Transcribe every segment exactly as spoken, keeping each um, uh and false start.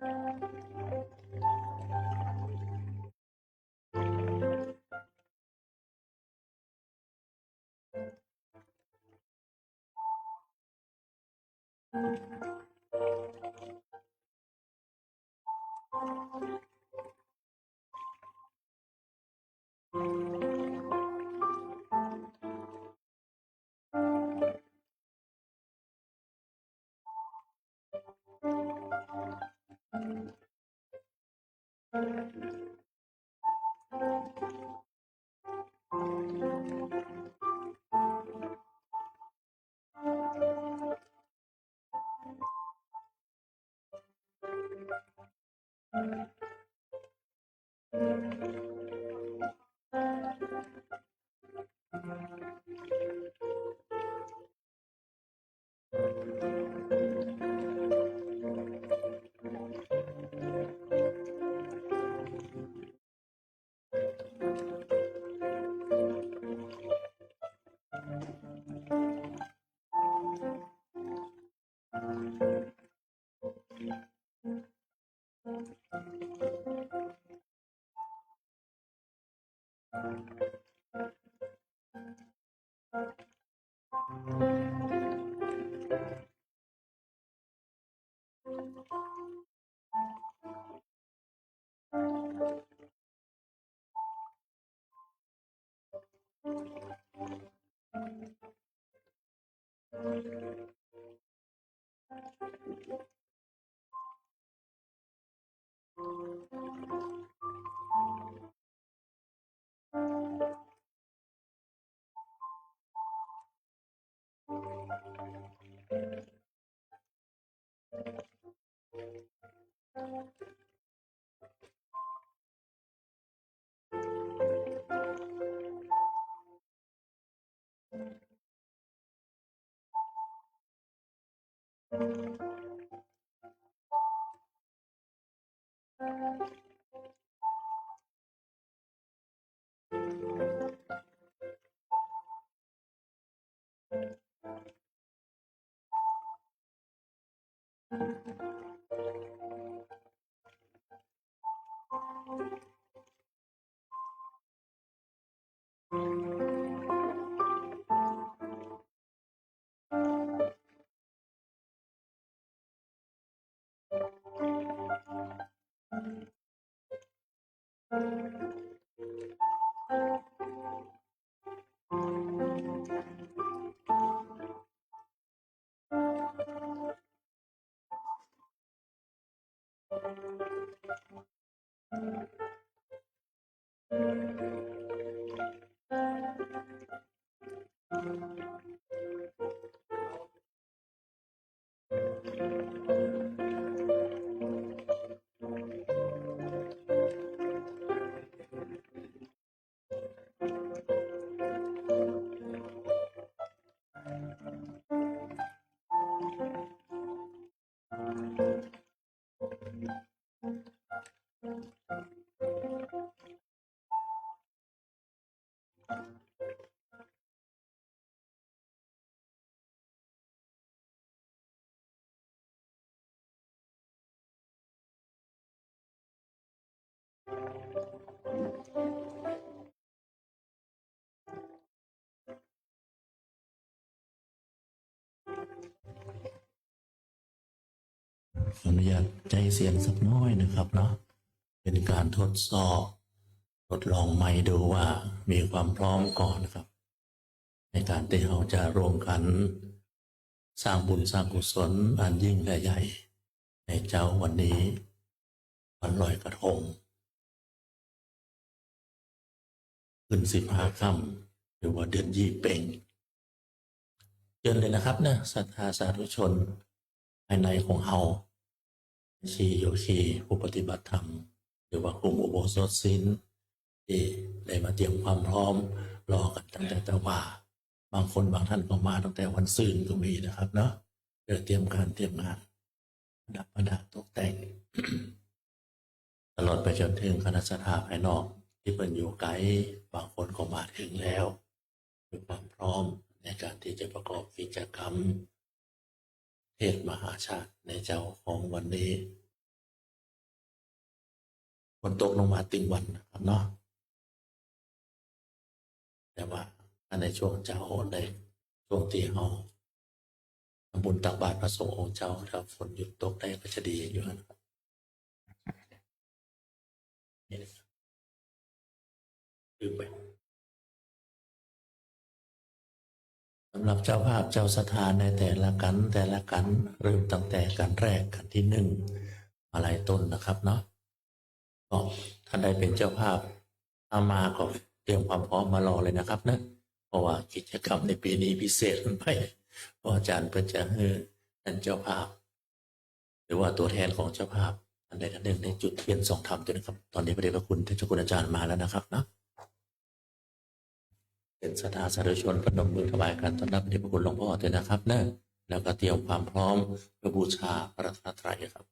ขออนุญาตใจ๊เสียงสักน้อยนะครับเนาะ เป๋นก๋านทดสอบ ทดลองไมค์ดูว่ามีความพร้อมก่อนะครับ ในก๋านตี้เฮาจะร่วมกั๋นสร้างบุญสร้างกุศลอันยิ่งและใหญ่ ในเจ๊าวันนี้ วันลอยกระทง ขึ้นสิบห้าค่ำ หรือว่าเดือนยี่เป็ง เจิญเลยนะครับนะ ศรัทธาสาธุชนภายในของเฮา ชีโยคีผู้ปฏิบัติธรรม หรือว่ากุมอุโบสถศีล ตี้ได้มาเตรียมความพร้อมรอกั๋นตั้งแต่ตะวา บางคนบางท่านก็มาตั้งแต่วันซืนก็มีนะครับเนาะ เพื่อเตรียมก๋านเตรียมงาน ประดับประดาตกแต่ง ตลอดไปจ๋นเถิงคณะศรัทธาภายนอกตี้เปิ้นอยู่ไก๋ บางคนก็มาเถิงแล้ว มีความพร้อมในก๋านตี้จะประกอบกิจกรรม เทศน์มหาชาติในเจ๊าของวันนี้ นตกลงมาตึงวันนะครับเนาะ แต่ว่าอันในช่วงเจ๊าได้ ช่วงตี้เฮาทำบุญตักบาตรพระสงฆ์องค์เจ๊า ถ้าฝนหยุดตกได้ก็จะดีอยู่นะครับ นี่นะครับ ลืมไป สำหรับเจ้าภาพเจ้าศรัทธาในแต่ละกัณฑ์ แต่ละกัณฑ์ เริ่มตั้งแต่กัณฑ์แรก กัณฑ์ตี้นึ่ง มาลัยต้นนะครับเนาะ ก็ท่านใดเป๋นเจ้าภาพ ถ้ามาก็เตรียมความพร้อมมารอเลยนะครับเนาะ เพราะว่ากิจกรรมในปี๋นี้พิเศษขึ้นไป เพราะอาจ๋ารย์เปิ้นจะหื้อท่านเจ้าภาพ หรือว่าตั๋วแทนของเจ้าภาพ ท่านใดท่านนึ่งได้จุดเตียนส่องธรรมตวยนะครับ ต๋อนนี้พระเดชพระคุณท่านเจ้าคุณอาจ๋ารย์มาแล้วนะครับเนาะ เป๋นศรัทธาสาธุชนพนมมือถวายการต้อนรับพระเดชพระคุณหลวงพ่อตวยนะครับเนาะ แล้วก็เตรียมความพร้อมเพื่อบูชาพระรัตนตรัยครับ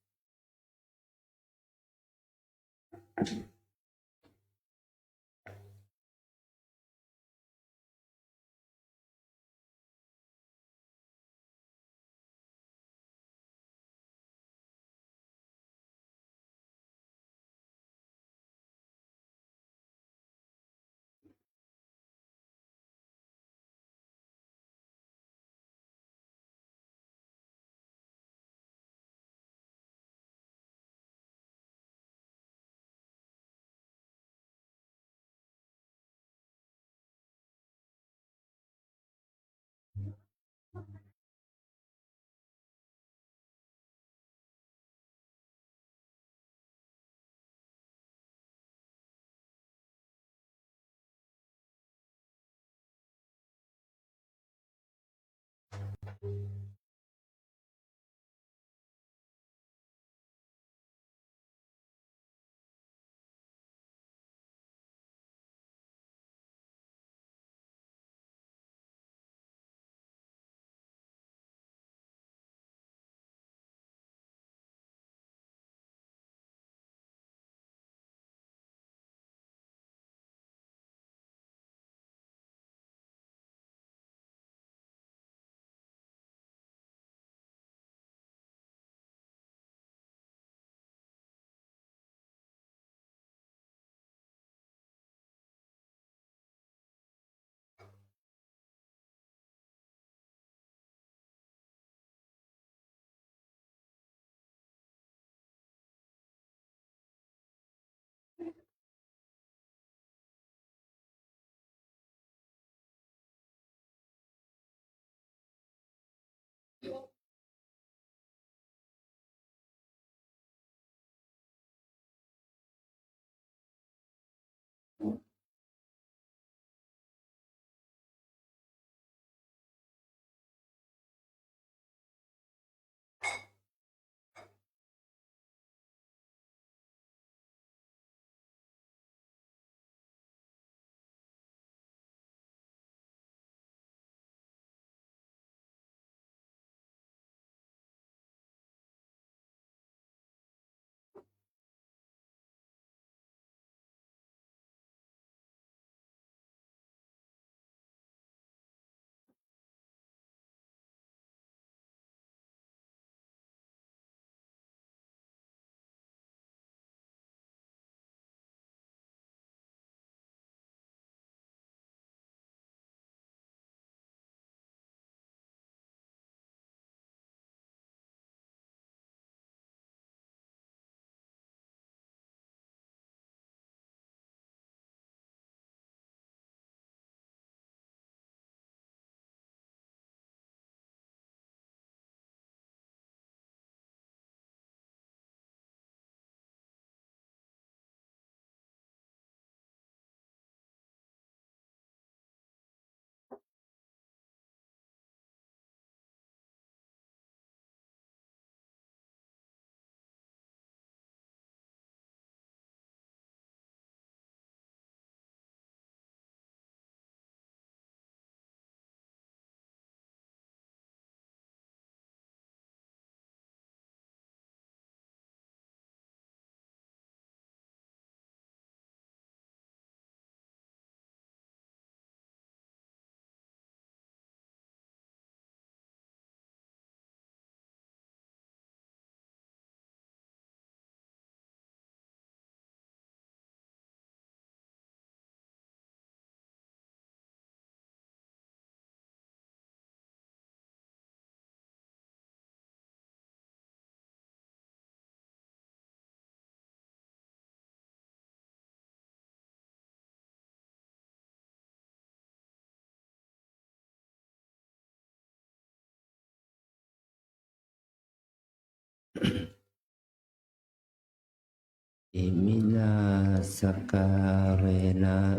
Iminā sakkārena.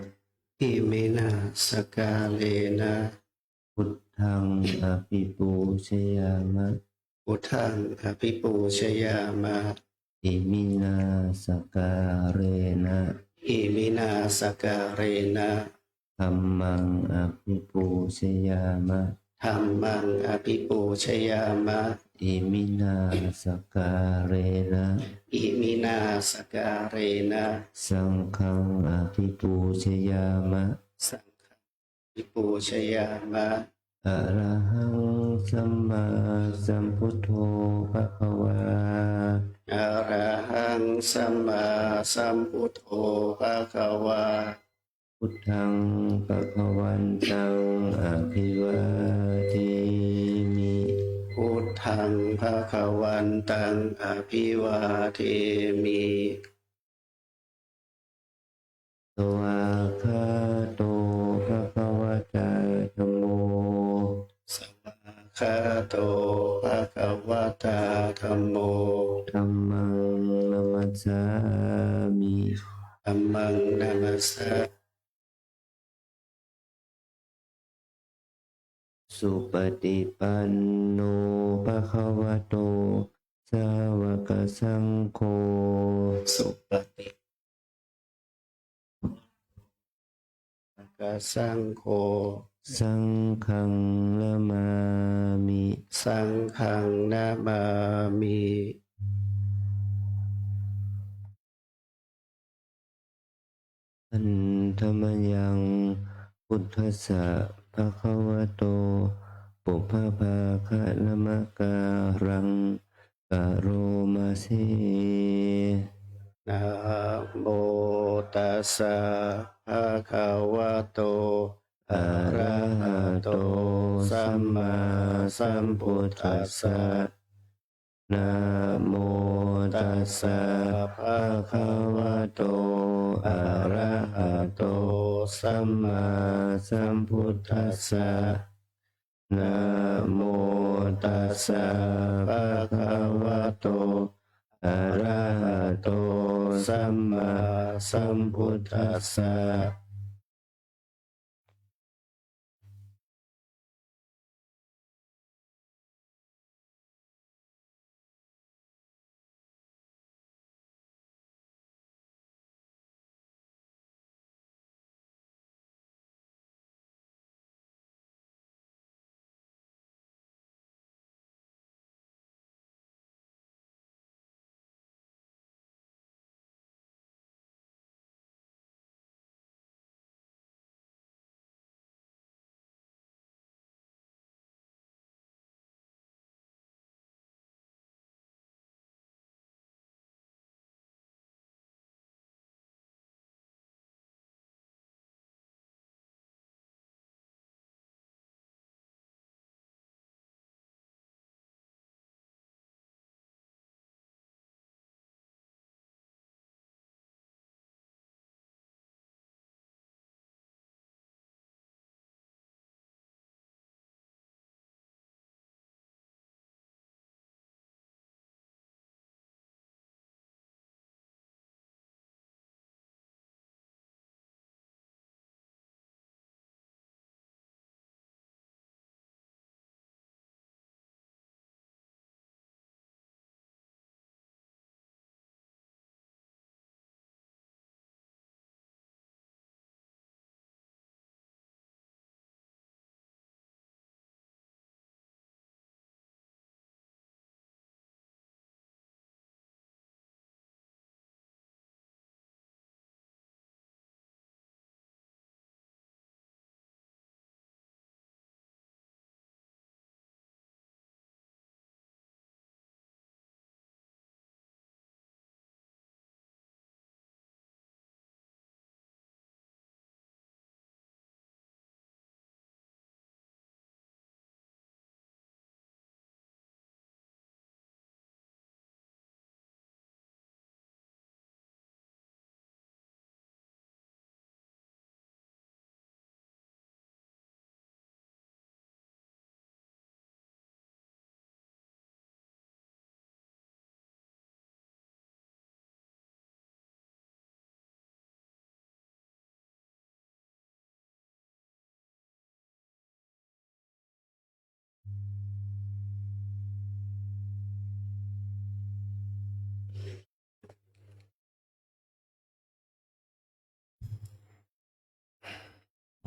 Iminā sakkārena. Buddhaṃ abhipūjayāma. Buddhaṃ abhipūjayāma. Iminā sakkārena. Iminā sakkārena. Dhammaṃ abhipūjayāma. Dhammaṃ abhipūjayāma. Iminā sakkārena. Iminā sakkārena. Saṅghaṃ abhipūjayāma. Saṅghaṃ abhipūjayāma. Arahaṃ sammāsambuddho bhagavā. Arahaṃ sammāsambuddho bhagavā. Buddhaṃ bhagavantaṃ abhivādemi. Buddhaṃ bhagavantaṃ abhivādemi. Svākkhāto bhagavatā dhammo. Svākkhāto bhagavatā dhammo. Dhammaṃ namassāmi. Dhammaṃ namassāmi. Supaṭipanno bhagavato sāvakasaṅgho. Supaṭi- -vakasaṅgho. Saṅghaṃ namāmi. Saṅghaṃ namāmi. Handa mayaṃ buddhassa bhagavato pubbabhāganamakāraṃ karoma se. Namo tassa bhagavato arahato sammāsambuddhassa. Namo tassa bhagavato arahato sammāsambuddhassa. Namo tassa bhagavato arahato sammāsambuddhassa.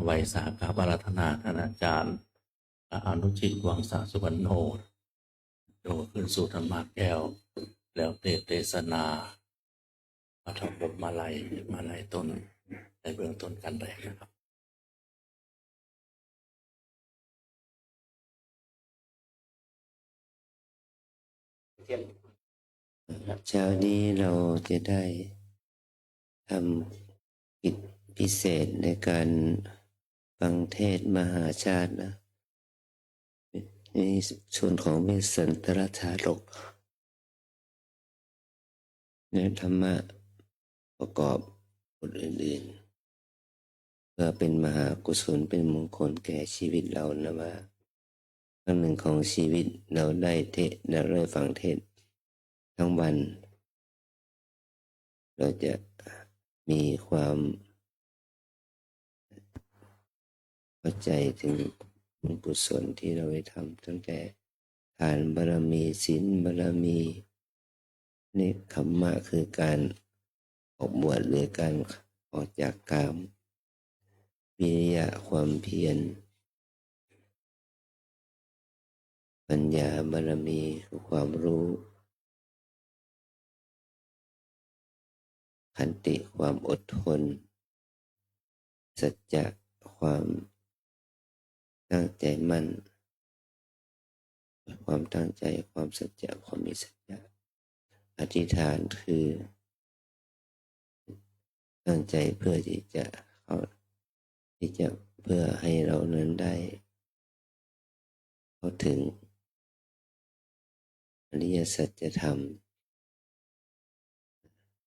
ไหว้สักการะอาราธนาต้านอาจ๋ารย์ พระอนุชิต วังสสุวรรณโณ โดยขึ้นสู่ธรรมแก้ว แล้วเตสน์เตสนา ปฐมบทมาลัย มาลัยต้น ในเบื้องต้นกันเลยนะครับ เช้านี้เราจะได้ทำกิจพิเศษในการฟังเทศน์มหาชาตินะ ในส่วนของเวสสันตรชาดก และธรรมะประกอบบทอื่นๆ เพื่อเป็นมหากุศล เป็นมงคลแก่ชีวิตเรานะ ว่าครั้งหนึ่งของชีวิตเราได้เทศน์ เราได้ฟังเทศน์ทั้งวัน เราจะมีความ เข้าใจถึงบุญกุศลที่เราได้ทำ ตั้งแต่ทานบารมี ศีลบารมี เนกขัมมะ คือการออกบวชหรือการออกจากกาม วิริยะ ความเพียร ปัญญาบารมี คือความรู้ ขันติ ความอดทน สัจจะ ความตั้งใจมั่น ความตั้งใจ ความสัจจะ ความมีสัจจะ อธิษฐาน คือตั้งใจเพื่อที่จะเข้า ที่จะ เพื่อให้เรานั้นได้เข้าถึงอริยสัจธรรม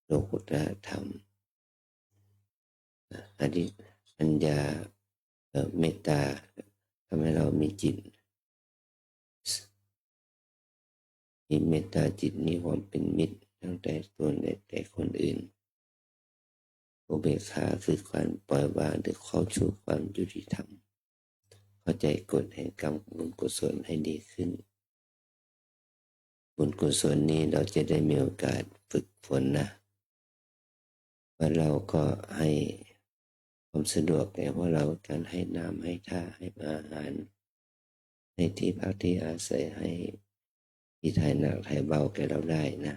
โลกุตตรธรรม อธิ ปัญญา เอ่อ เมตตา ทำให้เรามีจิต มีเมตตาจิต มีความเป็นมิตรทั้งแก่ตนและแก่คนอื่น อุเบกขา คือการปล่อยวาง หรือเข้าสู่ความยุติธรรม เข้าใจกฎแห่งกรรมบุญกุศลให้ดีขึ้น บุญกุศลนี้เราจะได้มีโอกาสฝึกฝนนะ ว่าเราก็ให้ความสะดวกแก่พวกเรา การให้น้ำ ให้ท่า ให้อาหาร ให้ที่พักที่อาศัย ให้ที่ถ่ายหนักถ่ายเบาแก่เราได้นะ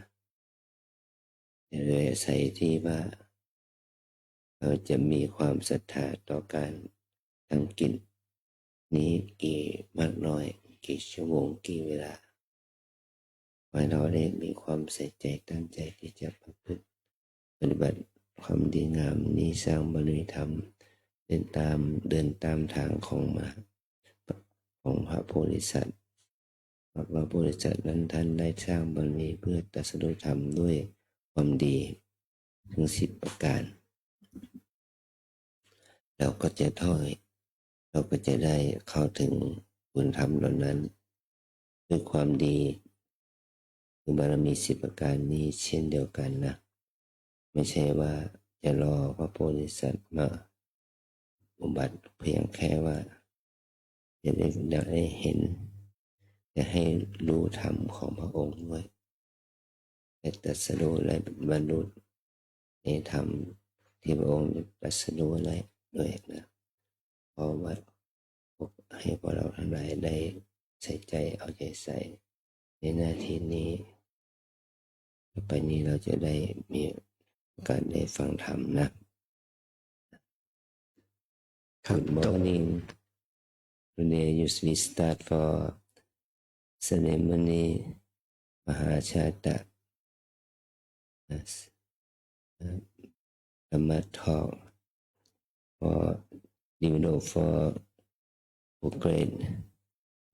โดยอาศัยที่ว่าเราจะมีความศรัทธาต่อการทำกิจนี้กี่มากน้อย กี่ชั่วโมง กี่เวลา ขอให้เราได้มีความใส่ใจตั้งใจที่จะประพฤติปฏิบัติความดีงามนี้ สร้างบารมีธรรม เดินตาม เดินตามทางของมหา ของพระโพธิสัตว์ พระโพธิสัตว์นั้นท่านได้สร้างบารมีเพื่อตรัสรู้ธรรมด้วยความดีถึงสิบประการ เราก็จะถ้อย เราก็จะได้เข้าถึงคุณธรรมเหล่านั้น ด้วยความดี คือบารมีสิบประการนี้เช่นเดียวกันนะ ไม่ใช่ว่าจะรอพระโพธิสัตว์มาอุบัติ เพียงแค่ว่าจะได้ ได้เห็น จะให้รู้ธรรมของพระองค์ด้วย ได้ตรัสรู้และบรรลุในธรรมที่พระองค์ได้ตรัสรู้แล้วด้วยนะ เพราะว่าให้พวกเราทั้งหลายได้ใส่ใจ เอาใจใส่ในหน้าที่นี้ ต่อไปนี้เราจะได้มีโอกาสได้ฟังธรรมนะ Good morning. Today we start for ceremony Mahachata, uh, Dhamma talk for develop for, for great,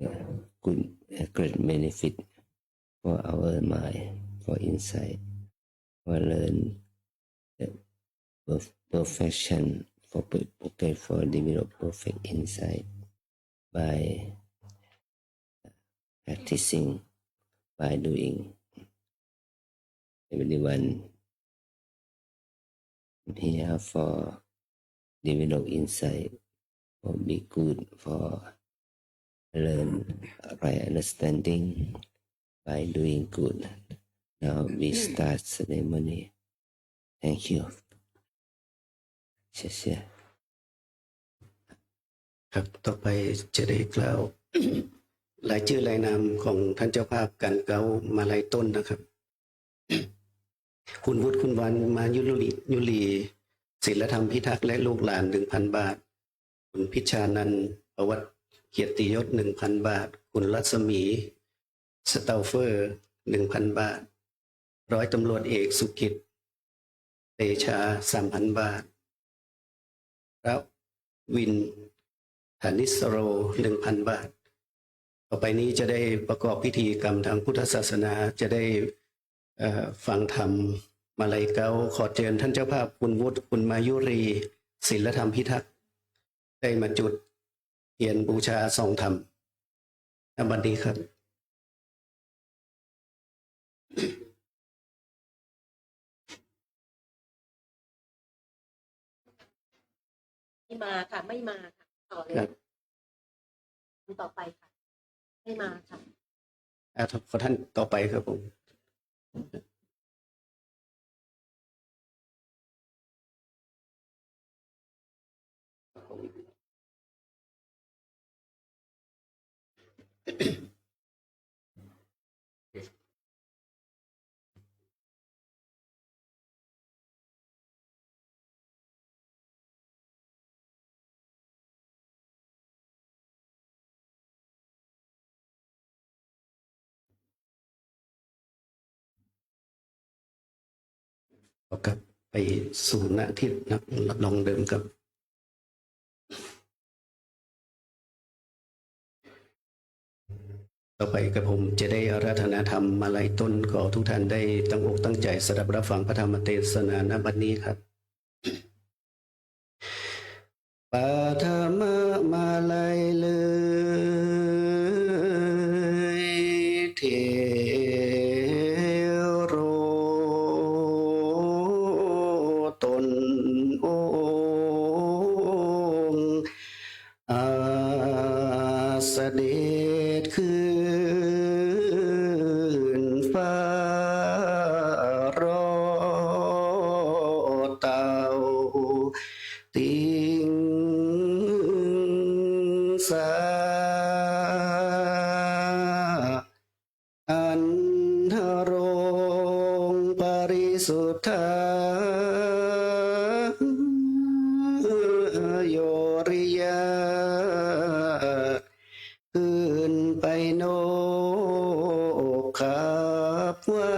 uh, good, uh, great benefit for our mind, for insight, for learn, uh, perf-, perfection, for pe-, okay, for develop perfect insight by practicing, by doing. Everyone here for develop insight, for be good, for learn right understanding by doing good. Now we start ceremony. Thank you. 谢谢. ครับ ต่อไปจะได้กล่าว รายจื้อรายนามของท่านเจ้าภาพก๋านเก๊ามาลัยต้นนะครับ คุณวุฒิ คุณวัน มายุรี ยุรี ศิลธรรมพิทักษ์ และลูกหลาน หนึ่งพันบาท คุณพิชานันท์ ประวัติเกียรติยศ หนึ่งพันบาท คุณรัศมี สเตาเฟอร์ หนึ่งพันบาท ร้อยตำรวจเอกสุกิต เตชา สามพันบาท ประวิน ธนิสโร หนึ่งพันบาท ต่อไปนี้จะได้ประกอบพิธีกรรมทางพุทธศาสนา จะได้ เอ่อ ฟังธรรมมาลัยเก๊า ขอเจิญท่านเจ้าภาพคุณวุฒิ คุณมายุรี ศิลธรรมพิทักษ์ ได้มาจุดเทียนบูชาซองธรรม ณ บัดนี้ครับ ไม่มาค่ะ ไม่มาค่ะ ต่อเลย ครับ คนต่อไปค่ะ ไม่มาค่ะ อ่ะ ขอท่านต่อไปครับผม ครับ ไปสู่หน้าที่รับรองเดิมครับ ต่อไปกระผมจะได้อาราธนาธรรมมาลัยต้น ขอทุกท่านได้ตั้งอกตั้งใจสดับรับฟังพระธรรมเตสนา ณ บัดนี้ครับ ปฐมมาลัยเลย เถโร ตนองค์ อาจเสด็จขึ้นฟ้า รอดเต่า ติงสา อันธรงปริสุทธา โยริยา ขึ้นไปนกขับไหว้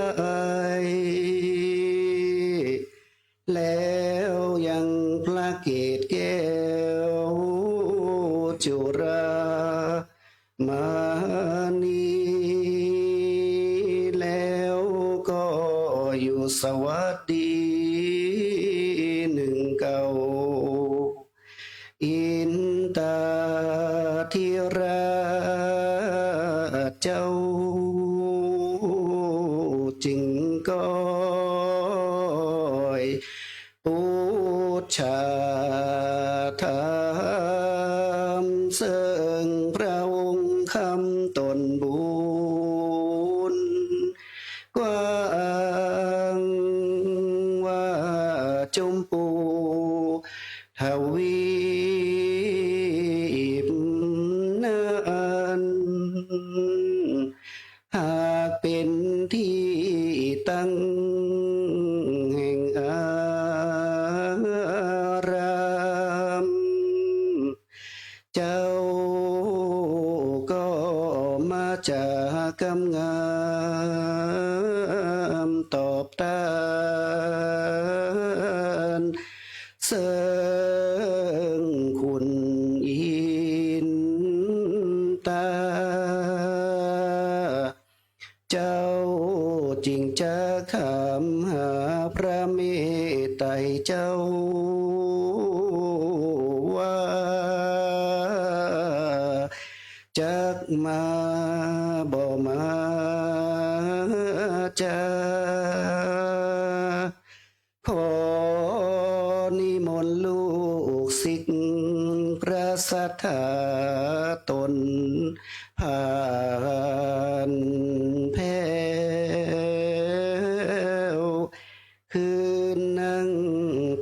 แล้วยังพระเกศแก้วจุฬามณี แล้วก็อยู่สวัสดีหนึ่งเก่า อินตาธิราชเจ้า จึงก้อย ปูชาธรรม เซิ่งพระองค์คำตนบุญกว้าง ว่าชมพูทวีปนั้น หากเป๋นตี้ตั้งแห่งอาราม เจ้าก็มาจากกำงามตอบตาน เซิ่งคุณอินตา เจ้าจึงจักถามหาพระเมตไตรเจ้าว่า จักมาบ่มาจา ขอนิมนต์ลูกศิษย์พระศรัทธาตนผ่านแผ้ว คืนนั่ง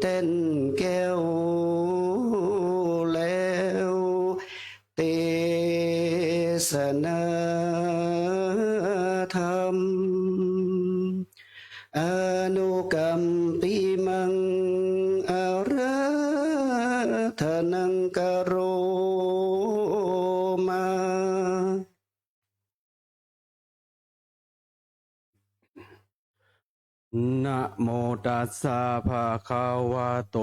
แต้นแก้วแล้ว ทนังกะโรมา นะโมตัสสะ ภะคะวะโต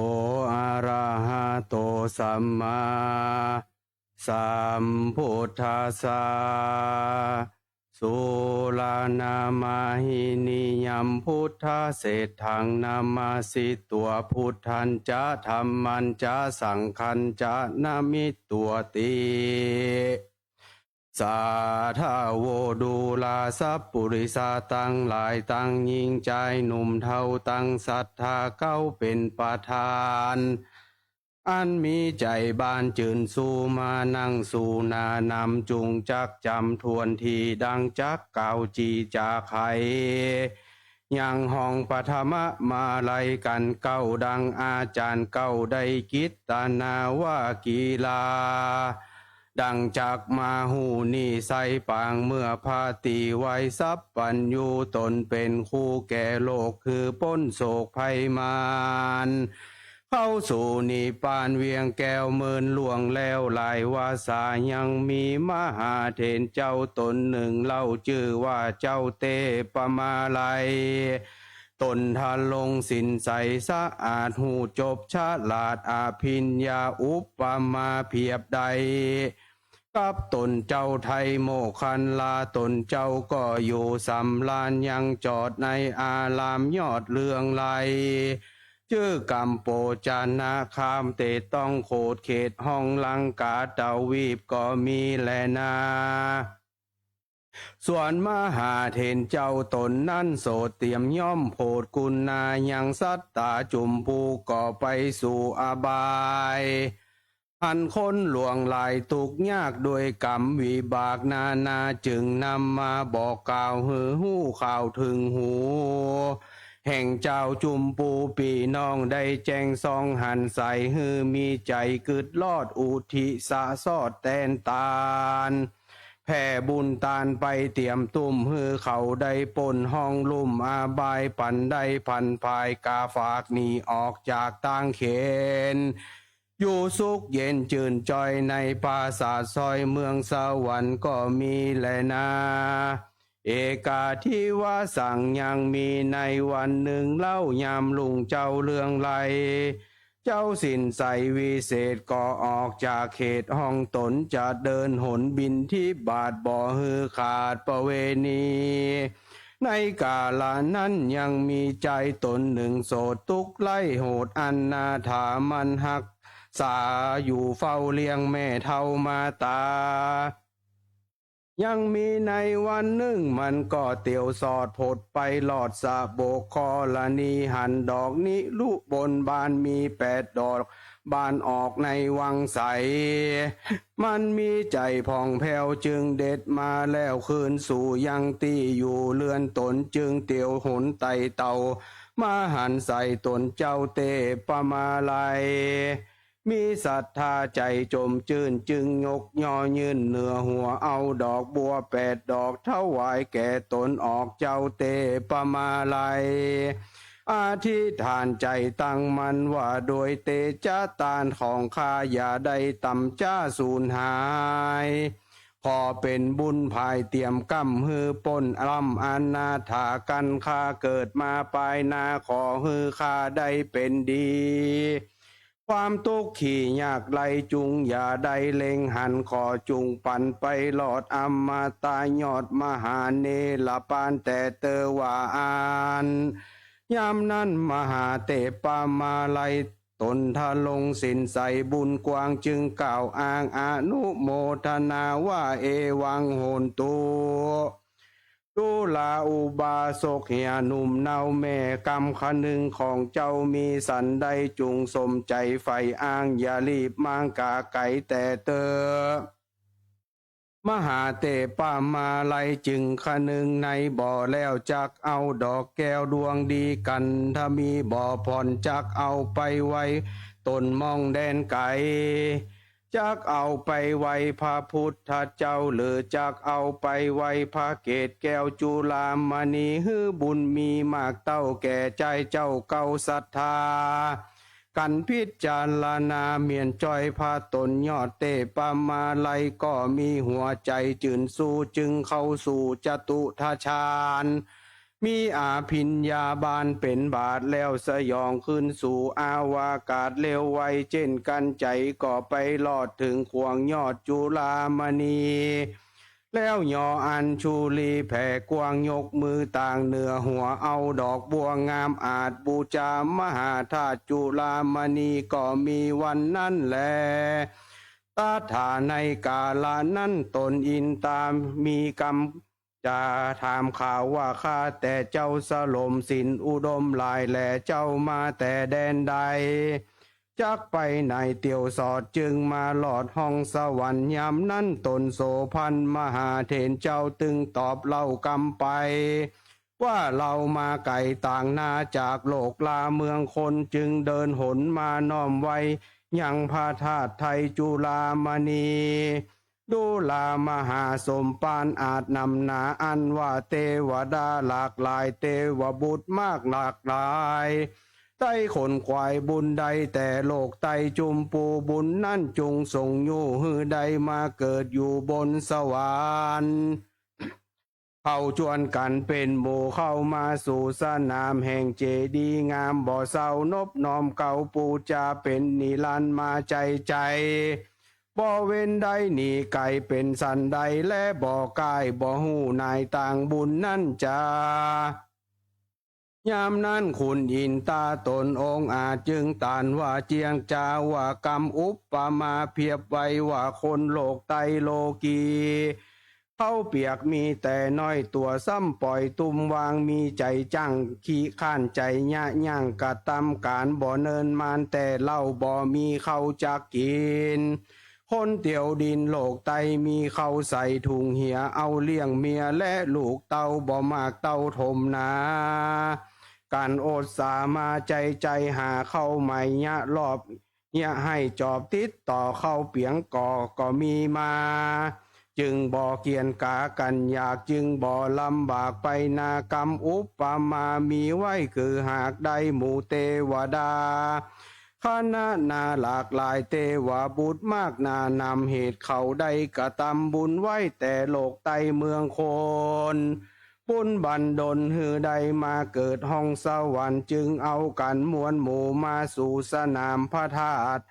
อะระหะโต สัมมาสัมพุทธัสสะ สุรานามาหินียัม พุทธะเศรษฐัง นะมาสสิตัง พุทธัญจะ ธัมมัญจะ สังฆัญจะ นะมิตตัง ติ สาธาโว ดูราสัปปุริสะตังหลาย ตังญิงจายหนุ่มเฒ่า ตังศรัทธาเก้าเป๋นประธาน อันมีใจ๋บานจื้น สูมานั่งสูหน้านำ จุ่งจักจ๋ำถ้วนตี้ ดังจักกล่าวจี๋จ๋าไข ยังฮ้องปฐมมาลัยกั๋นเก๊า ดังอาจ๋ารย์เก๊าได้กิตนาว่า กีฬา ดังจักมาฮู้นี้ไส้ปาง เมื่อพระตี้ไหว้สัพพัญญู ต๋นเป๋นครูแก่โลก หื้อป๊นโศกภัยมาร เข้าสู่นิพพานเวียงแก้ว เมินล่วงแล้วหลายวาสา ยังมีมหาเถรเจ้าต๋นนึ่งเล่า จื้อว่าเจ้าเตปมาลัย ต๋นทรงศีลใสสะอาด ฮู้จบฉลาด อภิญญาอุปมาเปรียบได้ กับต๋นเจ้าไทยโมคคัลลา ต๋นเจ้าก็อยู่สำราญ ยังจอดในอารามยอดเรืองไล จื้อกัมโปจนะคาม เตต้องโขดเขตห้องลังกาตวีปก็มีแลนา ส่วนมหาเถรเจ้าต๋นนั้น โสดเตียมย่อมโผดกุณา ยังสัตตาจุมพูก็ไปสู่อบาย หันคนหลวงหลายตุ๊กข์ยากด้วยกรรมวิบากนานา จึงนำมาบอกกล่าวหื้อฮู้ข่าวเถิงหู แห่งจาวจุมพูปี้น้องได้แจ้งส่องหันใส หื้อมีใจ๋กึ๊ดลอดอุทิศสอดแตนตาน แผ่บุญตานไปเตียมตุ้ม หื้อเขาได้ป๊นห้องลุ่มอบาย ปันได้ผันผาย ก๋าฝากหนีออกจากตางเขน อยู่สุขเย็นจื้นจ่อยในปราสาทซอยเมืองสวรรค์ก็มีแลนา เอก๋าทิวสัง ยังมีในวันนึ่งเล่า ยามรุ่งเจ้าเรืองไล เจ้าศีลใสวิเศษก็ออกจากเขตห้องต๋น จะเดินหนบิณฑบาตบ่หื้อขาดประเวณี ในก๋าละนั้นยังมีจายต๋นนึ่งโสดตุ๊กข์ไร้โหดอนาถา มันฮักษาอยู่เฝ้าเลี้ยงแม่เฒ่ามาต๋า ยังมีในวันนึ่งมันก็เตียวสอดผดไปลอดสะบก กรณีหันดอกนิรุบนบานมีแปดดอก บานออกในวังใส มันมีใจ๋ผ่องแผ้วจึงเด็ดมาแล้วคืนสู่ยังตี้อยู่เรือนต๋น จึงเตียวหนไต่เต่ามาหันใสต๋นเจ้าเตปมาลัย มีศรัทธาใจ๋จมจื้นจึงยกย่อยื่นเหนือหัวเอาดอกบัวแปดดอกถวายแก่ต๋นออกเจ้าเตปมาลัย อธิษฐานใจ๋ตั้งมั่นว่า โดยเตจะตานของข้าอย่าได้ต่ำจ๊าสูญหาย ขอเป๋นบุญผายเตียมก้ำหื้อป๊นล้ำอนาถา กันข้าเกิดมาปายหน้าขอหื้อข้าได้เป๋นดี ความตุ๊กข์ขี้ยากไร้จุงอย่าได้เล็งหัน ขอจุงปันไปลอดอมตะยอดมหาเนรปานแต่เตอว่าอั้น ยามนั้นมหาเตปมาลัยต๋นทรงศีลใสบุญกว้างจึงกล่าวอ้างอนุโมทนาว่า เอวังโหนตุ ดูราอุบาสกเหียหนุ่มเนาแม่ กำคะนึงของเจ้ามีสันใดจุงสมใจ๋ใฝ่อ้าง อย่ารีบมางก๋าไก๋แต่เต๊อะ มหาเตปมาลัยจึงคะนึงในบ่แล้ว จักเอาดอกแก้วดวงดีกันทมีบ่ผ่อน จักเอาไปไว้ต๋นม่องแดนไก๋ จักเอาไปไหว้พระพุทธเจ้า หรือจักเอาไปไหว้พระเกศแก้วจุฬามณี หื้อบุญมีมากเต้าแก่จายเจ้าเก่าศรัทธา ขันพิจารณาเมียนจ้อยพระต๋นยอดเตปะมาลัย ก็มีหัวใจ๋จื้นสู้ จึงเข้าสู่จตุตถฌาน มีอภิญญาบานเป๋นบาท แล้วสยองขึ้นสู่อวกาศเร็วไว เจ้นกั๋นใจ๋ก็ไปรอดเถิงขวางยอดจุลามณี แล้วยออัญชุลีแผ่กว้าง ยกมือตางเหนือหัว เอาดอกบัวงามอาจบูชา มหาธาตุจุลามณีก็มีวันนั้นแล ตถาในกาละนั้นต๋นอินตามีกำ จะถามข่าวว่า ข้าแต่เจ้าสลมศีลอุดมหลายแล เจ้ามาแต่แดนใด จักไปไหนเตียวสอด จึงมารอดห้องสวรรค์ ยามนั้นต๋นโสภณมหาเถรเจ้า ตึงตอบเล่ากำไป ว่าเฮามาไก๋ต่างนาจากโลกลาเมืองคน จึงเดินหนมาน้อมไหว้ยังพระธาตุไทยจุลามณี ดูรามหาสมภารอาจหนำหนา อันว่าเตวดาหลากหลาย เตวบุตรมากหลากหลาย ไต้ขนขวายบุญได้แต่โลกไต้จุมปู บุญนั้นจุงส่งอยู่หื้อได้มาเกิดอยู่บนสวรรค์ เขาจวนกั๋นเป๋นหมู่เข้ามาสู่สนามแห่งเจดีย์งาม บ่เศร้านบน้อมเกาปู๋จาเป๋นนิรันดร์มาใจ้ใจ้ บ่เว้นได้หนีไก๋เป๋นสันใด และบ่ก้ายบ่ฮู้หน่ายตางบุญนั้นจา ยามนั้นขุนอินตาต๋นองอาจจึงตรัสว่า เจียงจาว่ากำอุปมาเปรียบไว้ว่าคนโลกไต้โลกี เขาเปียกมีแต่น้อยตั๋ว ซ้ำป่อยตุ้มว่าง มีใจ๋จั้งขี้คร้านใจ๋เยียะ ยั้งกระตำก๋านบ่เนินมาน แต่เล่าบ่มีเข้าจักกิ๋น คนเตียวดินโลกไต้มีเข้าใส่ถุงเหีย เอาเลี้ยงเมียและลูกเต้า บ่มากเต้าถมหนา กั๋นอดสามาใจ้ใจ้หาเข้าใหม่เยียะรอบ เยียะหื้อจอบ ติดต่อเข้าเปียงก่อก็มีมา จึงบ่เกียจก๋ากั๋นอยาก จึงบ่ลำบากไปนา กำอุปมามีไว้คือหากได้หมู่เตวดา คณะนาหลากหลาย เตวบุตรมากหนาหนำ เหตุเขาได้กระตำบุญไว้แต่โลกไต้เมืองคน บุญบันดลหื้อได้มาเกิดห้องสวรรค์ จึงเอากั๋นมวลหมู่มาสู่สนามพระธาตุ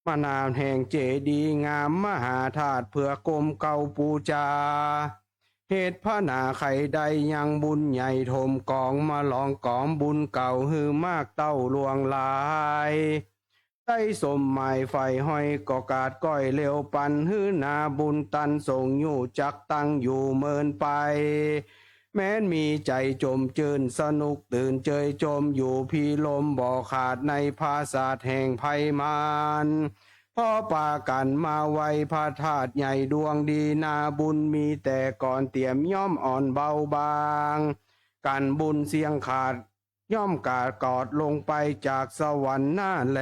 มานามแห่งเจดีย์งามมหาธาตุ เพื่อก้มเกาปู๋จา เหตุผะหนาใค่ได้ยังบุญใหญ่ถมก๋อง มาลองก๋องบุญเก่าหื้อมากเต้าล่วงหลาย ได้สมหมายใฝ่ห้อยก็กาดก้อยเร็วปัน หื้อนาบุญตันส่งอยู่ จักตั้งอยู่เมินไป แม้นมีใจ๋จมจื้นสนุกตื่นเจยจมอยู่ พิรมบ่ขาดในผาสาทแห่งไพมาร เพราะปากั๋นมาไหว้พระธาตุใหญ่ดวงดี นาบุญมีแต่ก่อนเตรียมย่อมอ่อนเบาบาง กั๋นบุญเสี้ยงขาด ย่อมกาดกอดลงไปจากสวรรค์หน้าแล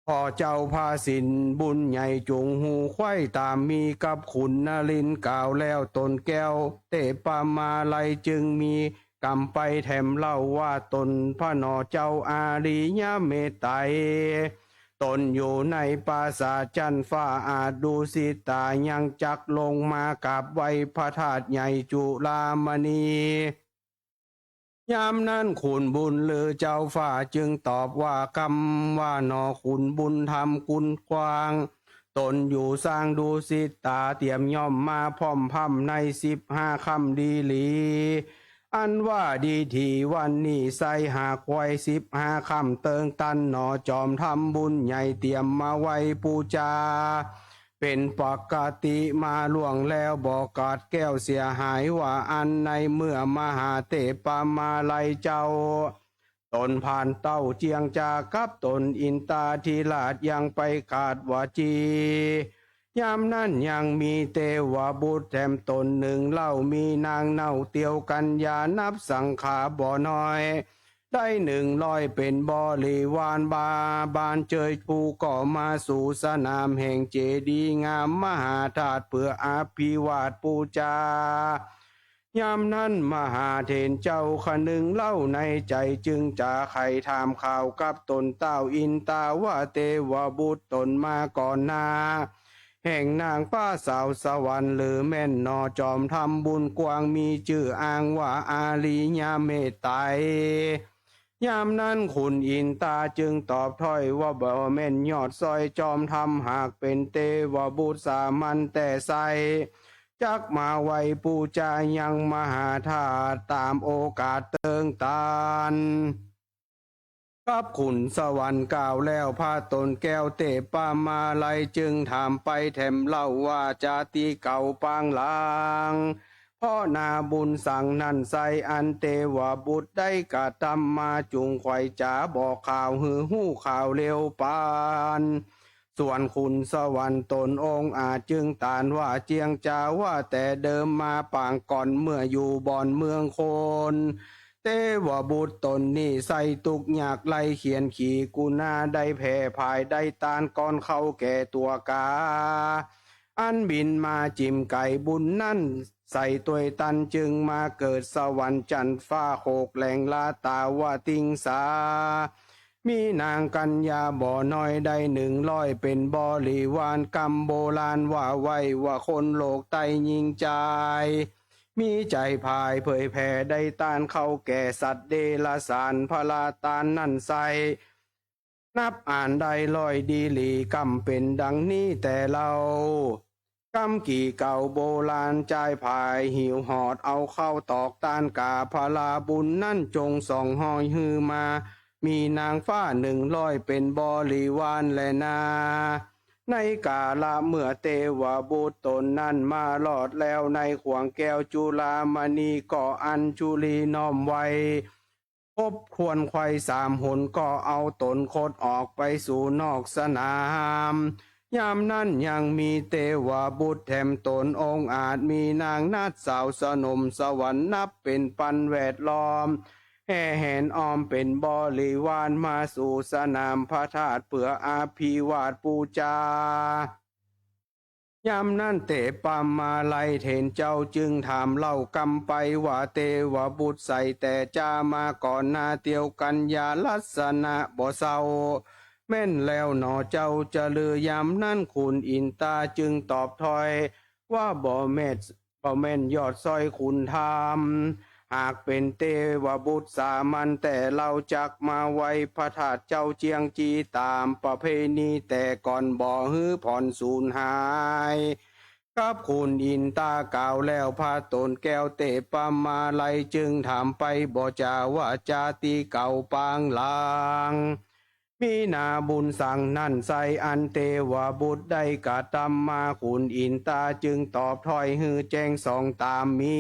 พ่อเจ้าพระศีลบุญใหญ่จุงฮู้ไขว้ต๋าม มีกับขุนนรินทร์กล่าวแล้วต๋นแก้วเตปะมาลัย จึงมีกำไปแถมเล่าว่า ตนพระหนอเจ้าอาริยะเมตไตร ตนอยู่ในปราสาทจั้นฟ้าอาจดุสิตา ยังจักลงมากราบไหว้พระธาตุใหญ่จุลามณี ยามนั้นขุนบุญลือเจ้าฟ้าจึงตอบว่า กำว่าหนอขุนบุญธรรมคุณกว้าง ตนอยู่สร้างดุสิตา เตรียมย่อมมาพร้อมพร่ำในสิบห้าค่ำดีหลี อันว่าดีถีวันนี้ไส้หากไว้สิบห้าค่ำเติงตันหนอ จอมทำบุญใหญ่เตรียมมาไหว้ปู๋จา เป๋นปกติมาล่วงแล้ว บ่กาดแก้วเสียหายว่าอั้น ในเมื่อมหาเตปะมาลัยเจ้า ตนผ่านเต้าเจียงจากับตนอินตาธิราชยังไปขาดวจี ยามนั้นยังมีเตวบุตรแถมตนหนึ่งเล่า มีนางเน่าเตียวกัญญานับสังขาบ่น้อย ได้หนึ่งร้อยเป๋นบริวาร บาบานเจยผู้ก็มาสู่สนามแห่งเจดีย์งามมหาธาตุ เพื่ออภิวาทปู๋จา ยามนั้นมหาเถรเจ้าคะนึงเล่าในใจ๋ จึงจะใค่ถามข่าวกับต๋นเต้าอินตาว่า เตวบุตรต๋นมาก่อนหน้า แห่งนางฟ้าสาวสวรรค์หรือแม่นหนอ จอมธรรมบุญกว้าง มีจื้ออ้างว่าอาริยเมตไตร ยามนั้นขุนอินตาจึงตอบถ้อยว่า บ่แม่นยอดซ้อย จอมธรรมหากเป๋นเตวบุตรสามัญแต่ใส จักมาไหว้ปู๋จายังมหาธาตุ ต๋ามโอกาสเติงตาน กับขุนสวรรค์กล่าวแล้ว พระต๋นแก้วเตปะมาลัย จึงถามไปแถมเล่าว่า จาติเก่าปางหลัง เพราะนาบุญสังนั้นไซร้ อันเตวบุตรได้กระทำมา จุ่งใค่จ๋าบอกข่าว หื้อฮู้ข่าวเร็วปาน ส่วนขุนสวรรค์ต๋นองอาจจึงตานว่า เจียงจาว่าแต่เดิมมาปางก่อน เมื่ออยู่บ่อนเมืองคน เตวบุตรต๋นนี้ไส้ตุ๊กข์ยากไร้เขียนขี กุณาได้แผ่ผายได้ตานก่อนเข้าแก่ตั๋วกา อันบินมาจิ่มไก๋บุญนั้น ใส่ตวยตันจึงมาเกิดสวรรค์จันทร์ฟ้าโขกแหลงละตาวติงสา มีนางกัญญาบ่น้อยได้หนึ่งร้อยเป๋นบริวาร กำโบราณว่าไว้ว่าคนโลกใต้ยิ่งใจ๋ มีใจ๋ผายเผยแผ่ได้ตานเข้าแก่สัตว์เดรัจฉาน พละตานนั้นไซร้ นับอ่านได้ร้อยดีหลี กำเป๋นดังนี้แต่เล่า กำกี่เก่าโบราณจายผาย หิวหอดเอาเข้าตอกตานก๋า พละบุญนั้นจงส่องห้อยหื้อมา มีนางฟ้าหนึ่งร้อยเป๋นบริวารแลนา ในกาละเมื่อเตวบุตรต๋นนั้นมารอดแล้ว ในข่วงแก้วจุลามณีก็อัญชุลีน้อมไหว้ ครบถ้วนไขว่สามหน ก็เอาต๋นคดออกไปสู่นอกสนาม ยามนั้นยังมีเตวบุตรแถมต๋นองอาจ มีนางนาฏสาวสนมสวรรค์นับเป๋นปันแวดล้อม แห่แหนอ้อมเป๋นบริวารมาสู่สนามพระธาตุ เปื้ออภิวาทปู๋จา ยามนั้นเตปะมาลัยเถรเจ้าจึงถามเล่ากำไปว่า เตวบุตรใส่แต่จามาก่อนหน้าเตียว กัญญาลักษณะบ่เศร้า แม่นแล้วหนอเจ้าจะลือ ยามนั้นขุนอินตาจึงตอบถ้อยว่า บ่แม่น บ่แม่นยอดซ้อยขุนธรรม หากเป๋นเตวบุตรสามัญแต่เล่า จักมาไหว้พระธาตุเจ้าเจียงจีต๋ามประเพณีแต่ก่อน บ่หื้อผ่อนสูญหาย กับขุนอินตากล่าวแล้ว พระต๋นแก้วเตปะมาลัยจึงถามไปบ่จาว่า จาติเก่าปางหลัง มีนาบุญสังนั้นไซร้ อันเตวบุตรได้กระทำมา ขุนอินตาจึงตอบถ้อยหื้อแจ้งส่องต๋ามมี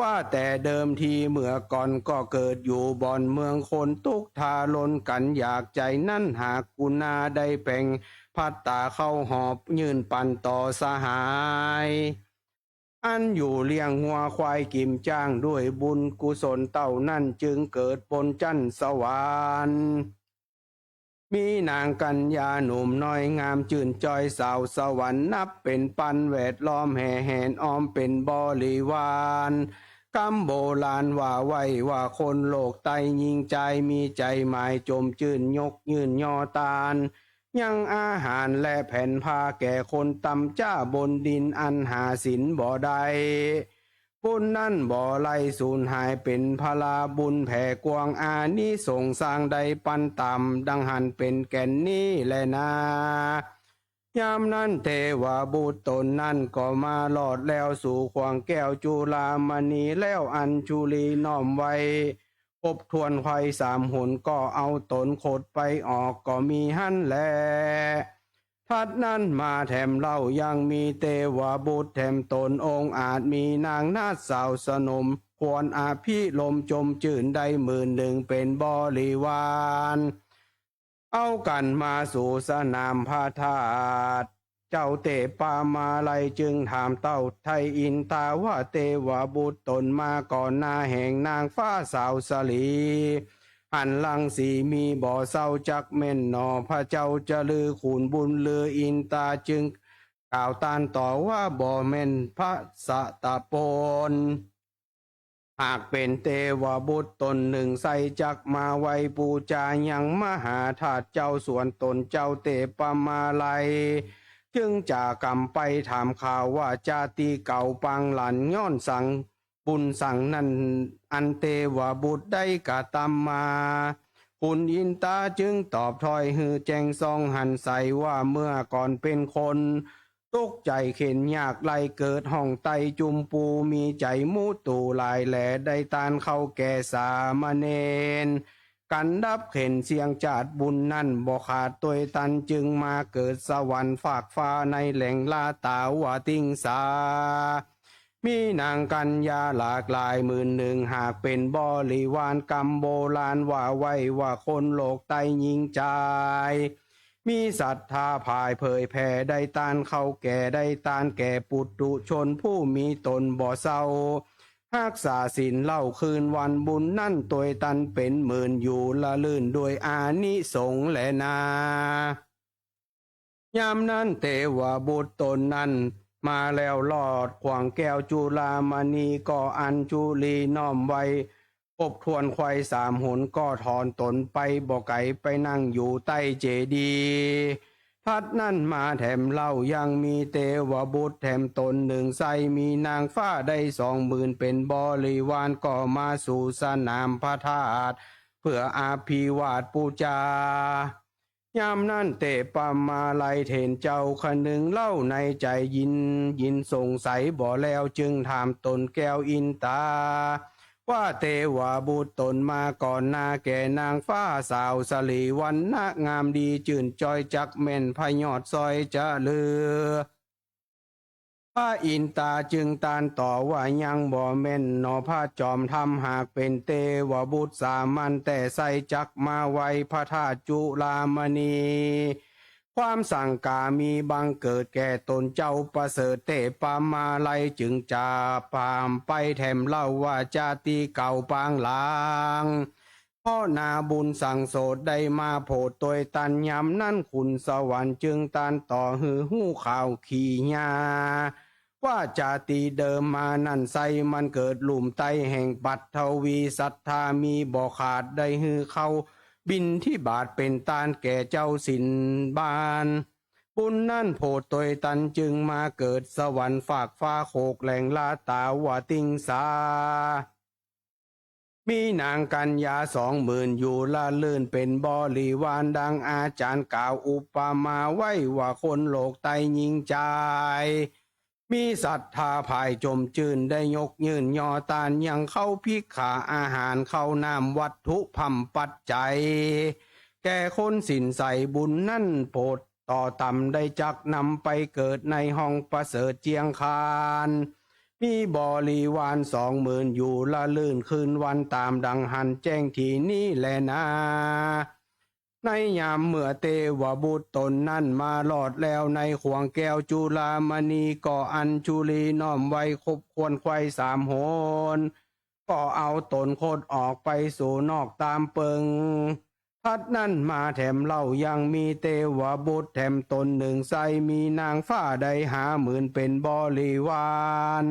ว่าแต่เดิมทีเมื่อก่อนก็เกิดอยู่บ่อนเมืองคน ตุ๊กข์ทารุณกั๋นอยากใจ๋นั้น หากกุณาได้แผงภัตตาเข้าหอบยื่นปันต่อสหาย อันอยู่เลี้ยงงัวควายกิ๋มจ๊าง ด้วยบุญกุศลเต้านั้นจึงเกิดบนจั๊นสวรรค์ มีนางกัญญาหนุ่มน้อยงามจื้นจ้อยสาวสวรรค์นับเป๋นปันแวดล้อมแห่แหนอ้อมเป๋นบริวาร กำโบราณว่าไว้ว่าคนโลกใต้ยิ่งใจ๋ มีใจ๋หมายจมจื้นยกยื่นยอตาน ยังอาหารและแผ่นผ้าแก่คนต่ำจ๊าบนดินอันหาสินบ่ได้ บุญนั้นบ่ไร้สูญหาย เป๋นพละบุญแผ่กว้าง อานิสงส์สร้างได้ปันต๋าม ดังหันเป๋นแก่นนี้แลนา ยามนั้นเตวบุตรต๋นนั้นก็มารอดแล้วสู่ข่วงแก้วจุลามณี แล้วอัญชุลีน้อมไหว้ ครบถ้วนไขว่สามหน ก็เอาต๋นขดไปออก ก็มีหั้นแล ถัดนั้นมาแถมเล่ายังมีเตวบุตรแถมต๋นองอาจ มีนางนาฏสาวสนม ควรอภิรมย์จมจื้นได้หมื่นหนึ่งเป๋นบริวาร เอากั๋นมาสู่สนามพระธาตุ เจ้าเตปะมาลัยจึงถามเต้าไทยอินตาว่า เตวบุตรต๋นมาก่อนหน้าแห่งนางฟ้าสาวสลี หันรังสีมีบ่เศร้า จักแม่นหนอพระเจ้าจะลือ ขุนบุญลืออินตาจึง กล่าวต้านต่อว่า บ่แม่นพระสตะปน หากเป๋นเตวบุตรต๋นนึ่ง ใส่จักมาไหว้ปู๋จายังมหาธาตุเจ้าสวนต๋นเจ้าเตปะมาลัย จึงจะกำไปถามข่าวว่า จาติเก่าปางหลัง ย้อนสัง บุญสังนั้น อันเตวบุตรได้กระตำมา ขุนอินตาจึงตอบถ้อยหื้อแจ้งส่องหันใสว่า เมื่อก่อนเป๋นคน ตุ๊กใจ๋เข็ญยาก ไล่เกิดห้องไต้จุมปู มีใจ๋มุตูหลายแหล่ ได้ต้านเข้าแก่สามเณร กันดับเข็ญเสี้ยงจาติบุญนั้นบ่ขาด ตวยตันจึงมาเกิดสวรรค์ฟากฟ้า ในแหล่งลาตาวติงสา มีนางกัญญาหลากหลายหมื่นนึ่ง หากเป๋นบริวาร กำโบราณว่าไว้ว่า คนโลกไต้ญิงจาย มีศรัทธาผายเผยแผ่ ได้ต้านเข้าแก่ ได้ต้านแก่ปุถุชนผู้มีต๋นบ่เศร้า ฮักษาศีลเล่าคืนวันบุญนั้น ตวยตันเป๋นหมื่นอยู่ละลื่น ด้วยอานิสงส์แลนา ยามนั้นเตวบุตรต๋นนั้น มาแล้วลอดข่วงแก้วจุลามณี ก็อัญชุลีน้อมไหว้ ครบถ้วนไขว้สามหน ก็ถอนต๋นไปบ่ไก๋ ไปนั่งอยู่ใต้เจดีย์ ทัดนั้นมาแถมเล่า ยังมีเตวบุตรแถมต๋นนึ่ง ใส่มีนางฟ้าได้สองหมื่น เป๋นบริวาร ก็มาสู่สนามพระธาตุ เพื่ออภิวาทปู๋จา ยามนั้นเตปะมาลัยเถรเจ้าคะนึงเล่าในใจ๋ ยิน ยินสงสัยบ่แล้ว จึงถามต๋นแก้วอินตา ว่าเตวบุตรต๋นมาก่อนหน้าแก่นางฟ้าสาวสะหลี วรรณะงามดีจื้นจ้อย จักแม่นพยอดซ้อยจะลือ พระอินตาจึงต้านต่อว่า ยังบ่แม่นหนอพระจอมธรรม หากเป๋นเตวบุตรสามัญแต๊ใส่จักมาไหว้พระธาตุจุลามณี ความสังกามีบังเกิดแก่ต๋นเจ้าประเสริฐเตปะมาลัย จึงจะพร่ำไปแถมเล่าว่า จาติเก่าปางหลัง เพราะนาบุญสังโสตได้มาโผดตวยตัน ยามนั้นขุนสวรรค์จึงต้านต่อหื้อฮู้ข่าวขีญา ว่าจาติเดิมมานั้นไส้มันเกิดลุ่มใต้แห่งปัทวี ศรัทธามีบ่ขาด ได้หื้อเข้าบิณฑบาตเป๋นต้านแก่เจ้าศีลบาน บุญนั้นโผดตวยตันจึงมาเกิดสวรรค์ฟากฟ้าโขกแหล่งลาตาวติงสา มีนางกัญญาสองหมื่นอยู่ละลื่นเป๋นบริวาร ดังอาจ๋ารย์กล่าวอุปมาไว้ว่า คนโลกไต้ญิงจาย มีศรัทธาผายจมจื้น ได้ยกยื่นยอต้านยังข้าวภิกขาอาหารข้าวน้ำวัตถุพร่ำปัจจัย แก่คนศีลใส บุญนั้นโผดต่อต่ำ ได้จักนำไปเกิดในห้องประเสริฐเจียงคาน มีบริวารสองหมื่นอยู่ละลื่นคืนวัน ต๋ามดังหันแจ้งทีนี้แลนา ในยามเมื่อเตวบุตรต๋นนั้นมาลอดแล้วในข่วงแก้วจุลามณี ก็อัญชุลีน้อมไหว้ครบถ้วนไขว้สามหน ก็เอาต๋นคดออกไปสู่นอกต๋ามเปิง ทัดนั้นมาแถมเล่ายังมีเตวบุตรแถมต๋นนึ่งไส้มีนางฟ้าได้ห้าหมื่นเป๋นบริวาร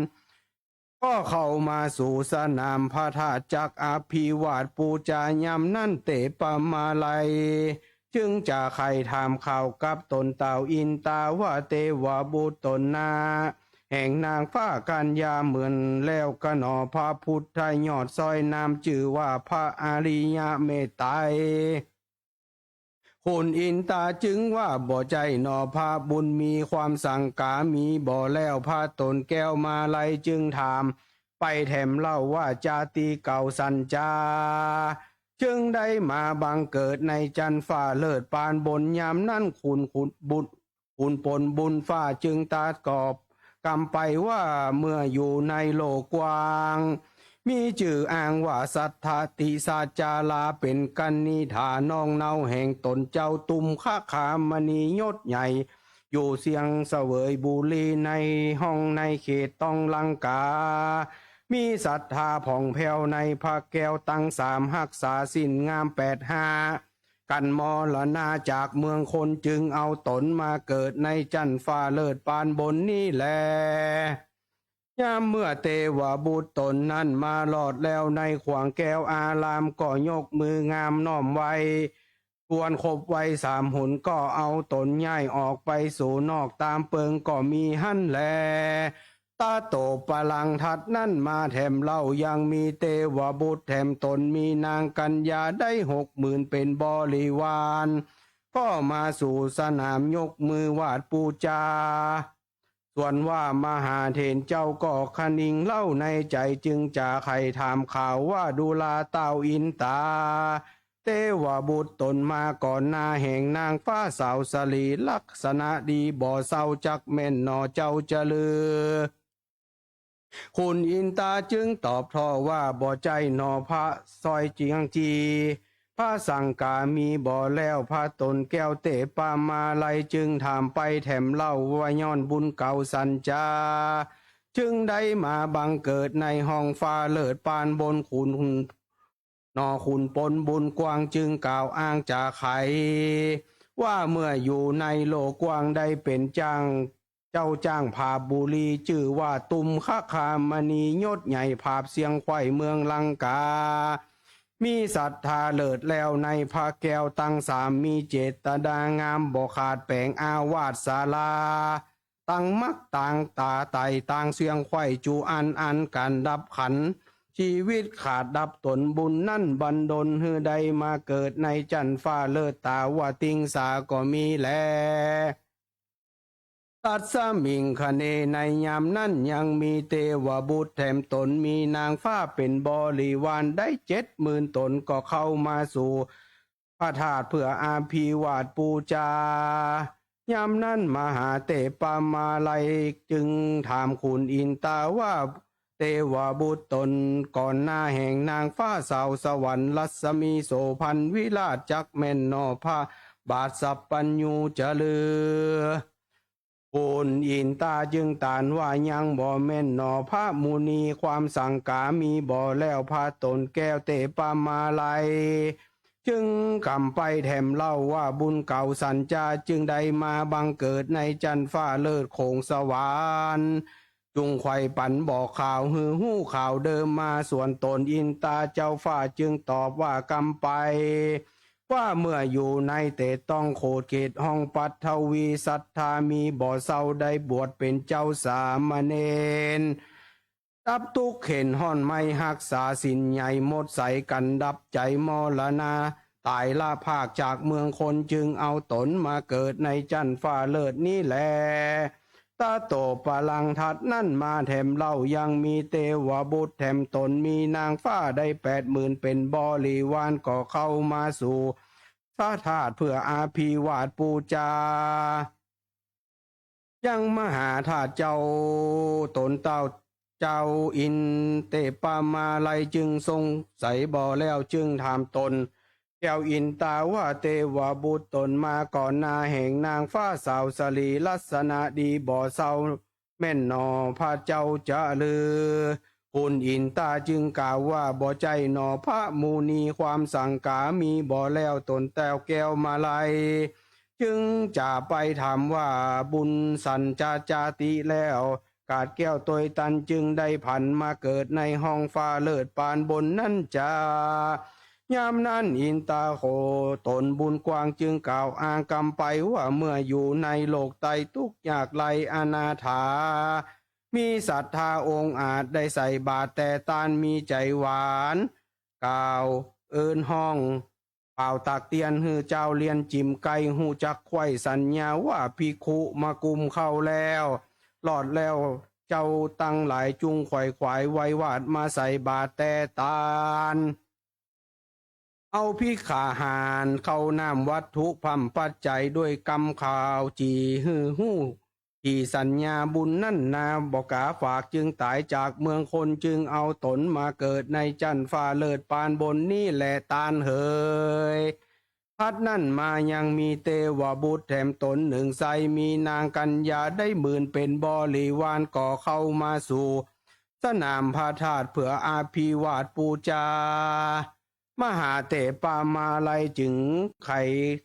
ก็เข้ามาสู่สนามพระธาตุจักอภิวาทปู๋จายามนั้นเตปะมาลัย จึงจะใค่ถามข่าวกับต๋นเต้าอินตาว่า เตวบุตรต๋นนา แห่งนางฟ้ากัญญาเหมือนแล้วกะหนอ พระพุทธยอดซ้อยนามจื้อว่าพระอริยะเมตไตร ขุนอินตาจึงว่า บ่ใจ้หนอพระบุญมี ความสังกามีบ่แล้ว พระต๋นแก้วมาลัยจึงถามไปแถมเล่าว่า จาติเก่าสันจา จึงได้มาบังเกิดในจั๊นฟ้าเลิศปานบน ยามนั้นขุน ขุนบุตร ขุนพลบุญฟ้าจึงตรัสกอบกำไปว่า เมื่ออยู่ในโลกกว้าง มีจื้ออ้างว่าสัตถติสาจารา เป๋นกัณฑิฐาน้องเนาแห่งต๋นเจ้าตุมคคามณียศใหญ่ อยู่เสียงเสวยบุรีในห้องในเขตต้องลังกา มีศรัทธาผ่องแผ้วในพระแก้วตังสาม ฮักษาศีลงามแปดห้า กั๋นมรณาจากเมืองคน จึงเอาต๋นมาเกิดในจั๊นฟ้าเลิศปานบนนี้แล ยามเมื่อเตวบุตรต๋นนั้นมารอดแล้วในขวางแก้วอาราม ก็ยกมืองามน้อมไหว้ ทวนครบไหว้สามหน ก็เอาต๋นย้ายออกไปสู่นอกต๋ามเปิงก็มีหั้นแล ตะโตปรัง ถัดนั้นมาแถมเล่า ยังมีเตวบุตรแถมต๋น มีนางกัญญาได้หกหมื่นเป๋นบริวาร ก็มาสู่สนามยกมือไหว้ปู๋จา ส่วนว่ามหาเถรเจ้าก็คะนิงเล่าในใจ๋ จึงจะใค่ถามข่าวว่า ดูราต้าวอินตา เตวบุตรต๋นมาก่อนหน้าแห่งนางฟ้าสาวสะหลี ลักษณะดีบ่เซา จักแม่นหนอเจ้าจะลือ ขุนอินตาจึงตอบท่อว่า บ่ใจ้หนอพระ สวยเจียงจี พระสังฆามีบ่แล้ว พระต๋นแก้วเตปะมาลัย จึงถามไปแถมเล่าว่า ย้อนบุญเก่าสัญจา จึงได้มาบังเกิดในห้องฟ้าเลิศปานบน ขุน หนอขุนปนบุญกว้าง จึงกล่าวอ้างจะไข ว่าเมื่ออยู่ในโลกกว้าง ได้เป๋นจ้าง เจ้าจ้างผาบบุรี จื้อว่าตุมคคามณี ยศใหญ่ผาบเสียงไขว้เมืองลังกา มีศรัทธาเลิศแล้วในพระแก้วตังสาม มีเจตนางามบ่ขาดแป๋ง อาวาสสารา ตังมักตังต๋าไต่ ตังเสียงไขว้จุอัน อันก๋านดับขัน ชีวิตขาดดับต๋น บุญนั้นบันดลหื้อได้มาเกิดในจั๊นฟ้าเลิศตาวติงสาก็มีแล ตัสมิงคเณ ในยามนั้นยังมีเตวบุตรแถมต๋น มีนางฟ้าเป๋นบริวารได้เจ็ดหมื่นต๋น ก็เข้ามาสู่ พระธาตุเพื่ออภิวาทปู๋จา ยามนั้นมหาเตปะมาลัยจึงถามขุนอินตาว่า เตวบุตรต๋นก่อนหน้าแห่งนางฟ้าสาวสวรรค์ รัศมีโสภณวิราช จักแม่นหนอพระบาทสัพพัญญูจะลือ ขุนอินตาจึงต๋านว่า ยังบ่แม่นหนอพระมุนี ความสังฆามีบ่แล้ว พระต๋นแก้วเตปะมาลัย จึงกำไปแถมเล่าว่า บุญเก่าสัญจา จึงได้มาบังเกิดในจั๊นฟ้าเลิศโขงสวรรค์ จุ่งไขว้ปันบอกข่าว หื้อฮู้ข่าวเดิมมา ส่วนต๋นอินตาเจ้าฟ้าจึงตอบว่ากำไป ว่าเมื่ออยู่ในเตตองโขดเขตห้องปัทวี ศรัทธามีบ่เซา ได้บวชเป๋นเจ้าสามเณร ดับตุ๊กข์เข็ญฮ้อน ไม่ฮักษาศีลใหญ่ หมดใสก๋านดับใจ๋ มรณาต๋ายละภาคจากเมืองคน จึงเอาต๋นมาเกิดในจั๊นฟ้าเลิศนี้แล ตะโตปรัง ถัดนั้นมาแถมเล่า ยังมีเตวบุตรแถมต๋น มีนางฟ้าได้แปดหมื่นเป๋นบริวาร ก็เข้ามาสู่พระธาตุเพื่ออภิวาทปู๋จา ยังมหาธาตุเจ้า ต๋นเต้าเจ้าอินเตปะมาลัยจึงสงสัยบ่แล้ว จึงถามต๋นแก้วอินตาว่า เตวบุตรต๋นมาก่อนหน้าแห่งนางฟ้าสาวสะหลี ลักษณะดีบ่เซา แม่นหนอพระเจ้าจะลือ ขุนอินตาจึงกล่าวว่า บ่ใจ้หนอพระมุนี ความสังฆามีบ่แล้ว ต๋นเต้าแก้วมาลัย จึงจะไปถามว่า บุญสัญจาจาติแล้ว กาดแก้วตวยตัน จึงได้ผันมาเกิดในห้องฟ้าเลิศปานบนนั้นจา ยามนั้นอินตาโขตนบุญกว้าง จึงกล่าวอ้างกำไปว่า เมื่ออยู่ในโลกใต้ตุ๊กข์ยากไร้อนาถา มีศรัทธาองอาจได้ใส่บาตรแต่ตาน มีใจ๋หวาน กล่าวเอิ้นฮ้อง เป่าตักเตียนหื้อเจ้าเรียนจิ่มไก่ ฮู้จักไขว้สัญญาว่าภิกขุมากุมเข้าแล้ว รอดแล้วเจ้าตังหลาย จุ่งไขว่ขวายไหว้วาดมาใส่บาตรแต่ตาน เอาภิกขาหาร ข้าวน้ำวัตถุพร่ำปัจจัย ด้วยกำข่าวจี่หื้อฮู้ ที่สัญญาบุญนั้นนา บ่กาฝากจึงต๋ายจากเมืองคน จึงเอาตนมาเกิดในจั๊นฟ้าเลิศปานบนนี้แลตานเหย ถัดนั้นมายังมีเตวบุตรแถมตนหนึ่งไซร้ มีนางกัญญาได้หมื่นเป๋นบริวาร ก็เข้ามาสู่สนามพระธาตุเพื่ออภิวาทปู๋จา มหาเถปะมาลัยจึงไข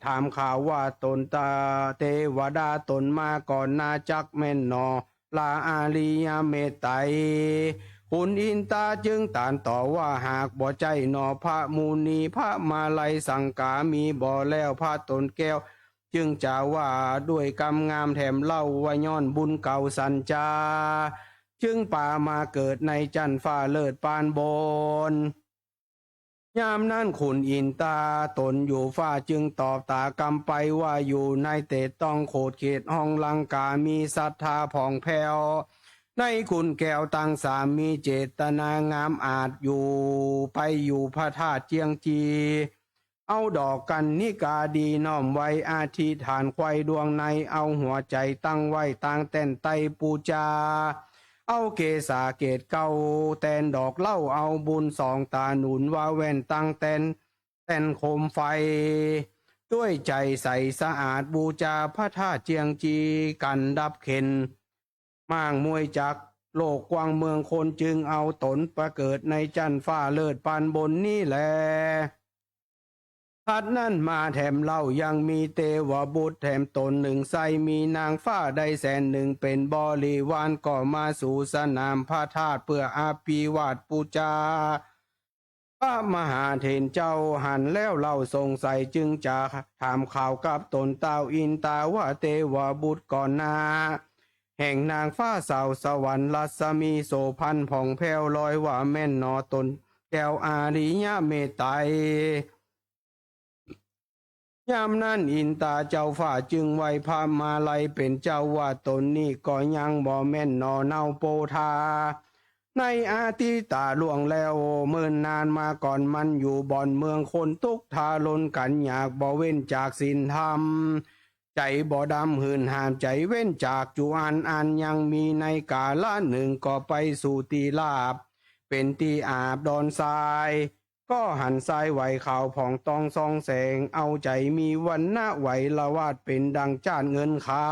ถามข่าวว่า ตนตาเตวดาตนมาก่อนนา จักแม่นหนอ ลาอาริยเมตไตร ขุนอินตาจึงตรัสตอบว่า หากบ่ใจ้หนอพระมุนี พระมาลัยสังกามีบ่แล้ว พระตนแก้วจึงจะว่าด้วยกำงามแถมเล่า ว่าย้อนบุญเก่าสัญจา จึงปามาเกิดในจั๊นฟ้าเลิศปานบน ยามนั้นขุนอินตาตนอยู่ฟ้า จึงตอบตากำไปว่า อยู่ในเต๋ต้องโขดเขตห้องลังกา มีศรัทธาผ่องแผ้ว ในคุณแก้วตังสาม มีเจตนางามอาจอยู่ ไปอยู่พระธาตุเจียงจี เอาดอกกัณฑิกาดีน้อมไว้ อธิษฐานไขว้ดวงใน เอาหัวใจ๋ตั้งไว้ตางแต้นไต้ปู๋จา เอาเกศาเกศเก้าแตนดอกเหล้า เอาบุญสองต๋าหนุนว่าแว่นตังแต้น แต้นโคมไฟ ด้วยใจ๋ใสสะอาดปู๋จาพระธาตุเจียงจี กั๋นดับเข็ญ ม่างมวยจักร โลกกว้างเมืองคน จึงเอาตนปาเกิดในจั๊นฟ้าเลิศปานบนนี้แล ถัดนั้นมาแถมเล่า ยังมีเตวบุตรแถมต๋นหนึ่ง ใส่มีนางฟ้าได้แสนหนึ่ง เป๋นบริวาร ก็มาสู่สนามพระธาตุ เปื้ออภิวาทปู๋จา พระมหาเถรเจ้าหันแล้วเล่าสงสัย จึงจะถามข่าวกับตน ต้าวอินตาว่า เตวบุตรก่อนนา แห่งนางฟ้าสาวสวรรค์ รัศมีโสภณผ่องแผ้วลอย ว่าแม่นหนอตนแก้วอาริยเมตไตร ยามนั้นอินตาเจ้าฟ้าจึงไหว้พระมาลัยเป๋นเจ้าว่า ตนนี้ก็ยังบ่แม่นหนอเนาโปธา ในอดีตล่วงแล้วเมินนานมาก่อน มันอยู่บ่อนเมืองคน ตุ๊กข์ทารุณกั๋น อยากบ่เว้นจากศีลธรรม ใจ๋บ่ดำหื่นห้าม ใจ๋เว้นจากจุอัน อันยังมีในกาละหนึ่ง ก็ไปสู่ตี้ราบ เป๋นตี้อาบดอนทราย ก็หันทรายไหวขาวผ่องต้องส่องแสง เอาใจ๋มีวรรณะไหวละวาด เป๋นดังจ้านเงินคา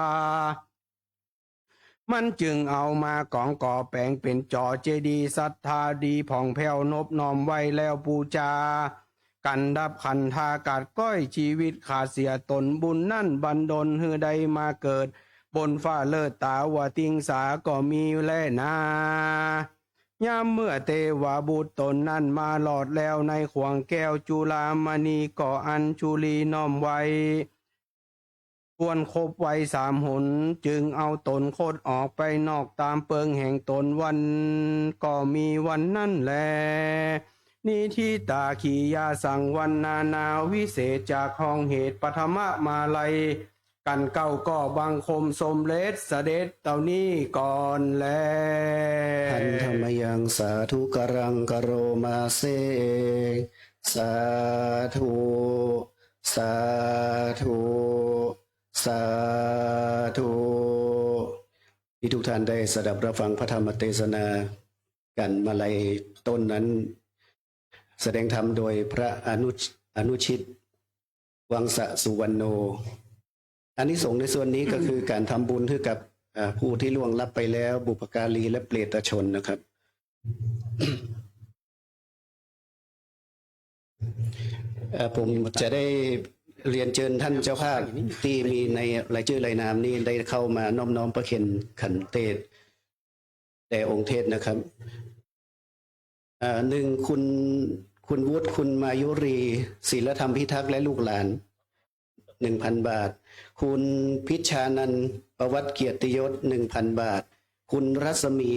มันจึงเอามากองก่อแป๋งเป๋นจ๋อเจดีย์ ศรัทธาดีผ่องแผ้วนบน้อมไหว้แล้วปู๋จา กั๋นดับขันธากัดก้อย ชีวิตขาดเสียตน บุญนั้นบันดลหื้อได้มาเกิด บนฟ้าเลิศตาวติงสาก็มีแลนา ยามเมื่อเตวบุตรตนนั้นมาหลอดแล้ว ในข่วงแก้วจุลามณี ก็อัญชุลีน้อมไหว้ ควรคบไว้สามหน จึงเอาตนคดออกไปนอกต๋ามเปิงแห่งต๋น วันก็มีวันนั้นแล นิธิตาขียาสังวรรณานา วิเศษจากห้องเหตุปฐมมาลัย กั๋นเก้าก็บังคมสมเร็จเสด็จเต้านี้ก่อนแล หันธมยังสาธุกรังกโรมาเส สาธุ สาธุ สาธุ ที่ทุกท่านได้สดับรับฟังพระธรรมเตสนากั๋นมาลัยต้นนั้น แสดงธรรมโดยพระอนุช- อนุชิต วังสสุวรรณโณ อานิสงส์ในส่วนนี้ก็คือก๋านทำบุญหื้อกับ อ่า ผู้ที่ล่วงลับไปแล้ว บุพการีและเปรตชนนะครับ เอ่อ ผมจะได้เรียนเจิญท่านเจ้าภาพตี้มีในรายจื้อรายนามนี้ได้เข้ามาน้อมน้อมพระเคนขันเตศน์แด่องค์เทศน์นะครับ เอ่อ หนึ่ง คุณ คุณวุฒิ คุณมายุรี ศีลธรรมพิทักษ์ และลูกหลาน หนึ่งพันบาท คุณพิชชานันท์ ประวัติเกียรติยศ หนึ่งพันบาท คุณรัศมี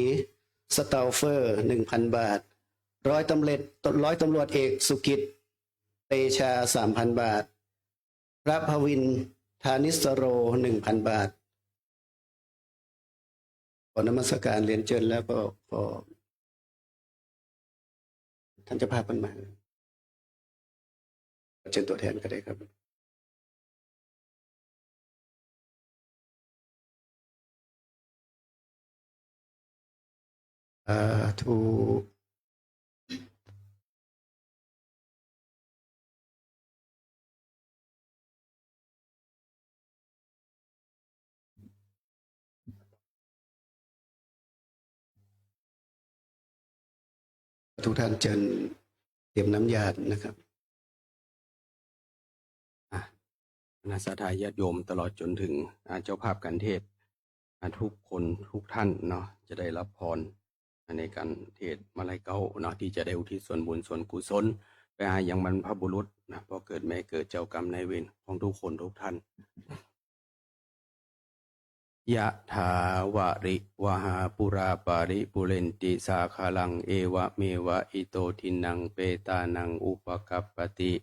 สตอลเฟอร์ หนึ่งพันบาท ร้อยตำรวจ ร้อยตำรวจเอกสุกิต เตชา สามพันบาท พระพวินทร์ ธานิสโร หนึ่งพันบาท ขอนมัสการเรียนเจิญแล้วก็ขอ ท่านเจ้าภาพขึ้นมา เชิญตัวแทนก็ได้ครับ สาธุ ทุกท่านเจิญเตรียมน้ำหยาดนะครับ ณะศรัทธาญาติโยม ตลอดจ๋นเถิง อ่า เจ้าภาพก๋านเทศน์ อ่า กู้คนกู้ต้านเนาะ จะได้ฮับพร อ่า ในก๋านเทศน์มาลัยเก๊าเนาะ ตี้จะได้อุทิศส่วนบุญส่วนกุศล ไปหายังบรรพบุรุษนะ ป้อเกิดแม่เกิด เจ้ากรรมนายเวรของกู้คนกู้ต้าน ยะถา วะริวะหา ปูรา ปะริปูเรนติ สาคะลัง เอวะเมวะ อิโต ทินนัง เปตานัง อุปะกัปปะติ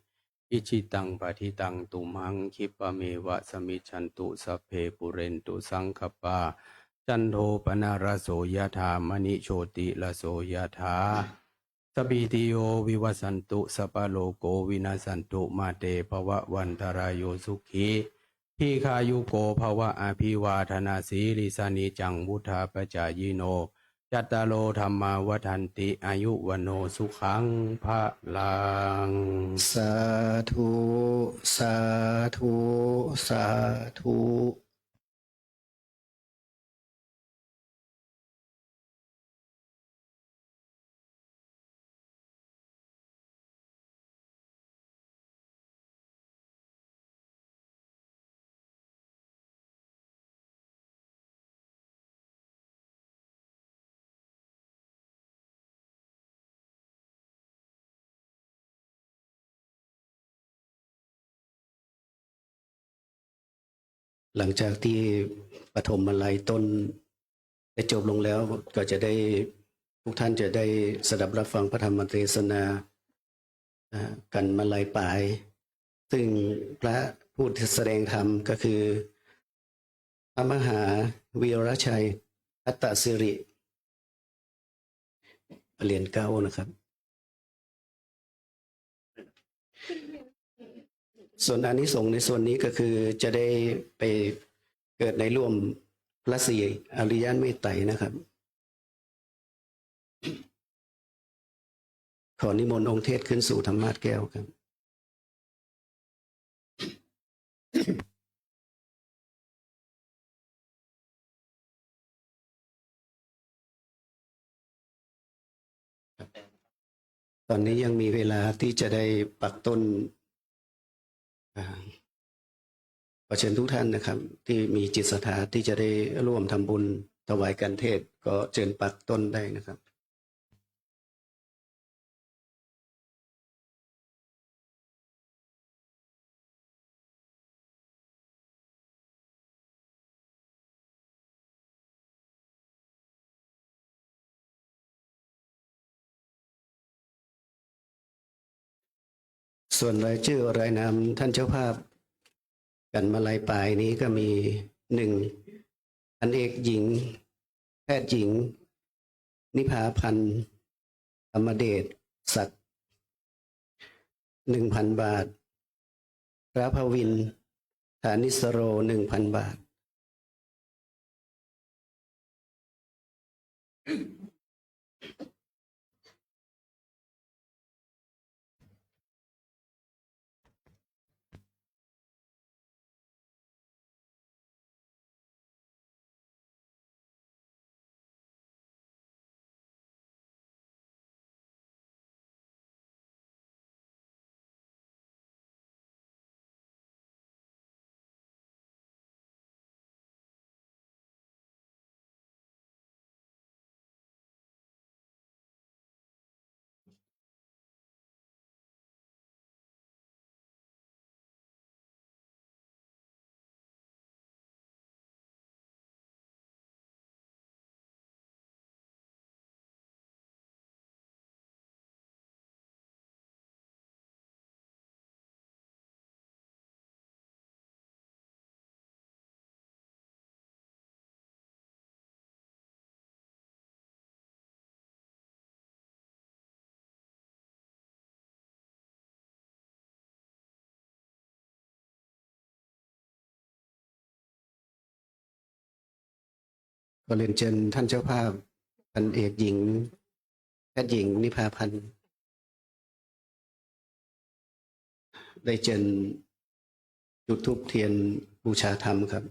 อิจฉิตัง ปะฏิตัง ตุมหัง คิปปะเมวะ สะมิชชันตุ สัพเพ ปูเรนตุ สังกัปปา จันโท ปะนะระโส ยะถา มะณิ โชติระโส ยะถา สัพพีติโย วิวัชชันตุ สัพพะโรโค วินัสสันตุ มา เต ภะวะวันตะราโย สุขี ทีฆายุโก ภะวะ อะภิวาทะนะสีลิสสะ นิจจัง วุฑฒาปะจายิโน จัตตาโร ธัมมา วัฑฒันติ อายุ วัณโณ สุขัง พะลัง สาธุ สาธุ สาธุ หลังจากตี้ปฐมมาลัยต้นได้จบลงแล้ว ก็จะได้ กู้ต้านจะได้สดับฮับฟังพระธรรมเตสนา อ่า กั๋นมาลัยป๋าย ซึ่งพระผู้แสดงธรรมก็คือ พระมหาวีรชัย ทัตตสิริ เหรียญเก๊านะครับ ส่วนอานิสงส์ในส่วนนี้ก็คือจะได้ไปเกิดในร่วมพระศรีอริยเมตไตรนะครับ ขอนิมนต์องค์เทศน์ขึ้นสู่ธรรมาสน์แก้วครับ ต๋อนนี้ยังมีเวลาตี้จะได้ปักต้น อ่า ขอเชิญกู้ต้านนะครับ ตี้มีจิตศรัทธาตี้จะได้ร่วมทำบุญถวายกัณฑ์เทศน์ ก็เจิญปักต้นได้นะครับ ส่วนรายจื้อรายนามต้านเจ้าภาพกั๋นมาลัยป๋ายนี้ก็มี หนึ่ง พันเอกหญิง แพทย์หญิง นิพาพันธ์ ธรรมเดชศักดิ์ หนึ่งพันบาท พระพวินทร์ ฐานิสโร หนึ่งพันบาท ขอเรียนเชิญต้านเจ้าภาพ พันเอกหญิง แพทย์หญิง นิพาพันธ์ ได้เจิญจุดธูปเตียนบูชาธรรมครับ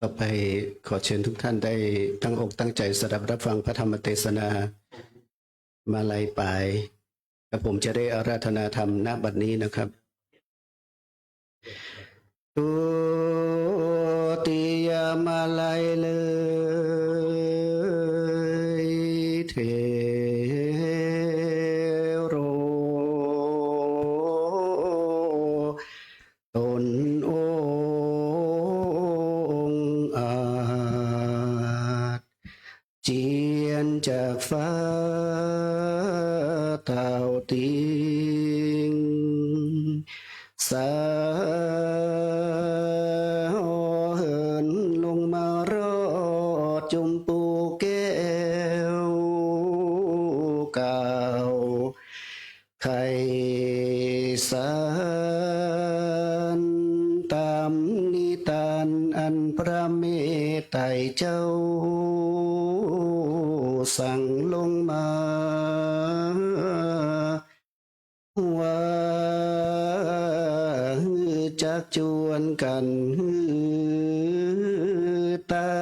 ต่อไปขอเชิญทุกท่านได้ตั้งอกตั้งใจสดับรับฟังพระธรรมเตสนา มาลัยป๋าย และผมจะได้อาราธนาธรรม ณ บัดนี้นะครับ ทุติยมาลัยเลย เถโร ตนองอาจ เจียรจากฟ้าเต้าติง สาเหินลงมารอดจุมปูแก้วเก่า ไขสารต๋ามนิตานอันพระเมตไตรเจ้าสั่งลงมา ว่าหื้อจักจวนกั๋นหื้อตา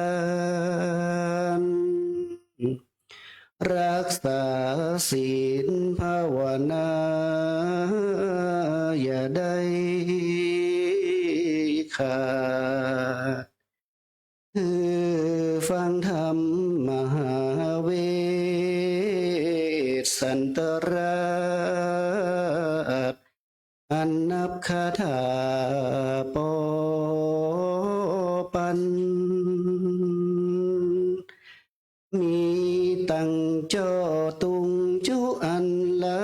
น รักษาศีลภาวนาอย่าได้ขาด หื้อฟังธรรมมหาเวสสันตราช อันนับคาถาปอปัน มีตังจ้อตุงจุอันหลา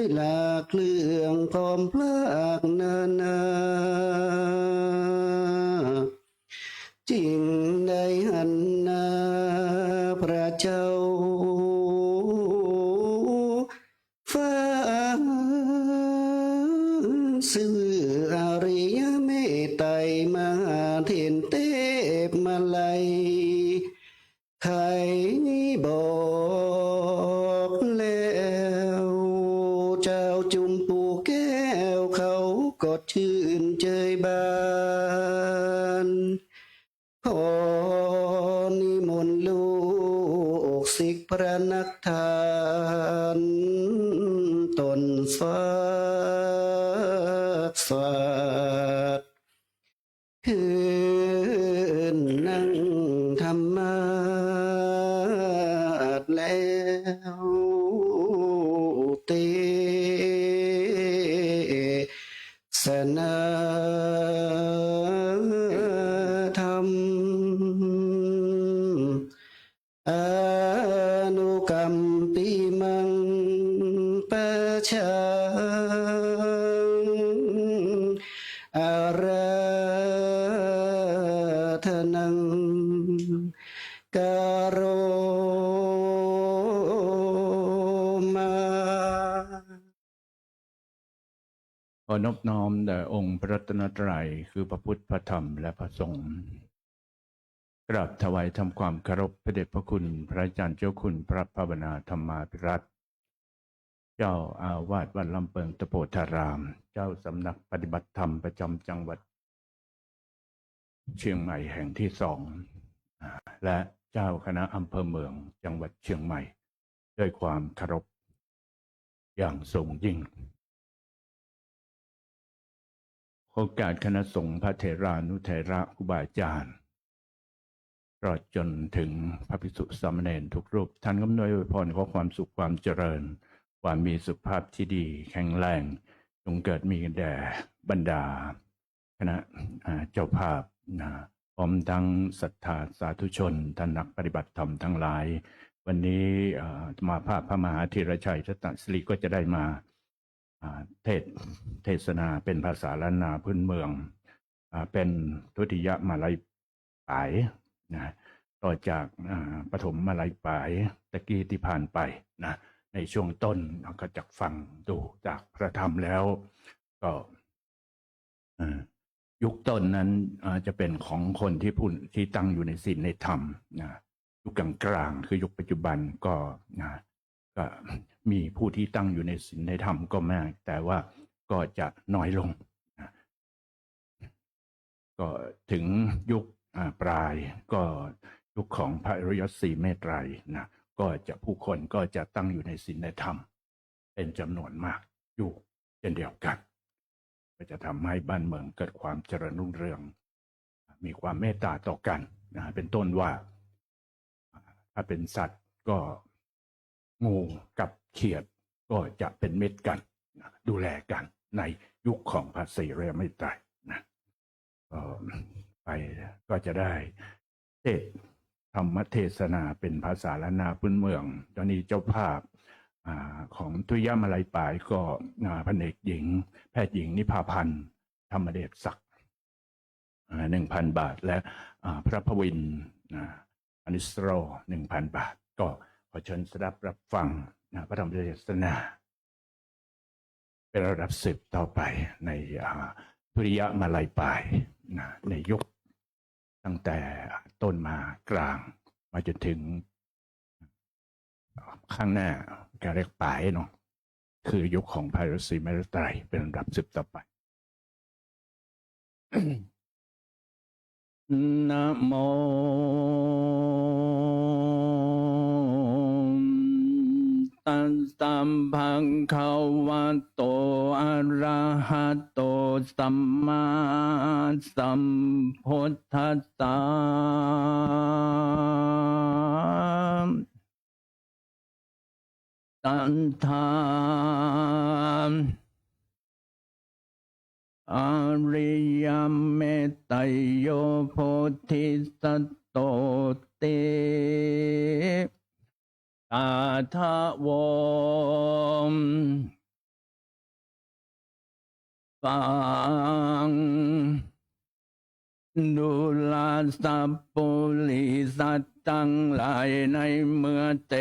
ย หลากเรื่องพร้อมพรากนานา จึงได้หันหน้าพระเจ้า ฟังซื่ออริยเมตไตรมหาเถรเทพมาลัย ไขบอกแล้ว เจ้าจุมปูแก้วเขาก็ชื่นเจยบาน ขอนิมนต์ลูกศิษย์พระนักธรรม ตนสวัสดิ์สวัสดิ์ คืนนั่งธรรมาสน์แล้ว เต สนาธรรม อนุกัมปิมัง ปะชัง อาราธนัง กะโรมา ขอนอบน้อมแด่องค์พระรัตนตรัย คือพระพุทธ พระธรรม และพระสงฆ์ กราบถวายทำความเคารพพระเดชพระคุณพระอาจารย์เจ้าคุณพระภาวนาธรรมาภิรัตน์ เจ้าอาวาสวัดลำเปิงตะโพธาราม เจ้าสำนักปฏิบัติธรรมประจำจังหวัด เชียงใหม่แห่งที่สอง อ่า และเจ้าคณะอำเภอเมืองจังหวัดเชียงใหม่ ด้วยความเคารพอย่างสูงยิ่ง โอกาสคณะสงฆ์พระเถรานุเถระครูบาอาจารย์ ตลอดจนถึงพระภิกษุสามเณรทุกรูป ท่านอำนวยอวยพรขอความสุขความเจริญ ความมีสุขภาพที่ดีแข็งแรง จงเกิดมีแด่บรรดา คณะ อ่า เจ้าภาพนะ พร้อมทั้งศรัทธาสาธุชน ท่านนักปฏิบัติธรรมทั้งหลาย วันนี้ อ่า อาตมาภาพพระมหาธีรชัย ทัตตสิริ ก็จะได้มา อ่า เทศน์ เทศนาเป็นภาษาล้านนาพื้นเมือง อ่า เป็นทุติยมาลัยป๋ายนะ ต่อจาก อ่า ปฐมมาลัยป๋ายตะกี้ที่ผ่านไปนะ ในช่วงต้นเราก็จะฟังดูจากพระธรรมแล้ว ก็ เอ่อ ยุคต้นนั้น เอ่อ จะเป็นของคนที่ผู้ ที่ตั้งอยู่ในศีลในธรรมนะ ยุคกลางๆ คือยุคปัจจุบันก็นะ ก็มีผู้ที่ตั้งอยู่ในศีลในธรรมก็มาก แต่ว่าก็จะน้อยลงนะ ก็ถึงยุค อ่า ปลาย ก็ยุคของพระอริยศรีเมตไตรยนะ ก็จะ ผู้คนก็จะตั้งอยู่ในศีลในธรรมเป็นจำนวนมากอยู่เช่นเดียวกัน ก็จะทำให้บ้านเมืองเกิดความเจริญรุ่งเรือง มีความเมตตาต่อกันนะ เป็นต้นว่า ถ้าเป็นสัตว์ก็ งูกับเขียดก็จะเป็นมิตรกันนะ ดูแลกันในยุคของพระศรีอริยเมตไตรยนะ ก็ไปก็จะได้เทศน์ธรรมเทศนาเป็นภาษาล้านนาพื้นเมือง ตอนนี้เจ้าภาพ อ่า ของทุติยมาลัยปลายก็ อ่า พันเอกหญิง แพทย์หญิงนิพาพันธ์ ธรรมเดชศักดิ์ อ่า หนึ่งพันบาท และ อ่า พระพวินทร์ อ่า อนิสโร หนึ่งพันบาท ก็ขอเชิญสดับรับฟัง อ่า พระธรรมเทศนา เป็นลำดับสืบต่อไปใน อ่า ทุติยมาลัยปลายนะ ในยุคตั้งแต่ต้นมากลาง มาจนถึง ข้างหน้าก็เรียกปลายเนาะ คือยุคของพระอริยศรีเมตไตรยเป็นลำดับสืบต่อไป นะโม ตัสสะ ภะคะวะโต อะระหะโต สัมมาสัมพุทธัสสะ ตถา อริยเมตไตรโย โพธิสัตโตติ ตถา วง ฟัง ดูราสัพปุริสัตว์ตังหลายในเมื่อเต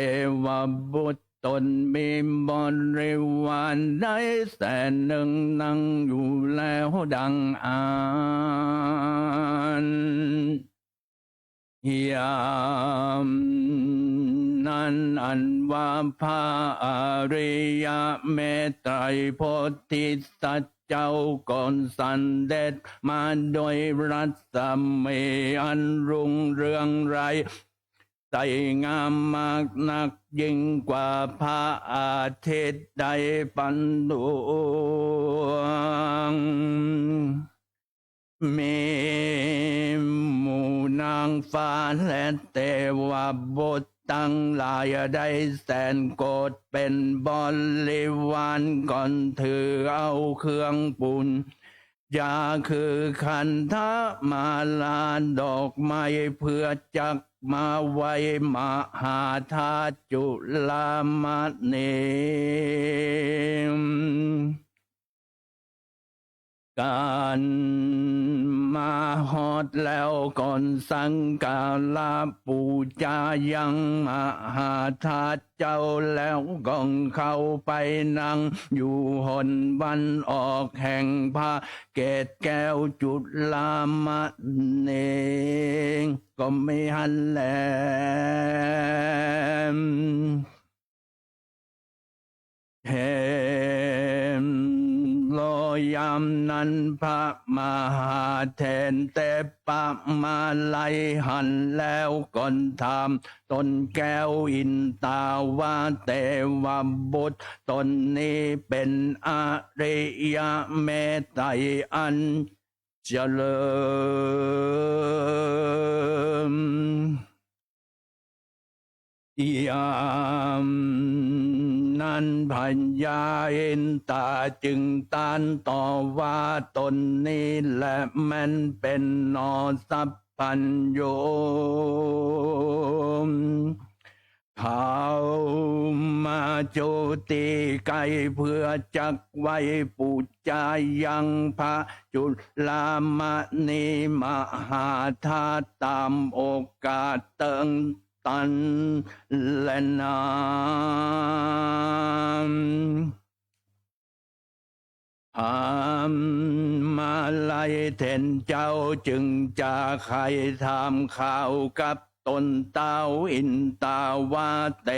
วบุตรตนมีบริวารได้แสนหนึ่งนั่งอยู่แล้วดังอั้น ยามนั้นอันว่าพระอริยเมตไตรโพธิสัตว์เจ้าก็เสด็จมาโดยรัศมีอันรุ่งเรืองไร้ ใสงามมากนักยิ่งกว่าพระอาทิตย์ได้เป็นดวง มีหมู่นางฟ้าและเตวบุตรตังหลายได้แสนโกฏเป็นบริวาร ก็ถือเอาเครื่องปุญญาคือขันธมาลาดอกไม้เพื่อจักมาไหว้มหาธาตุจุลามณี กันมาฮอดแล้วก็สักการะปู๋จายังมหาธาตุเจ้าแล้วก็เข้าไปนั่งอยู่หนวันออกแห่งพระเกศแก้วจุลามณี ก็มีหั้นแล เห็นลอยยามนั้นพระมหาเถรเตปะมาลัยหันแล้วก็ถามตนแก้วอินตาว่า เตวบุตรตนนี้เป็นอริยเมตไตรอัน เจริญ ยามนั้นพญาอินตาจึงตรัสตอบว่า ตนนี้แหละแม่นเป็นหนอสัพพัญญู เข้ามาจุติใกล้เพื่อจักไหว้ปู๋จายังพระจุลามณีมหาธาตุตามโอกาสเติงตันแลนา พระมาลัยเถรเจ้าจึงจะใค่ถามข่าวกับ ต๋นเต้าอินตาวา เต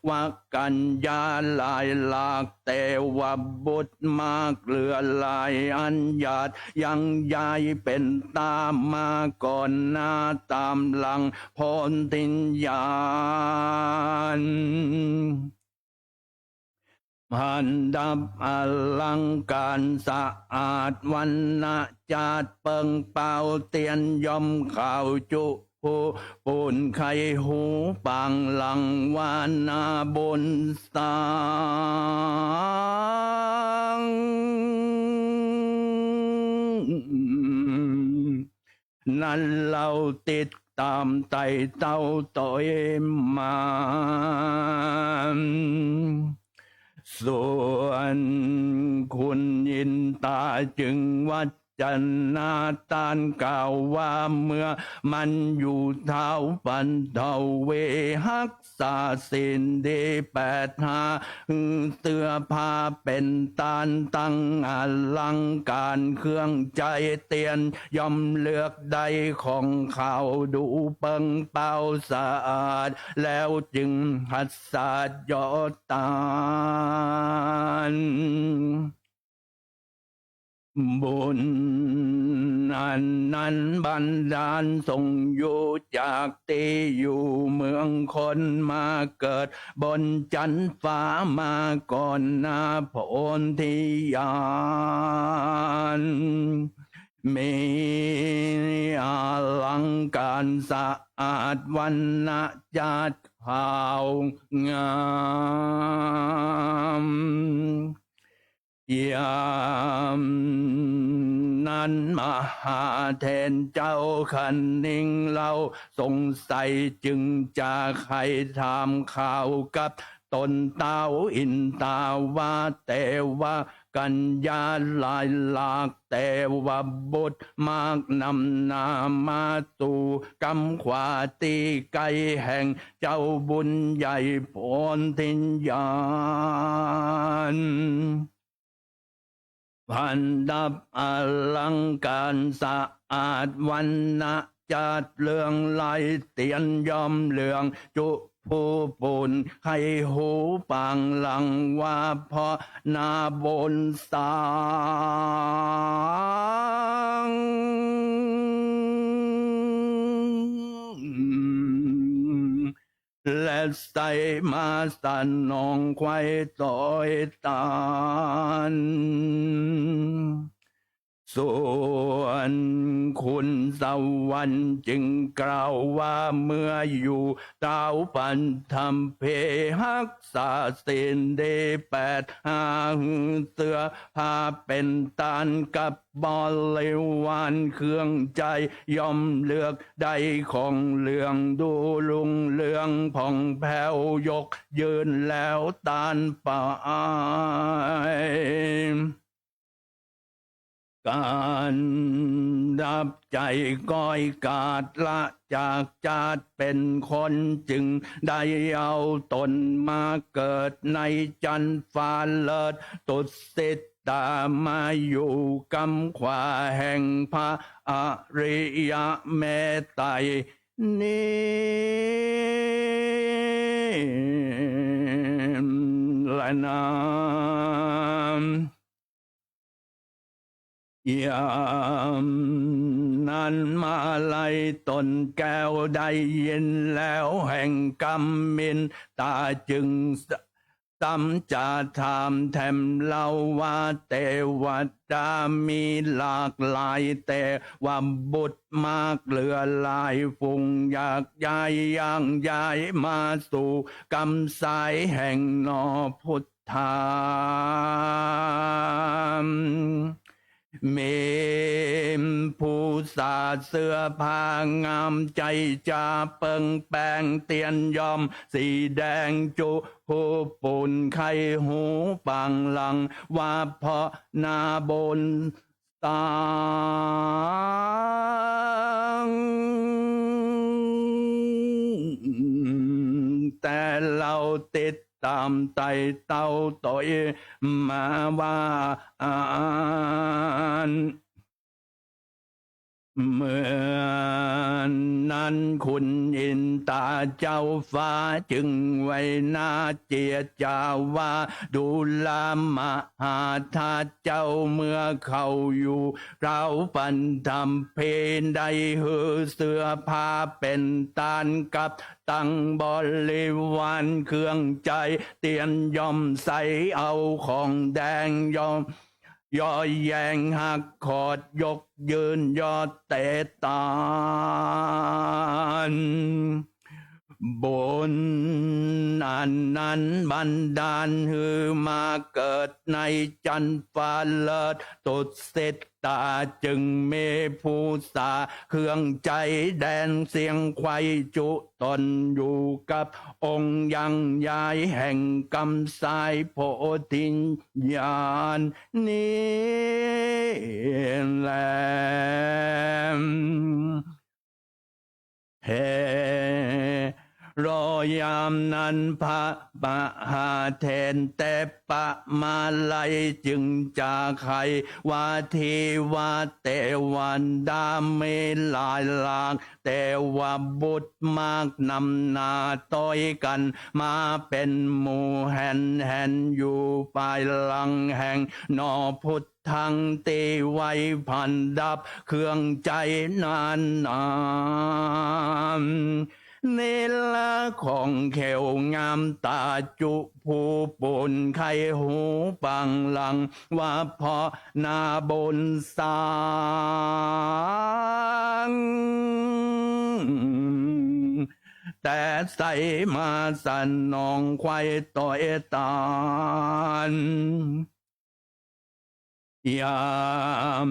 วกัญญาหลายหลาก เตวบุตรมากเหลือหลายอันหยาด ยังย้ายเป๋นต๋ามาก่อนหน้าต๋ามหลังโพธิญาณ ประดับอลังก๋านสะอาดวรรณะ จาดเปิงเปาเตียนย่อมขาวจุ ผู้ปูนใค่หูปางหลังว่านาบุญสัง นั้นเฮาติดต๋ามไต่เต้าตวยมา ส่วนขุนอินต๋าจึงวัจจะนาต้านกล่าวว่า เมื่อมันอยู่เท้าปัทเว ฮักษาศีลดีแปดห้า หื้อเสื้อผ้าเป๋นตานตั้งอลังก๋านเครื่องใจ๊เตียน ย่อมเลือกได้ของขาวดูเปิงเปาสะอาด แล้วจึงฮัสสะยอดตาน บุญอันนั้นบันดาลส่งอยู่จากตี้อยู่เมืองคนมาเกิดบนจั๊นฟ้ามาก่อนนาโพธิญาณ มีอลังก๋านสะอาดวรรณะจาดขาวงาม ยามนั้นมหาเถรเจ้าคะนิงค์เล่าสงสัย จึงจะใค่ถามข่าวกับต๋นเต้าอินต๋าว่า เตวกัญญาหลายหลาก เตวบุตรมากนำหน้ามาสู่ก้ำขวาตี้ใก้แห่งเจ้าบุญใหญ่โพธิญาณ ประดับอลังก๋านสะอาดวรรณะจาดเรืองลายเตียนย่อมเหลืองจุผู้ปูนใค่หูปางหลังว่าเพราะนาบุญสัง และใส่มาสนองใคร่ตวยตาน ส่วนขุนสวรรค์จึงกล่าวว่า เมื่ออยู่เท้าปัทเว ฮักษาศีลดีแปดห้า หื้อเสื้อผ้าเป๋นตานกับ บริวารเครื่องใจ๊ย่อมเลือกได้ของเหลืองดูรุ่งเรืองผ่องแผ้วยกยื่นแล้วตานไป ก๋านดับใจ๋ก้อยกาดละจากจาดเป๋นคน จึงได้เอาต๋นมาเกิดในจั๊นฟ้าเลิศ ตุสิตามาอยู่ก้ำขวาแห่งพระอริยะเมตไตรนี้แลนา ยามนั้นมาลัยตนแก้วได้ยินแล้วแห่งกำมินตาจึง ซ้ำจะถามแถมเล่าว่า เตวดามีหลากหลาย เตวบุตรมากเหลือหลายฝูง อยากย้ายย่างย้ายมาสู่กำซ้ายแห่งหนอพุทธา มีผู้สาเสื้อผ้างามใจ๊จาเปิงแปงเตียนย่อมสีแดงจุ ผู้ปูนใค่หูปางหลังว่าเพราะนาบุญสัง แต่เฮาติดต๋ามไต่เต้าตวยมาว่าอั้น เมื่อนั้นคุณอินตาเจ้าฟ้าจึงไว้หน้าเจียจาว่า ดูรามาหาธาตุเจ้า เมื่อเขาอยู่ เท้าปัณฑเพได้หื้อเสื้อผ้าเป๋นตานกับตังบริวารเครื่องใจ๊ เตียนย่อมใส่เอาของแดง ย่อม ย่อแยงหักขอดยกยื่น ย่อเตตาน บุญอันนั้นบันดาลหื้อมาเกิดในจันทร์ฟ้าเลิศ ตุสิตาจึงมีภูษาเครื่องใจ๊แดนเสียงไขว่จุตนอยู่กับองค์ยังยายแห่งกำสายโพธิญาณนี้แล แฮ่ รอยามนั้นพระมหาเถรเตปะมาลัยจึงจาไขว่า เทวาเตวันดามีหลายหลาก เตวบุตรมากนำหน้าต้อยกั๋นมาเป๋นหมู่แห่นแห่นอยู่ภายหลังแห่งหนอพุทธ ทั้งตี้ไว้ประดับเครื่องใจ๊นานา เนรของแขวงามตาจุ ผู้ปูนไขหูปังหลัง ว่าเพราะนาบุญสร้าง แต่ใส่มาสนองไขว่ต้อยตาน ยาม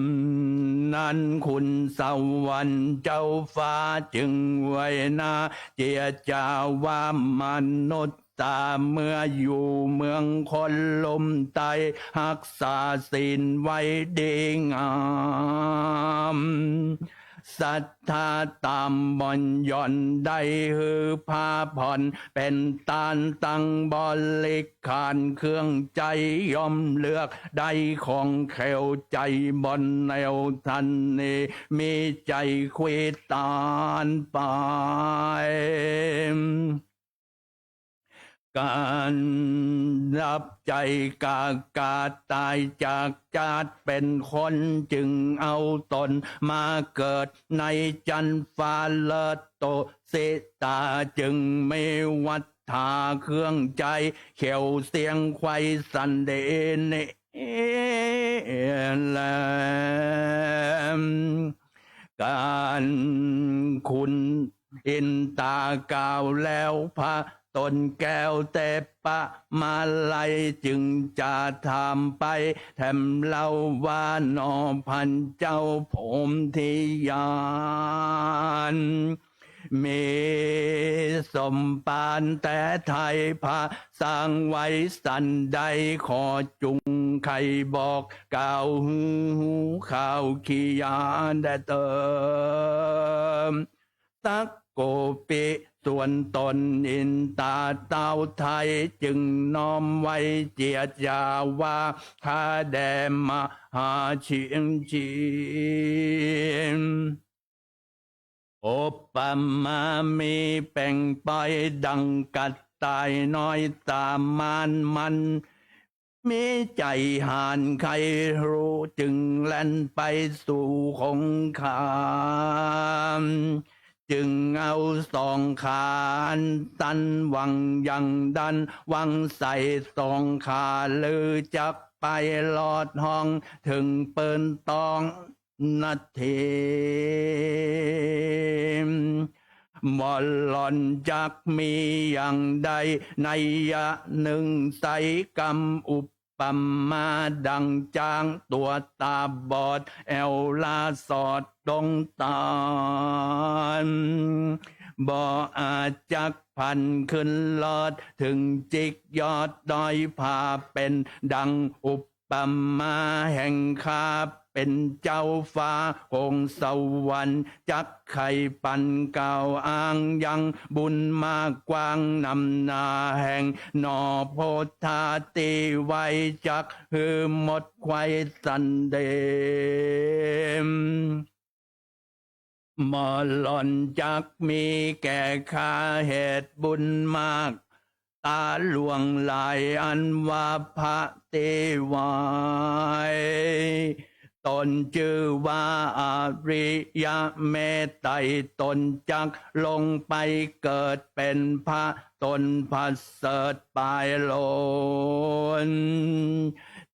นั้นขุนสวรรค์เจ้าฟ้าจึงไว้หน้าเจียจาว่า มนุษย์ตาเมื่ออยู่เมืองคนลุ่มใต้ ฮักษาศีลไว้ดีงาม ศรัทธาตามบ่อนหย่อน ได้หื้อผ้าผ่อนเป๋นตานตังบริขารเครื่องใจ๊ ย่อมเลือกได้ของแขวใจ๋บ่อนแนวทันเน มีใจ๋ควีตานไป ก๋านดับใจ๋กากาต๋ายจากจาติเป๋นคน จึงเอาตนมาเกิดในจันทร์ฟ้าเลิศ ตุสิตาจึงมีวัฏฐาเครื่องใจ๊แขวเสียงไขว่สันเดเนแล ก๋านขุนอินตากล่าวแล้ว พระตนแก้วเตปะมาลัยจึงจะถามไปแถมเล่าว่า หนอพันเจ้าพรหมธิญาณ มีสมภารแต๊ไท้ พระสร้างไว้สันใด ขอจุ่งใค่บอกกล่าวหื้อฮู้ข่าวขียาแด่เติม สักโกปิ ส่วนต๋นอินตาเต้าไท้ จึงน้อมไว้เจียจาว่า ข้าแด่มหาชิงชิง อุปมามีเป่งไปดังกระต่ายน้อยสามาน มันมีใจ๋หาญใค่ฮู้ จึงแล่นไปสู่คงคา จึงเอาสองขาอันสั้นวางยังด้าน วางใส่สองขา ลือจักไปลอดห้อง เถิงปืนตอง นาที บ่หล่อนจักมีอย่างใด นัยยะนึ่งไส้กำอุปมาดังจ๊างตั๋วต๋าบอด แอ่วลาสอดดงต๋าล บ่อาจจักพันขึ้นลอด เถิงจิกยอดดอยผา เป๋นดังอุป ปมาแห่งข้าเป๋นเจ้าฟ้าของสวรรค์ จักใค่ปันกล่าวอ้างยังบุญมากกว้างนำหน้าแห่งหนอโพธาตี้ไว้ จักหื้อหมดไขว่สันเดม หมอหล่อนจักมีแก่ข้าเหตุบุญมาก ต๋าหลวงหลายอันว่าพระเตวา ต๋นจื้อว่าอริยะเมตไตรย ต๋นจักลงไปเกิดเป๋นพระ ต๋นประเสริฐปายโลน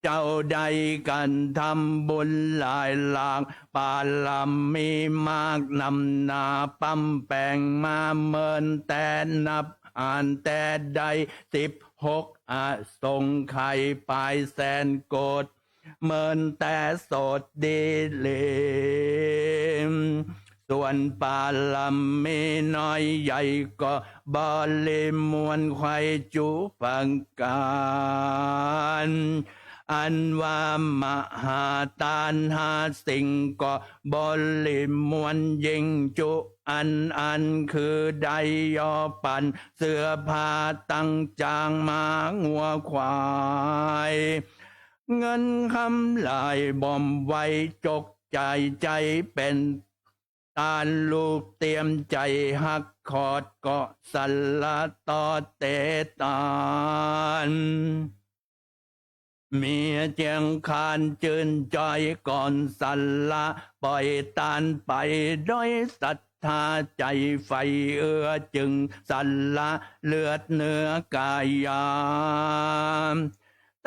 เจ้าได้กระทำบุญหลายหลาก บารมีมากนำหนา ปำแป๋งมาเมินแต่นับ อั้นแต่ได้สิบหกอสงไขย ปายแสนโกฏ เมินแต่โสดดีหลี ส่วนบารมีน้อยใหญ่ก็บริมวลไขว้จุประก๋าน อันว่ามหาตานห้าสิ่งก็บริมวลยิ่งจุอันอัน คือได้ย่อปั๋นเสื้อผ้าตั้งจ๊างม้างัวควาย เงินคำหลายบ่มไว้จกจ่ายใจ๊เป๋น ต๋านลูกเตียมใจ๋ฮักขอดเกาะสละต่อเตต๋าน มีเจียงคานจื้นจอยก่อนสละป่อยต๋านไป โดยศรัทธาใจ๋ใฝ่เอื้อจึงสละเลือดเนื้อกายา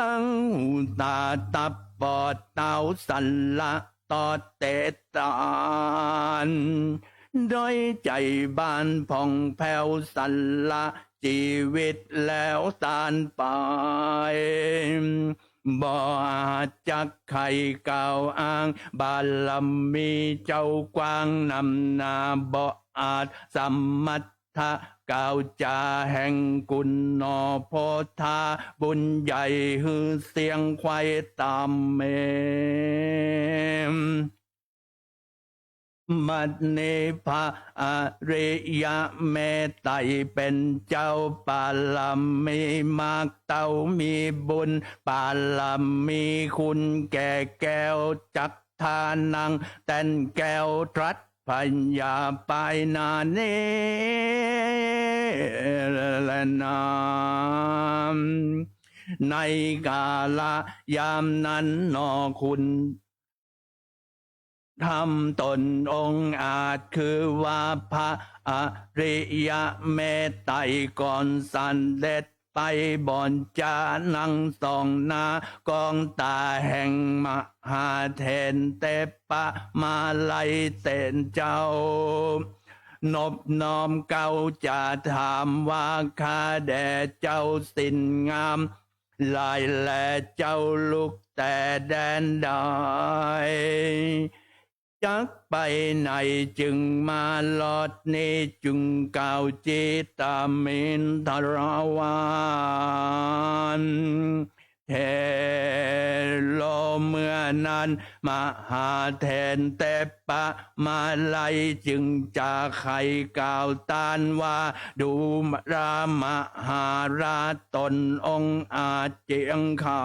ตังหูต๋าตับปอดเต้าสละต่อเตต๋าน โดยใจ๋บานผ่องแผ้วสละจีวิตแล้วต๋านไป บ่อาจจักใค่กล่าวอ้างบารมีเจ้ากว้างนำหนา บ่อาจสมัติ ถ้ากล่าวจ๋าแห่งกุณหนอ โพธาบุญใหญ่หื้อเสี้ยงไขว้ต๋ามเม บัดนี้พระอริยะเมตไตรยเป๋นเจ้าบารมีมาก เต้ามีบุญบารมีคุณแก่แก้ว จักทานังแต้นแก้วตรัส พญาปายหน้านี้แลนา ในกาละยามนั้นหนอ คุณธรรมต๋นองค์อาจ คือว่าพระอริยะเมตไตรยก่อนเสด็จ ไปบ่อนจานั่งส่องหน้ากองต๋าแห่งมหาเถรเตปะมาลัยเต๋นเจ้า นบน้อมเกล้าจะถามว่า ข้าแด่เจ้าสิ้นงามหลายแล เจ้าลุกแต่แดนใด จักไปไหนจึงมารอดนี้ จึงกล่าวจิตามินทราวาน เถโร เมื่อนั้นมหาเถรเตปะมาลัยจึงจะใค่กล่าวต้านว่า ดูรา มหาราชต๋นองค์อาจเจียงคา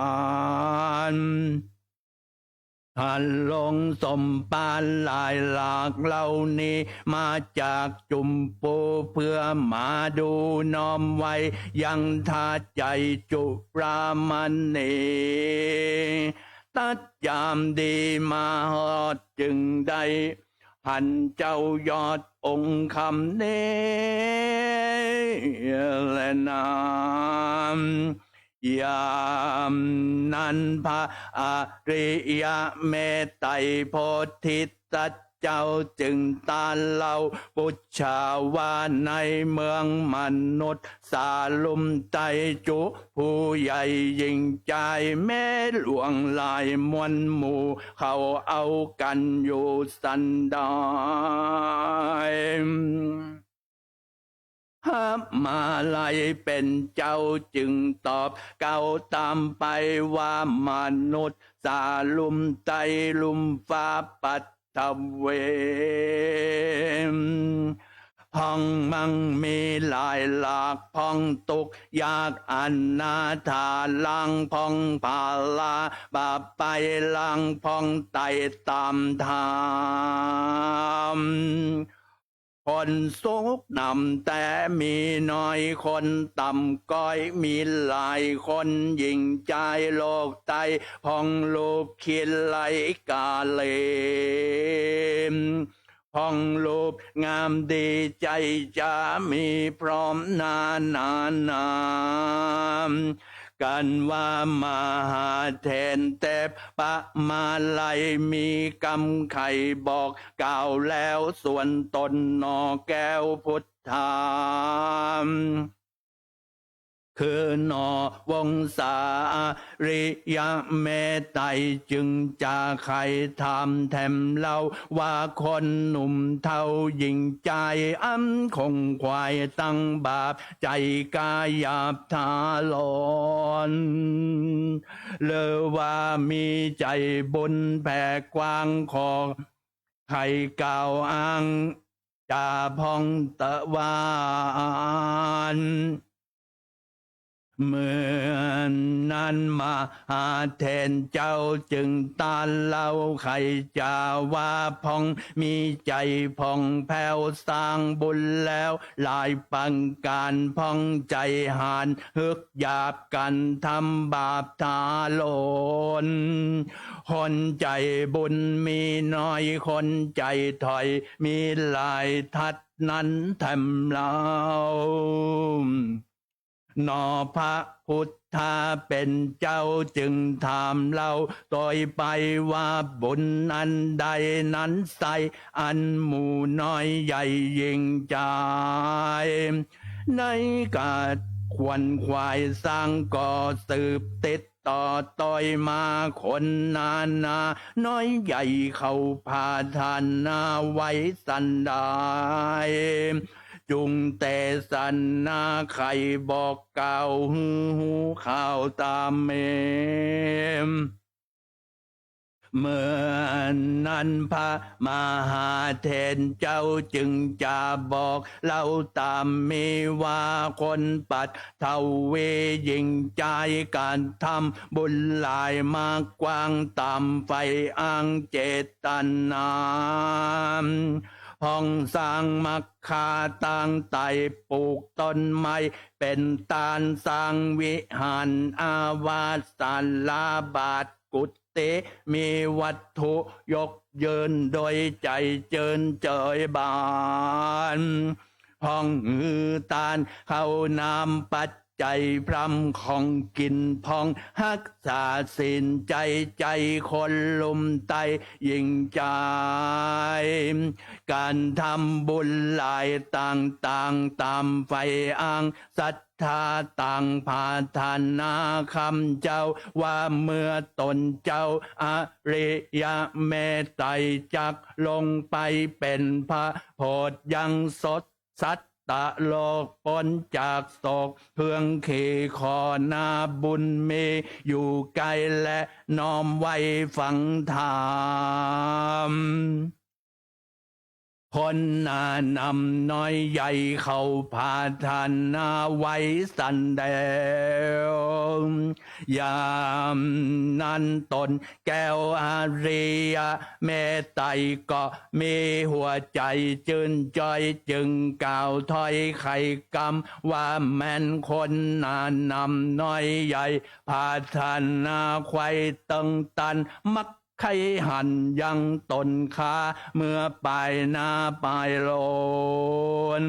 น หาลงสมภารหลายหลากเหล่านี้ มาจากจุมปูเพื่อมาดูน้อมไว้ยังธาตุใหญ่จุรามณี ตัดยามดีมาฮอดจึงได้หันเจ้ายอดองค์คำนี้แลนา ยามนั้นพระอริยะเมตไตรยโพธิสัตว์เจ้าจึงตรัสเล่าปุจฉาว่า ในเมืองมนุษย์สาลุมไตรยจุ ผู้ใหญ่หญิงจายแม้หลวงหลายมวลหมู่ เขาเอากั๋นอยู่สันใด พระมาลัยเป๋นเจ้าจึงตอบเกล้าตามไปว่า มนุษย์สาลุมไตรยลุ่มฟ้าปัทเวณ พ่องมั่งมีหลายหลาก พ่องตุ๊กข์ยากอนาถา ล้างพ่องผลาบาปไป ล้างพ่องไตร่ตามธรรม คนสุขนำแต่มีน้อย คนต่ำก้อยมีหลาย คนหญิงจายโลกใต้ พ่องรูปขี้ไล่กาเลม พ่องรูปงามดีใจ๋จะมีพร้อมนานานา กันว่ามหาเถรเทพปมาลัย มีกำไขบอกกล่าวแล้ว ส่วนตนหนอแก้วพุทธา คือหนอวงศาอริยะเมตไตร จึงจะใค่ถามแถมเล่า ว่าคนหนุ่มเฒ่าหญิงจาย อันคงไขว่ตังบาป ใจ๋กล้าหยาบทารุณ หรือว่ามีใจ๋บุญแผ่กว้าง ขอใค่กล่าวอ้าง จะพ่องเตอะวาน เมื่อนั้นมหาเถรเจ้าจึงตรัสเล่า ใค่จะว่าพ่องมีใจ๋ผ่องแผ้ว สร้างบุญแล้วหลายประก๋าน พ่องใจ๋หาญฮึก หยาบกระทำบาปทารุณ คนใจ๋บุญมีน้อย คนใจ๋ถอยมีหลาย ทัดนั้นแถมเล่า หนอพระพุทธาเป๋นเจ้า จึงถามเล่าโตยไปว่า บุญอันใดนั้นไซร้ อันหมู่น้อยใหญ่หญิงจาย ในก๋าขวนขวายสร้าง ก็สืบติดต่อโตยมา คนนานาน้อยใหญ่ เขาผาถนาไว้สันใด จุ่งเตสนาใค่บอกกล่าว หื้อฮู้ข่าวต๋ามเม เมื่อนั้นพระมหาเถรเจ้าจึงจะบอกเล่าต๋ามมีว่า คนปัทวีหญิงจายกระทำบุญหลายมากกว้าง ต๋ามใฝ่อ้างเจตนา พ่องสร้างมัคคาตั้งไต่ ปลูกต้นไม้เป๋นต้าน สร้างวิหารอาวาส ศาลา บาท กุฏิ มีวัตถุยกเยินโดยใจ๋เจิญเจยบาน พ่องหื้อตานข้าวน้ำปัจจัยพร่ำของกิ๋น พ่องฮักษาศีลใจ๋ ใจ๋คนหนุ่มใต้หญิงจาย ก๋านทำบุญหลายต่างๆ ต๋ามใฝ่อ้างศรัท ธาต่างผาถนาคำเจ้า ว่าเมื่อต๋นเจ้าอริยะเมตไตรจักลงไปเป๋นพระโพธิยังสดสัตตโลกป๊นจากโศกเคืองขีขอนาบุญมีอยู่ใก้และน้อมไหว้ฟังธรรม คนหน้านำน้อยใหญ่เขาผาถนาไว้สันแล ยามนั้นต๋นแก้วอริยะเมตไตรก็มีหัวใจ๋จื้นจ้อย จึงกล่าวถ้อยไขกำว่า แม่นคนหน้านำน้อยใหญ่ผาถนาใค่เติงตัน มัก ใค่หันยังต๋นข้าเมื่อปายหน้าปายหลัง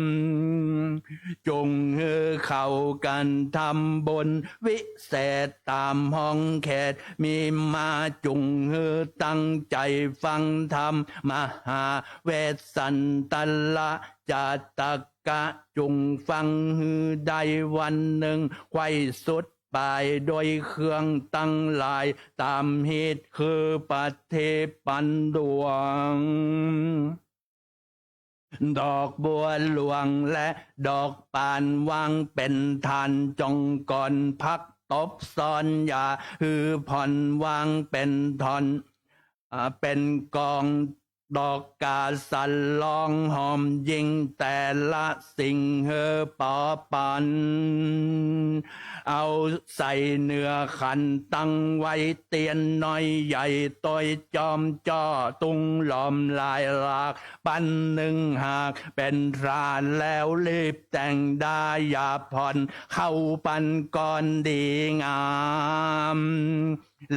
จุ่งหื้อเขาก๋านทำบุญวิเศษต๋ามห้องเขตมีมา จุ่งหื้อตั้งใจ๋ฟังธรรมมหาเวสสันตระจาตกะ จุ่งฟังหื้อได้วันนึ่ง ใค่สุด ปายโดยเครื่องตังหลายต๋ามฮีตคือปฏิปันดวง ดอกบัวหลวงและดอกปานวางเป๋นฐาน จ๋องก่อนภักตบซ้อน อย่าหื้อผ่อนวางเป๋นท่อน อ่า เป๋นกอง ดอกกาสะลองหอมยิ่งแต่ละสิ่งหื้อปอปัน เอาใส่เนื้อขันตั้งไว้เตียนน้อยใหญ่ ตวยจอมจ้อตุงหลอมลายหลาก ปันนึ่งหากเป๋นตราแล้วรีบแต่งดาอย่าผ่อน เข้าปันก่อนดีงาม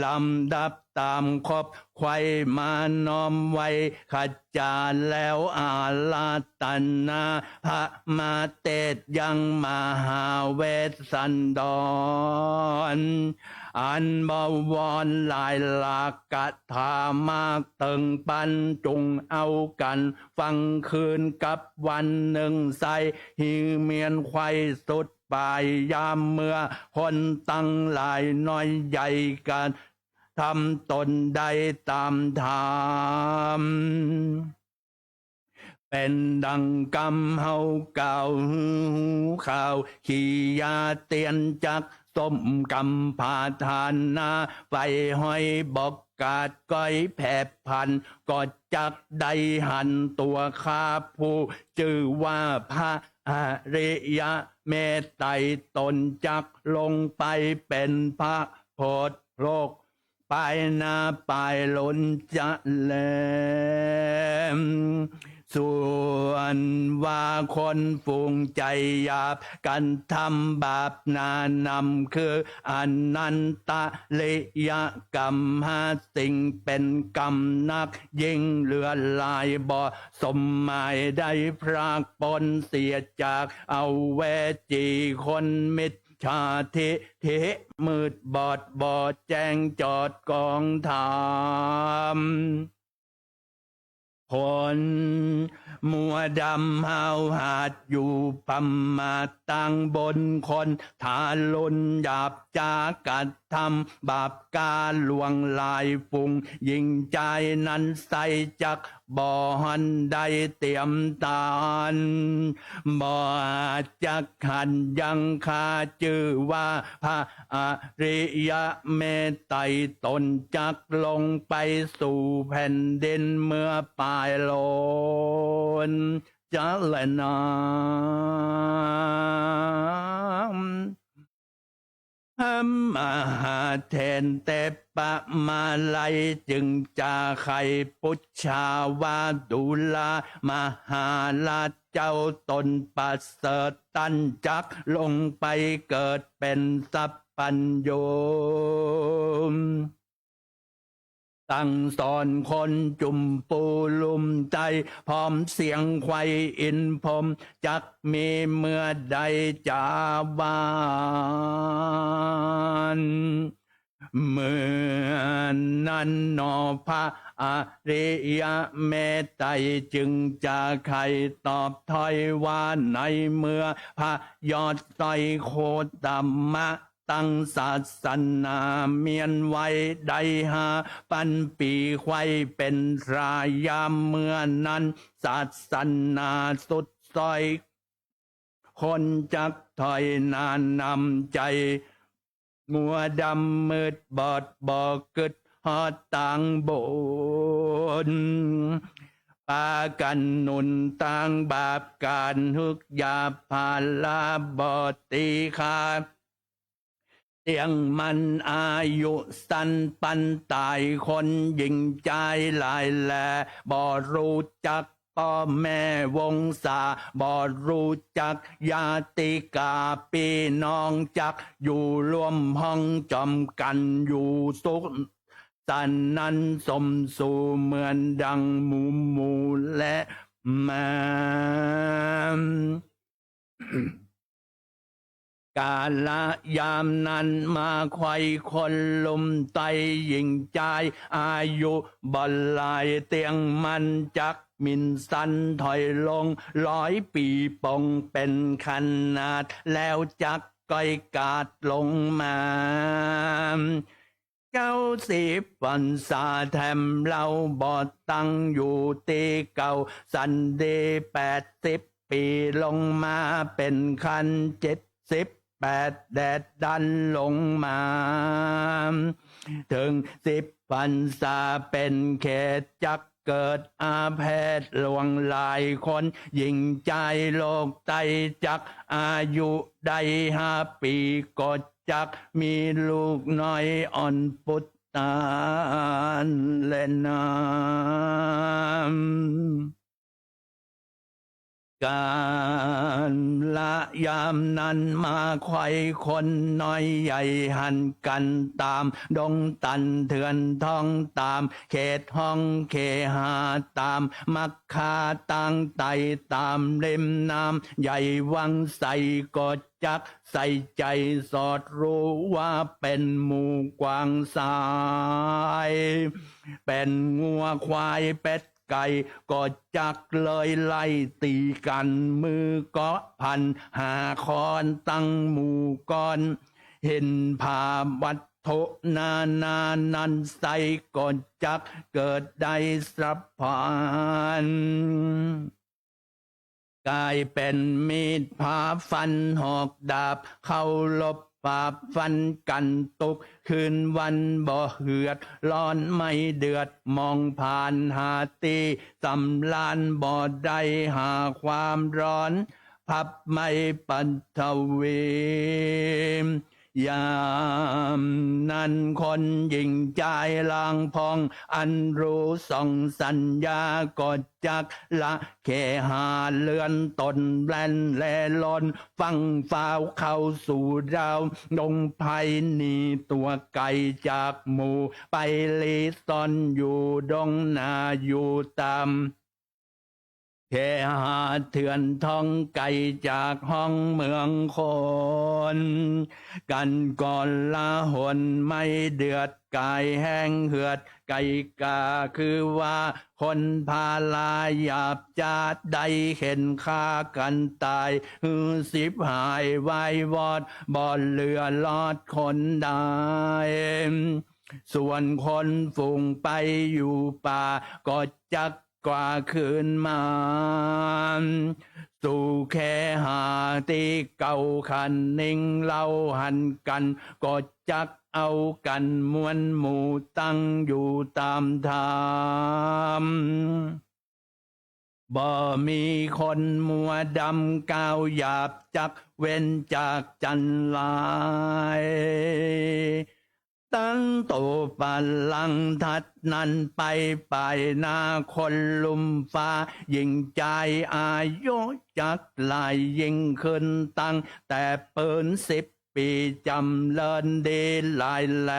ลำดับต๋ามคบไขว้มาน้อมไว้ขจาแล้วอาราธนา พระมหาเตจยังมหาเวสสันดร อันบวรหลายหลากคาถามากเติ่งปัน จุ่งเอากั๋นฟังคืนกับวันนึ่งไส้ หื้อเมียนไขว้สุด ปายยามเมื่อคนตังหลายน้อยใหญ่กระทำต๋นได้ต๋ามธรรม เป๋นดังกำเฮากล่าวหื้อฮู้ข่าว ขียาเตียนจักสมกำปทานา ไฟห้อยบอกกาดก้อยแผดผัน ก็จักได้หันตั๋วข้าผู้จื้อว่าพระ อริยะเมตไตรต๋นจักลงไปเป๋นพระโพธิโลก ปายหน้าปายล้นจะแล ส่วนว่าคนฝูงใจ๋หยาบ กระทำบาปหนานำ คืออนันตริยกรรมห้าสิ่งเป๋นกรรมนักยิ่งเหลือหลาย บ่สมหมายได้พรากปรนเสียจากอเวจีคนมิจฉาทิฐิ มืดบอดบ่แจ้งจอดกองธรรม คนมัวดำห้าวหาดอยู่ประมาท ต่างบนคนทารุณหยาบช้ากระทำบาปกล้าล่วงหลาย ฝูงหญิงจายนั้นไส้จักบ่หันได้เตียมตาน บ่อาจจักหันยังข้าจื้อว่าพระ อริยะเมตไตรต๋นจักลงไปสู่แผ่นดินเมื่อปายล้นจะแลนา พระมหาเถรเตปะมาลัยจึงจาไขปุจฉาว่า ดูรา มหาราชเจ้าต๋นประเสริฐ ต้านจักลงไปเกิดเป๋นสัพพัญญู สั่งสอนคนจุมปูลุมไต้ พร้อมเสียงไขว้อินทร์พรหม จักมีเมื่อใดจาวัน เมื่อนั้นหนอ พระอริยะเมตไตรจึงจาไขตอบถ้อยว่า ในเมื่อพระยอดสร้อยโคตมะ ตั้งศาสนาเมียนไว้ได้ห้าปันปี ไขว้เป๋นตรา ยามเมื่อนั้นศาสนาสุดส้อย คนจักถอยหน้านำ ใจ๋มัวดำมืดบอดบ่กึ๊ดฮอดตางบุญ ปากั๋นหนุนตางบาปก๋านฮุกยาภาระบ่ตีค่า เตี้ยงมันอายุสั้นปันต๋าย คนหญิงจายหลายแล บ่ฮู้จักป้อแม่วงศา บ่ฮู้จักญาติกาปี้น้อง จักอยู่ร่วมห้องจอมกั๋น อยู่สุขสนานสมสู่เหมือนดังหมูหมูและแมว กาละยามนั้นมาไขว้คนลุมไต้ หญิงจายอายุบ่หลาย เตี้ยงมันจักหมิ่นสั้นถอยลง ร้อยปี๋ปงเป๋นขนาด แล้วจักก้อยกาดลงมา เก้าสิบพรรษาแถมเล่าบ่ตั้งอยู่ตี้เก่า สันดีแปดสิบปี๋ลงมาเป๋นคันเจ็ดสิบแปด แดดดันลงมา เถิงสิบพรรษาเป๋นเขตจัก เกิดอาเพศหลวงหลายคน หญิงจายโลกไตจักอายุได้ห้าปี ก็จักมีลูกน้อยอ่อนปุตตานแลนา ก๋านละยามนั้นมาใคว่คนน้อยใหญ่หันกั๋นต๋ามดงตันเถื่อนท่องต๋ามเขตห้องเคหาต๋ามมัคคาตางไตต๋ามริมน้ำใหญ่วังไส ก็จักใส่ใจ๋สอดฮู้ว่าเป๋นหมูก๋วางสาย เป๋นงัวควายเป็ด ไก่ ก็จักเลยไล่ตี๋กั๋น มือก็พันหาค้อนตั้งหมู่ก้อน เห็นภาพวัตถุนานานั้นไส้ ก็จักเกิดได้สัพพัน ก๋ายเป๋นมีดผ่าฟันหอกดาบ เคารพปราบฟันกั๋นตุ๊กคืนวันบ่เหือด ฮ้อนไม่เดือด มองผ่านหาตี้สำราญ บ่ได้หาความฮ้อน พับไม่ปัทวี ยามนั้นคนหญิงจายลางผ่อง อันฮู้ส่องสัญญา ก็จักละเคหาเฮือนต๋นแล่นแล่ล่อน ฟั่งฟ้าวเข้าสู่ดาวดงไพร หนีตั๋วไก๋จากหมู่ ไปลี้ซ่อนอยู่ดงนาอยู่ต๋าม เคหาเถื่อนท่องไก๋จากห้องเมืองคน กั๋นก๋อนละหนไม่เดือด ก๋ายแห้งเหือดไก๋กา คือว่าคนพาลาหยาบจ๊าด ได้เข็นฆ่ากั๋นต๋าย หื้อฉิบหายวายวอด บ่เหลือรอดคนใด ส่วนคนฝูงไปอยู่ป่า ก็จักกว่าคืนมา สู่เคหาตี้เก่า ขันนิ่งเล่าหันกั๋น ก็จักเอากั๋นมวลหมู่ตั้งอยู่ต๋ามธรรม บ่มีคนมัวดำก้าวหยาบ จักเว้นจากจั๋นหลาย ตั้งโตปะลังทัดนั้นไป ปายหน้าคนลุ่มฟ้า หญิงจายอายุจักหลาย ยิ่งขึ้นตั้งแต่ปืนสิบปี๋ จ๋ำเริญดีหลายแล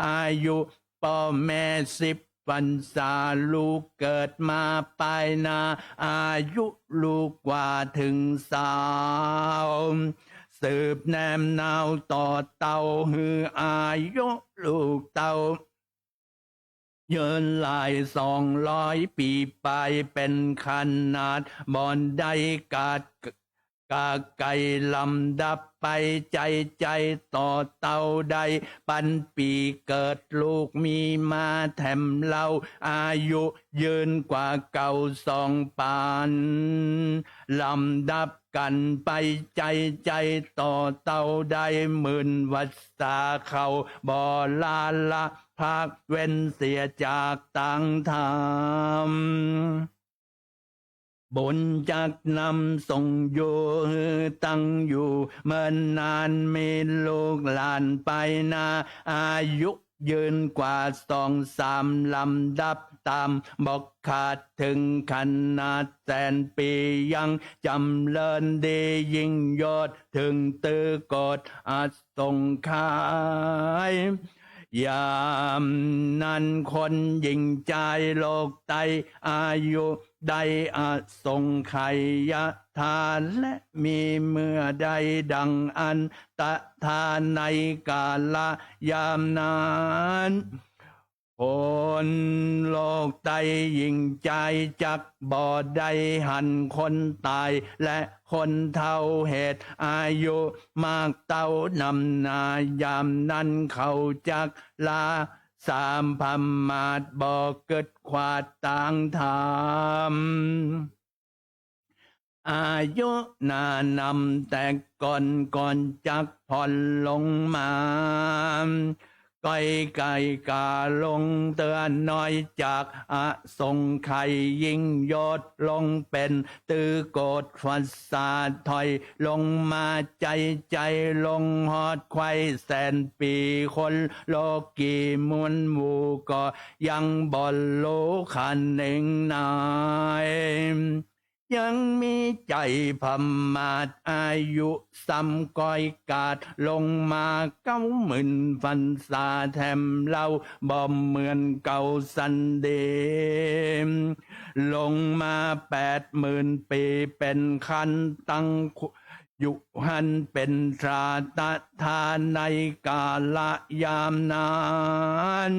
อายุป้อแม่สิบพรรษา ลูกเกิดมาปายหน้า อายุลูกกว่าเถิงสาว สืบแนมนาวต่อเต้า หื้ออายุลูกเต้า ยืนหลายสองร้อยปี๋ไป เป๋นขนาดบ่ได้กาด กาไก๋ลำดับไป ใจ๋ใจ๋ต่อเต้าได้ ปันปี๋เกิดลูกมีมาแถมเล่า อายุยืนกว่าเก่าสองปัน ลำดับกั๋นไป ใจ๋ใจ๋ต่อเต้าได้ หมื่นวรรษาเข้า บ่ลาละพรากเว้นเสียจากตางธรรม บุญจักนำส่งอยู่ หื้อตั้งอยู่เมินนาน มีลูกหลานปายหน้า อายุยืนกว่าสองสามลำดับ ต๋ามบ่ขาดเถิงขนาดแสนปี๋ ยังจ๋ำเริญดียิ่งยอด เถิงตื้อกอดอสงไขย ยามนั้นคนหญิงจายโลกไต อายุได้อสงไขยธา และมีเมื่อใดดังอันตธา ในกาละยามนั้น คนโลกไตหญิงจายจักบ่ได้หันคนต๋าย และคนเฒ่าเหตุอายุมากเต้านำนา ยามนั้นเขาจักละสามประมาท บ่กึ๊ดขวาดตางธรรม อายุนานำแต่ก่อน ก่อนจักผ่อนลงมา ก้อยไก่ก๋าลงเตื้อน้อยจากอสงไขยยิ่งยศลงเป๋น ตื้อโกรธฟัสสะถอยลงมาใจ๋ ใจ๋ลงฮอดไขว้แสนปี๋ คนโลกีมวลหมู่ก็ยังบ่ฮู้คะเน่งนาย ยังมีใจ๋ผมาทอายุส่ำก้อยกาดลงมาเก้าหมื่นพรรษาแถมเล่า บ่เหมือนเก่าสันเด ลงมาแปดหมื่นปี๋ เป๋นครรภ์ตั้งอยู่หั้นเป๋นตราตถาในกาละยามนั้น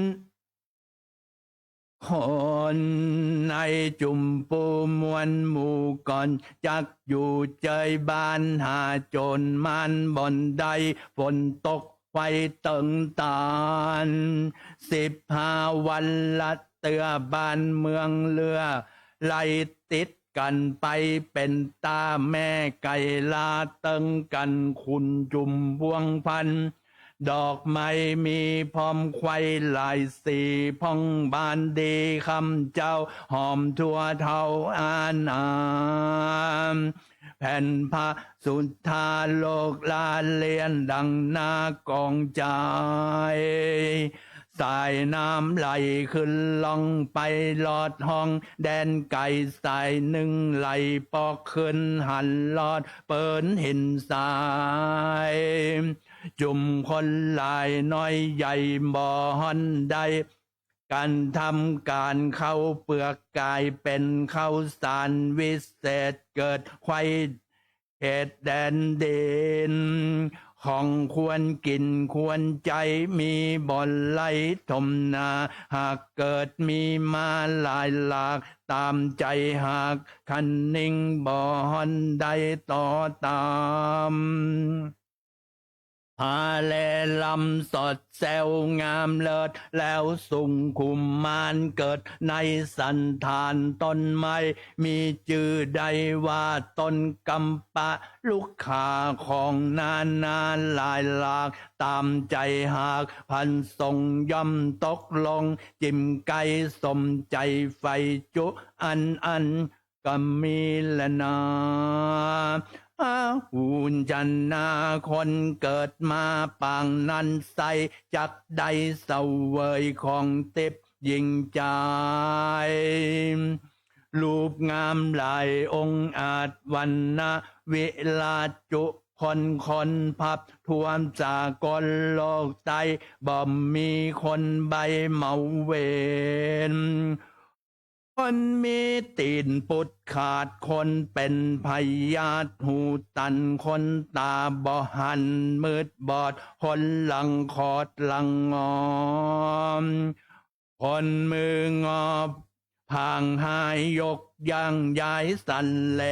คนในจุมปูมวลหมู่ก่อน จักอยู่เจยบ้านหาโจ๋นม่านบ่อนใด ฝนตกไฟเติงตาน สิบห้าวันละเตื้อ บ้านเมืองเลือ ไล่ติดกั๋นไปเป๋นต้า แม่ไก่ลาเติงกั๋น ขุนจุมพวงพัน ดอกไม้มีพร้อมไขว้หลายสี พ่องบานดีคำเจ้า หอมทั่วเท้าอาณา แผ่นพระสุธาโลกลาเลียนดังหน้ากองจาย สายน้ำไหลขึ้นล่องไปลอดห้อง แดนไกลสายนึ่งไหลปอกขึ้นหันลอดเปินหินทราย จุมคนหลายน้อยใหญ่บ่ฮ้อนได้ ก๋านทำก๋านเข้าเปลือกก๋ายเป๋นข้าวสารวิเศษ เกิดไขว้เขตแดนดิน ของควรกิ๋นควรใจ๊ มีบ่อนไหลถมนา หากเกิดมีมาหลายหลาก ต๋ามใจ๋หากคะเน่งบ่ฮ้อนได้ต่อตาม ผาแลลำสดแซวงามเลิศ แล้วสุงขุมมานเกิดในสันฐานต้นไม้ มีจื้อได้ว่าต้นกัมปะลุกขา ของนานาหลายหลาก ต๋ามใจ๋หากพรรสงฆ์ย่อมตกลง จิ่มไก๋สมใจ๋ใฝ่จุอันอัน ก็มีแลนา อาหุญชนาคนเกิดมาปางนั้นไส้ จักได้เสวยของติ๊บยิ่งใจ๋ รูปงามหลายองค์อาจวรรณะวิราชจุคนคนพับทั่วสากลโลกใต้ บ่มีคนใบ้เมาเวร คนมีตี๋นปุดขาด คนเป๋นพยาธิหูตัน คนต๋าบ่หันมืดบอด คนหลังขอดหลังงอ คนมืองอผางหายยกย่างย้ายสันแล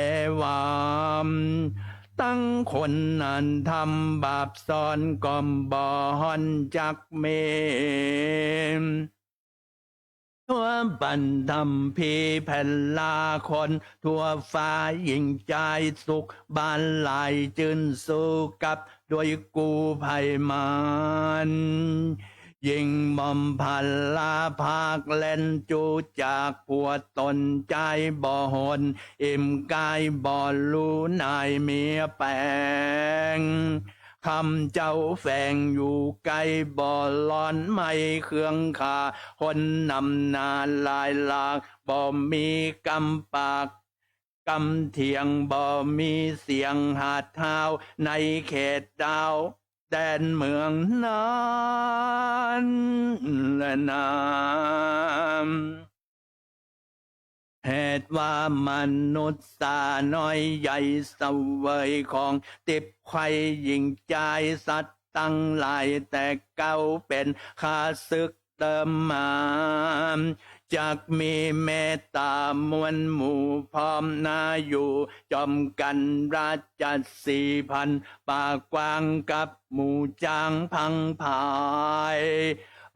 วาม ตังคนอันทำบาปซ้อนก็บ่ฮ้อนจักเม ทั่วปันธรรมพีแผ่นลาคน ทั่วฟ้ายิ่งจายสุข บ้านหลายจื้นสู้กับด้วยกู้ภัยมาร ยิ่งบ่มพลาภาคแล่นจู้จากผัวต๋นจายบ่หน อิ่มก๋ายบ่ฮู้นายเมียแป๋ง คำเจ้าแฝงอยู่ใก้บ่ร้อนไหม้เครื่องคา คนนำหน้าหลายหลาก บ่มีกำปากกำเถียง บ่มีเสียงหาดฮ้าว ในเขตดาวแดนเมืองนั้นแลนา เหตุว่ามนุษย์สาน้อยใหญ่เสวยของติ๊บไขว้ยิ่งจายสัตว์ตังหลายแต่เก๊า เป๋นข้าศึกเติมมา จักมีเมตต๋ามวลหมู่พร้อมหน้าอยู่ จอมกั๋นราชสีห์พันปากกว้างกับหมู่จ๊างพังผาย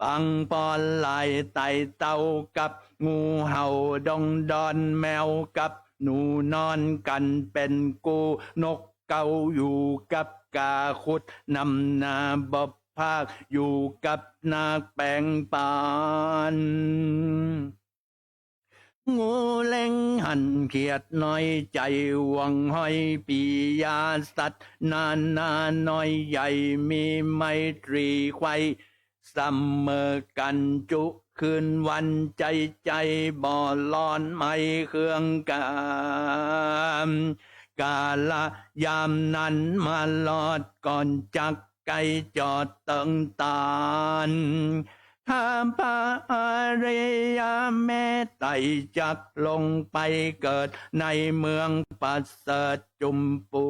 ปังปอนหลายไต่เต้ากับ งูเห่าดงดอนแมวกับหนูนอนกั๋นเป๋นกู้ นกเก๊าอยู่กับกาขุดนำหน้าบ่ ภาคอยู่กับนาคแป๋งปาน งูเล็งหันเขียดน้อยใจ๋ ห่วงห้อยปียาสัตว์นานาน้อยใหญ่ มีไมตรีใคร่เสมอกั๋น จุคืนวันใจ๋ ใจ๋บ่ร้อนไหม้เคืองกา กาละยามนั้นมารอดก่อนจัก ไกลจอดเติงตาน ถ้าพระอริยะเมตไตรจักลงไปเกิดในเมืองประเสริฐจุมปู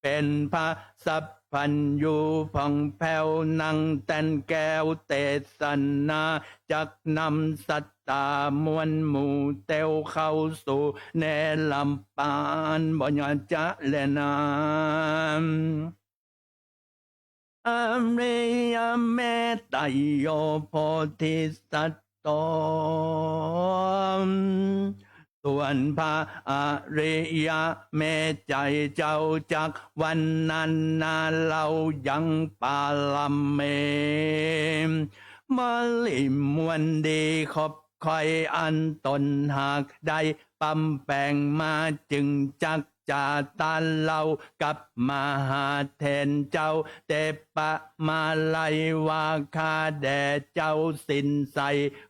เป๋นพระสัพพัญญูผ่องแผ้ว นั่งแต้นแก้วเตสนา จักนำสัตตามวลหมู่เตียวเข้าสู่เนรปาน บ่ยอดจะแลนา อริยเมตไตรโยโพธิสัตโต ส่วนพระอริยเมตไตรเจ้าจักวรรณนาเล่ายังปารมี มลิมวลดีครบค่อยอันต๋นหากได้ปำแป๋งมา จึงจัก จาตานเล่ากับมหาเถรเจ้า เตปะมาลัยวาคาแด่เจ้าสินใส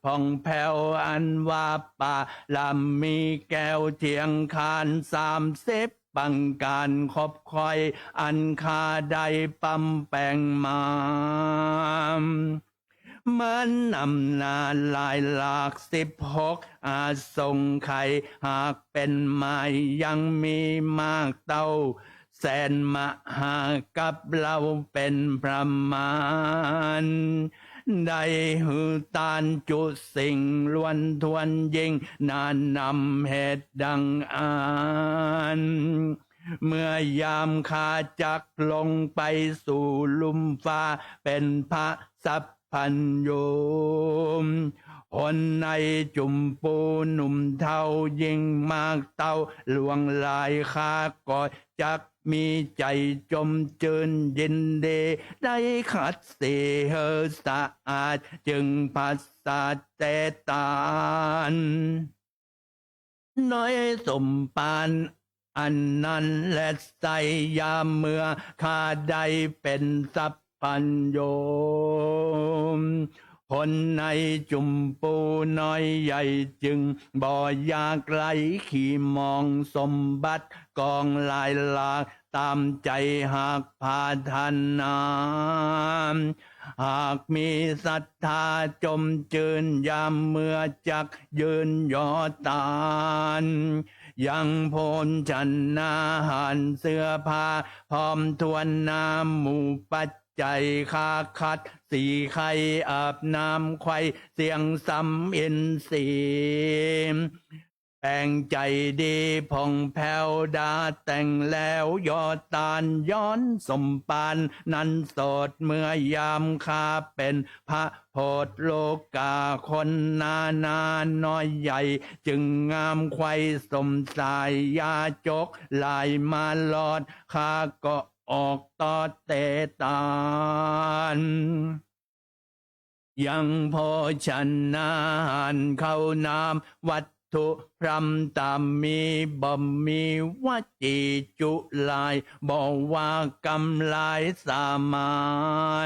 ผ่องแผ้ว อันว่าปารมีแก้วเทียงคานสามสิบประก๋านครบค่อย อันข้าได้ปำแป๋งมา เหมือนอำนาจหลายหลากสิบหกอสงไขย หากเป๋นมายยังมีมากเต้าแสนมหากัป เล่าเป๋นประมาณ ได้หื้อตานจุสิ่งล้วนถ้วนยิ่ง นานนำเหตุดังอั้น เมื่อยามข้าจักลงไปสู่ลุ่มฟ้า เป๋นพระสัพพัญญู หนในจุมปูหนุ่มเฒ่ายิ่งมากเต้าหลวงหลาย ข้าก็จักมีใจ๋จมจื้นยินดี ได้ขัดสีหื้อสะอาด จึงผสาทเตตาน น้อยสมภารอันนั้นแลไส้ ยามเมื่อข้าได้เป๋นสัพพัญญู หนในจุมปูน้อยใหญ่ จึงบ่อยากไร้ขี้หมอง สมบัติกองหลายหลาก ต๋ามใจ๋หากปรารถนา หากมีศรัทธาจมจื้น ยามเมื่อจักยื่นยอดตาน ยังโภชนาหารเสื้อผ้า พร้อมถ้วนหน้าหมู่ปัจจัย ข้าขัดสีไคร้อาบน้ำไขว้ เสียงสำอินทรีย์ แป๋งใจ๋ดีผ่องแผ้วดาแต่งแล้ว ยอดตานย้อนสมภารนั้นโสด เมื่อยามข้าเป๋นพระโพธโลกา คนนานาน้อยใหญ่ จึงงามไขว้สมสายยาจกหลายมารอด ข้าก็ออกต่อเตตาน ยังโภชนาหารข้าวน้ำวัตถุพร่ำต๋ามมี บ่มีว่าจีจุลาย บ่ว่ากำลายสามา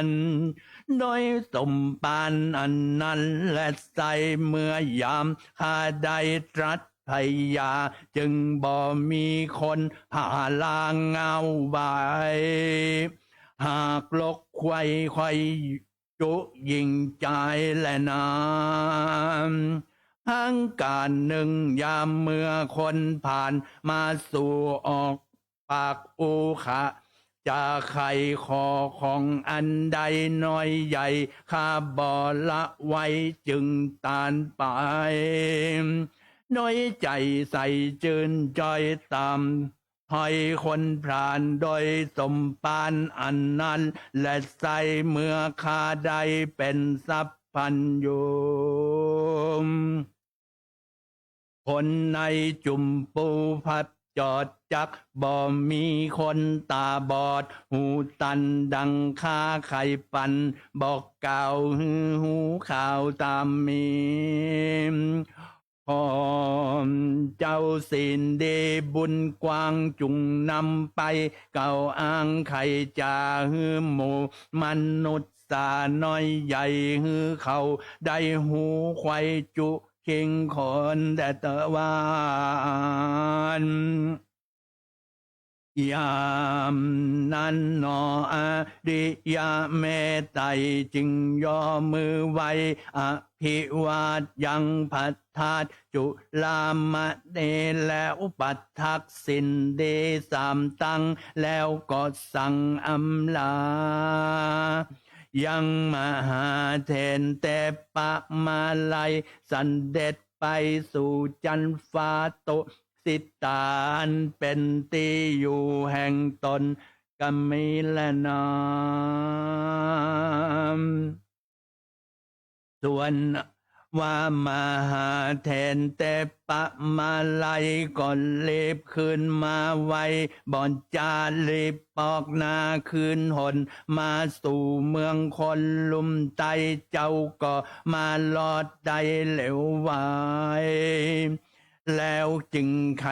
น โดยสมภารอันนั้นแลไส้ เมื่อยามข้าได้ตรัสพยา จึงบ่มีคนผลาเงาไหว หากลกไขว้ไขว้ จุยิ่งจายแลนา หั้งก๋านนึ่งยามเมื่อคนผ่านมาสู่ออกปากอู้ขะ จะใค่ขอของอันใดน้อยใหญ่ ข้าบ่ละไว้จึงตานไป น้อยใจ๋ใสจื้นจ้อยต๋าม ห้อยคนพรานโดยสมภารอันนั้นแลไส้ เมื่อข้าได้เป๋นสัพพัญญู คนในจุมปูพัส จอดจัก บ่มีคนต๋าบอด หูตันดั่งข้าใค่ปัน บอกกล่าวหื้อฮู้ข่าวต๋ามมี ขอเจ้าศีลดีบุญกว้าง จุ่งนำไปกล่าวอ้าง ใค่จะหื้อหมู่มนุษย์สาน้อยใหญ่ หื้อเขาได้ฮู้ไขว่จุคิงคนแต๊เต๊อะวา ยามนั้นหนอ อริยะเมตไตรจึงยอมือไหว้ อภิวาทยังพระธาตุจุฬามณี แล้วประทักษิณดีสามตัง แล้วก็สั่งอำลา ยังมหาเถรเตปะมาลัย เสด็จไปสู่จั๊นฟ้าตุสิตา อันเป๋นตี้อยู่แห่งต๋น กำมีแลนา ส่วนว่ามหาเถรเตปะมาลัย ก็รีบคืนมาไว บ่จะรีบปอกหน้าคืนหน มาสู่เมืองคนลุ่มใต้ เจ้าก็มารอดได้เร็วไว แล้วจึงไข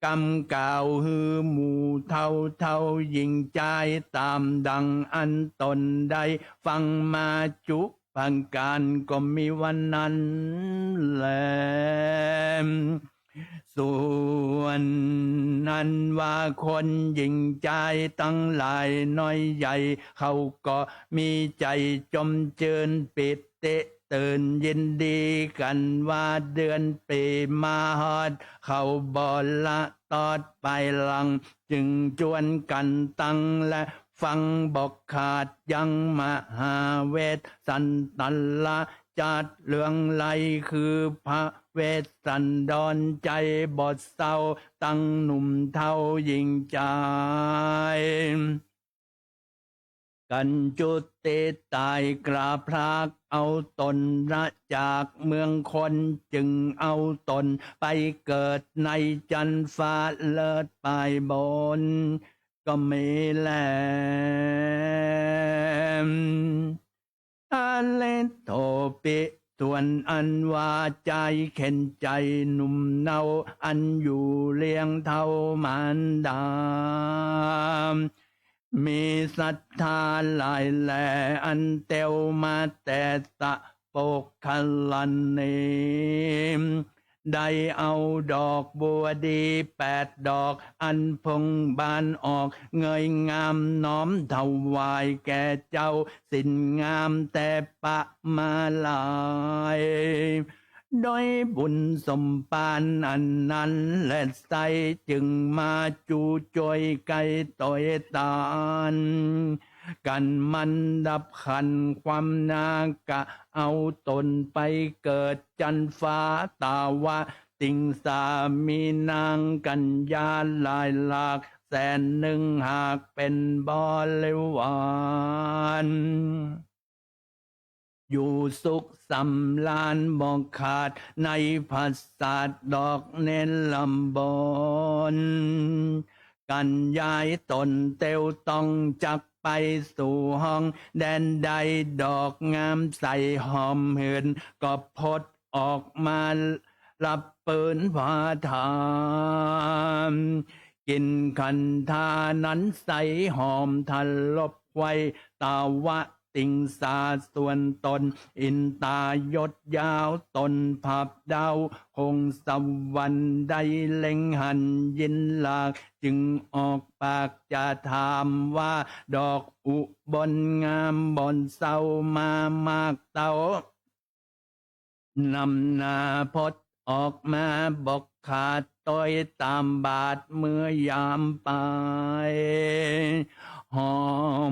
กำกล่าวหื้อหมู่เฒ่าเฒ่าหญิงจาย ต๋ามดั่งอันต๋นได้ฟังมาจุประก๋าน ก็มีวันนั้นแล ส่วนอันว่าคนหญิงจายตังหลายน้อยใหญ่ เขาก็มีใจ๋จมจื้นปีติ ตื่นยินดีกั๋นว่าเดือนปี๋มาฮอด เขาบ่ละตอดไปหลัง จึงจวนกั๋นตังและฟังบ่ขาด ยังมหาเวสสันตะละจาตุเรืองไร้ คือพระเวสสันดรใจ๋บ่เศร้า ตังหนุ่มเฒ่าหญิงจาย กั๋นจุติต๋ายกล้าพรากเอาต๋นละจากเมืองคน จึงเอาต๋นไปเกิดในจั๊นฟ้าเลิศปายบน ก็มีแล อเลโทปิ ส่วนอันว่าจายเข็ญใจ๋หนุ่มเนา อันอยู่เลี้ยงเต้ามารดา มีศรัทธาหลายแหล่ อันเตียวมาแต่สะโปกขลันนี ได้เอาดอกบัวดีแปดดอก อันเพิ่งบานออกเงยงาม น้อมถวายแก่เจ้าศีลงามแต่ปะมาลัย โดยบุญสมภารอันนั้นแลไส้ จึงมาจู้จ้วยไกล่ตวยตาน กั๋นมันดับขันความนา กะเอาต๋นไปเกิดจั๊นฟ้าตาวะติงสา มีนางกัญญาหลายหลากแสนนึ่ง หากเป๋นบริวาร อยู่สุขสำราญบ่ขาดในปราสาทดอกเนรบน กั๋นยายต๋นเตียวต้องจักไปสู่ห้องแดนใด ดอกงามใสหอมหืน ก็ผดออกมารับปืนพระธรรม กลิ่นขันธานั้นใสหอมทะลบไขว่ ตาวะติงสาส่วนต๋น อินตายศยาวต๋นผับดาว คงสวรรค์ได้เล็งหันยินหลาก จึงออกปากจะถามว่า ดอกอุบลงามบ่อนเศร้ามามากเต้า นำหน้าผดออกมาบ่ขาดตวยต๋ามบาทเมื่อยามไป หอ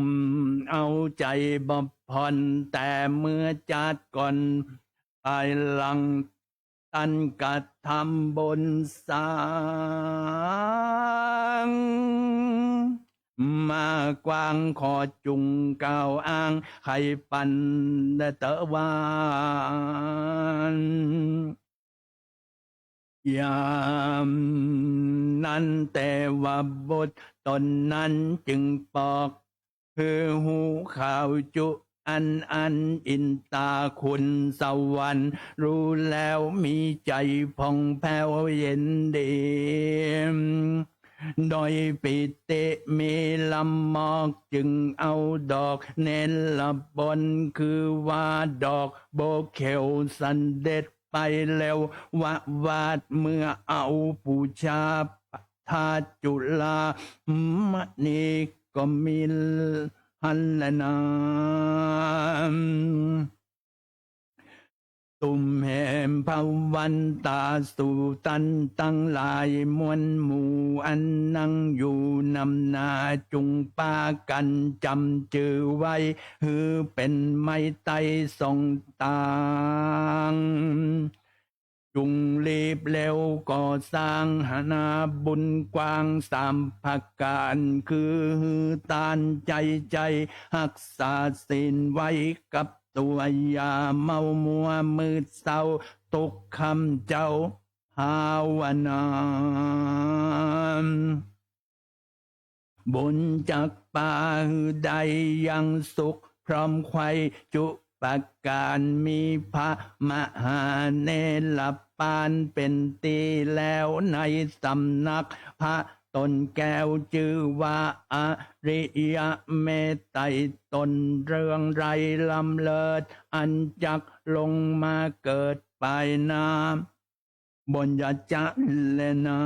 มเอาใจ๋บ่ผ่อนแต่เมื่อจาติก่อน ภายหลังตันกระทำบุญสร้าง มากว้างขอจุ่งกล่าวอ้างไขปันเตอะวาน ยามนั้นเตวบุตรตนนั้นจึงบอก คือฮู้ข่าวจุอันอั้น อินตาขุนสวรรค์ ฮู้แล้วมีใจ๋ผ่องแผ้วเย็นดี โดยปีติมีละมอก จึงเอาดอกเนรบน คือว่าดอกบัวเขียวเสด็จไปเร็ว วะวาดเมื่อเอาปู๋ชา พระธาตุจุฬามณีก็มีหั้นแลนา ตุ้มแห่งพระวันตาสูตันตังหลายมวลหมู่ อันนั่งอยู่นำหน้า จุ่งปากั๋นจ๋ำจื้อไว้ หื้อเป๋นไม้ไต้ส่องตาง จุ่งรีบเร็วก่อสร้างหานาบุญกว้างสามประก๋าน คือหื้อตานใจ๋ใจ๋ ฮักษาศีลไว้กับตั๋ว อย่าเมามัวมืดเซ้า ตุ๊กค่ำเจ๊าภาวนา บุญจักปาหื้อได้ยังสุขพร้อมใคร่จุประก๋าน มีพระมหาเนรปานเป๋นตี้แล้วในสำนัก พระต๋นแก้วจื้อว่าอริยเมตไตร ต๋นเรื่องไร้ล้ำเลิศ อันจักลงมาเกิดปายหน้า บุญญาจะแลนา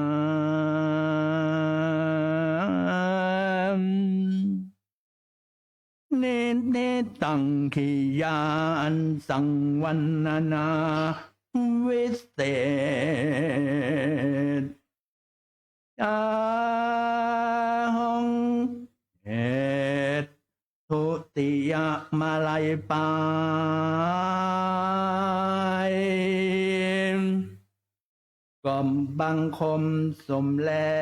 นิจนิตัง กิริยาอันสังวรรณนาวิเศษ จาหง เหตุ ทุติยมาลัยปาย ก้มบังคมสมเร็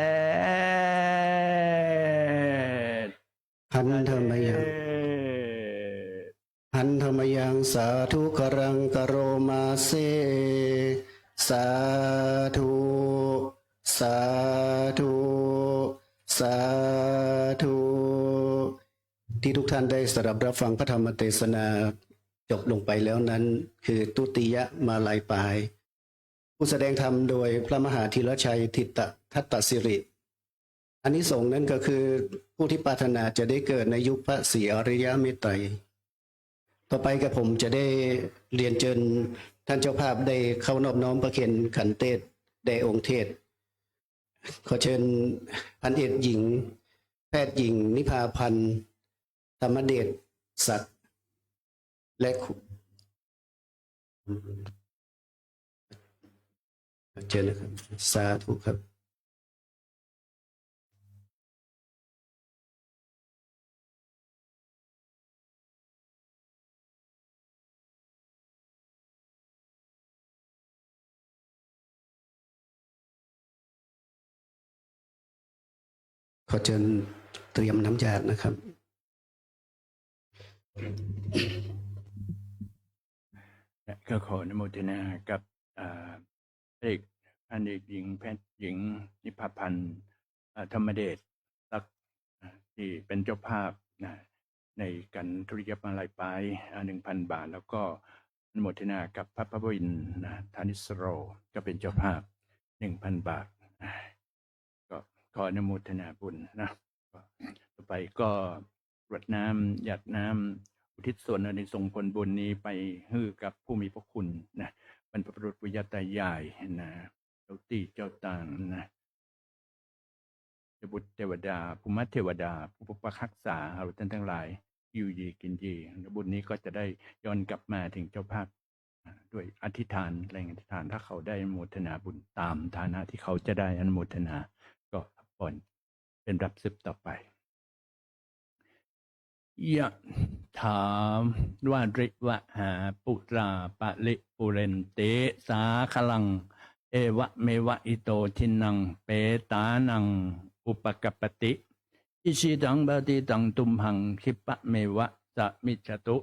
จ หันธรรมยัง หันธรรมยัง สาธุ กรัง กโรมาเส สาธุ สาธุ สาธุ ที่ทุกท่านได้สดับรับฟังพระธรรมเตสนาจบลงไปแล้วนั้น คือทุติยมาลัยปาย ผู้แสดงธรรมโดยพระมหาธีรชัย ถิตทัตตสิริ อานิสงส์นั้นก็คือ ผู้ที่ปรารถนาจะได้เกิดในยุคพระศรีอริยเมตไตร ต่อไปกระผมจะได้เรียนเจิญท่านเจ้าภาพได้เข้านอบน้อมประเคนขันเตศน์แด่องค์เทศน์ ขอเชิญพันเอกหญิง แพทย์หญิง นิพาพันธ์ ธรรมเดชศักดิ์ และคุ- เชิญนะครับ สาธุครับ ขอเจิญเตรียมน้ำหยาดนะครับ และก็ขออนุโมทนากับ อ่า เอก พันเอกหญิง แพทย์หญิง นิพาพันธ์ อ่า ธรรมเดชศักดิ์ นะ ที่เป็นเจ้าภาพ นะ ในขันทุติยมาลัยปาย อ่า หนึ่งพันบาท แล้วก็อนุโมทนากับพระพวินทร์ นะ ธานิสโร ก็เป็นเจ้าภาพ หนึ่งพันบาท นะ ก็ขออนุโมทนาบุญนะ ก็ต่อไปก็กรวดน้ำ หยาดน้ำ อุทิศส่วนอานิสงส์ผลบุญนี้ไปหื้อกับผู้มีพระคุณนะ บรรพบุรุษปู่ย่าตายายนะ เจ้าตี้เจ้าตางนะ เทพบุตรเทวดา ภูมิเทวดา ผู้ปกปักรักษาเฮาท่านทั้งหลาย อยู่ดีกินดี และบุญนี้ก็จะได้ย้อนกลับมาถึงเจ้าภาพ ด้วยอธิษฐาน แรงอธิษฐาน ถ้าเขาได้อนุโมทนาบุญตามฐานะที่เขาจะได้อนุโมทนา ก็ปอนเป็นรับสืบต่อไป ยะถาวาริวะหาปุราปะริปุเรนติสาคะลัง เอวะเมวะอิโตทินัง เปตานังอุปกัปปติ อิชิตังปะฏิตังตุมหัง คิปะเมวะสะมิชฌะตุ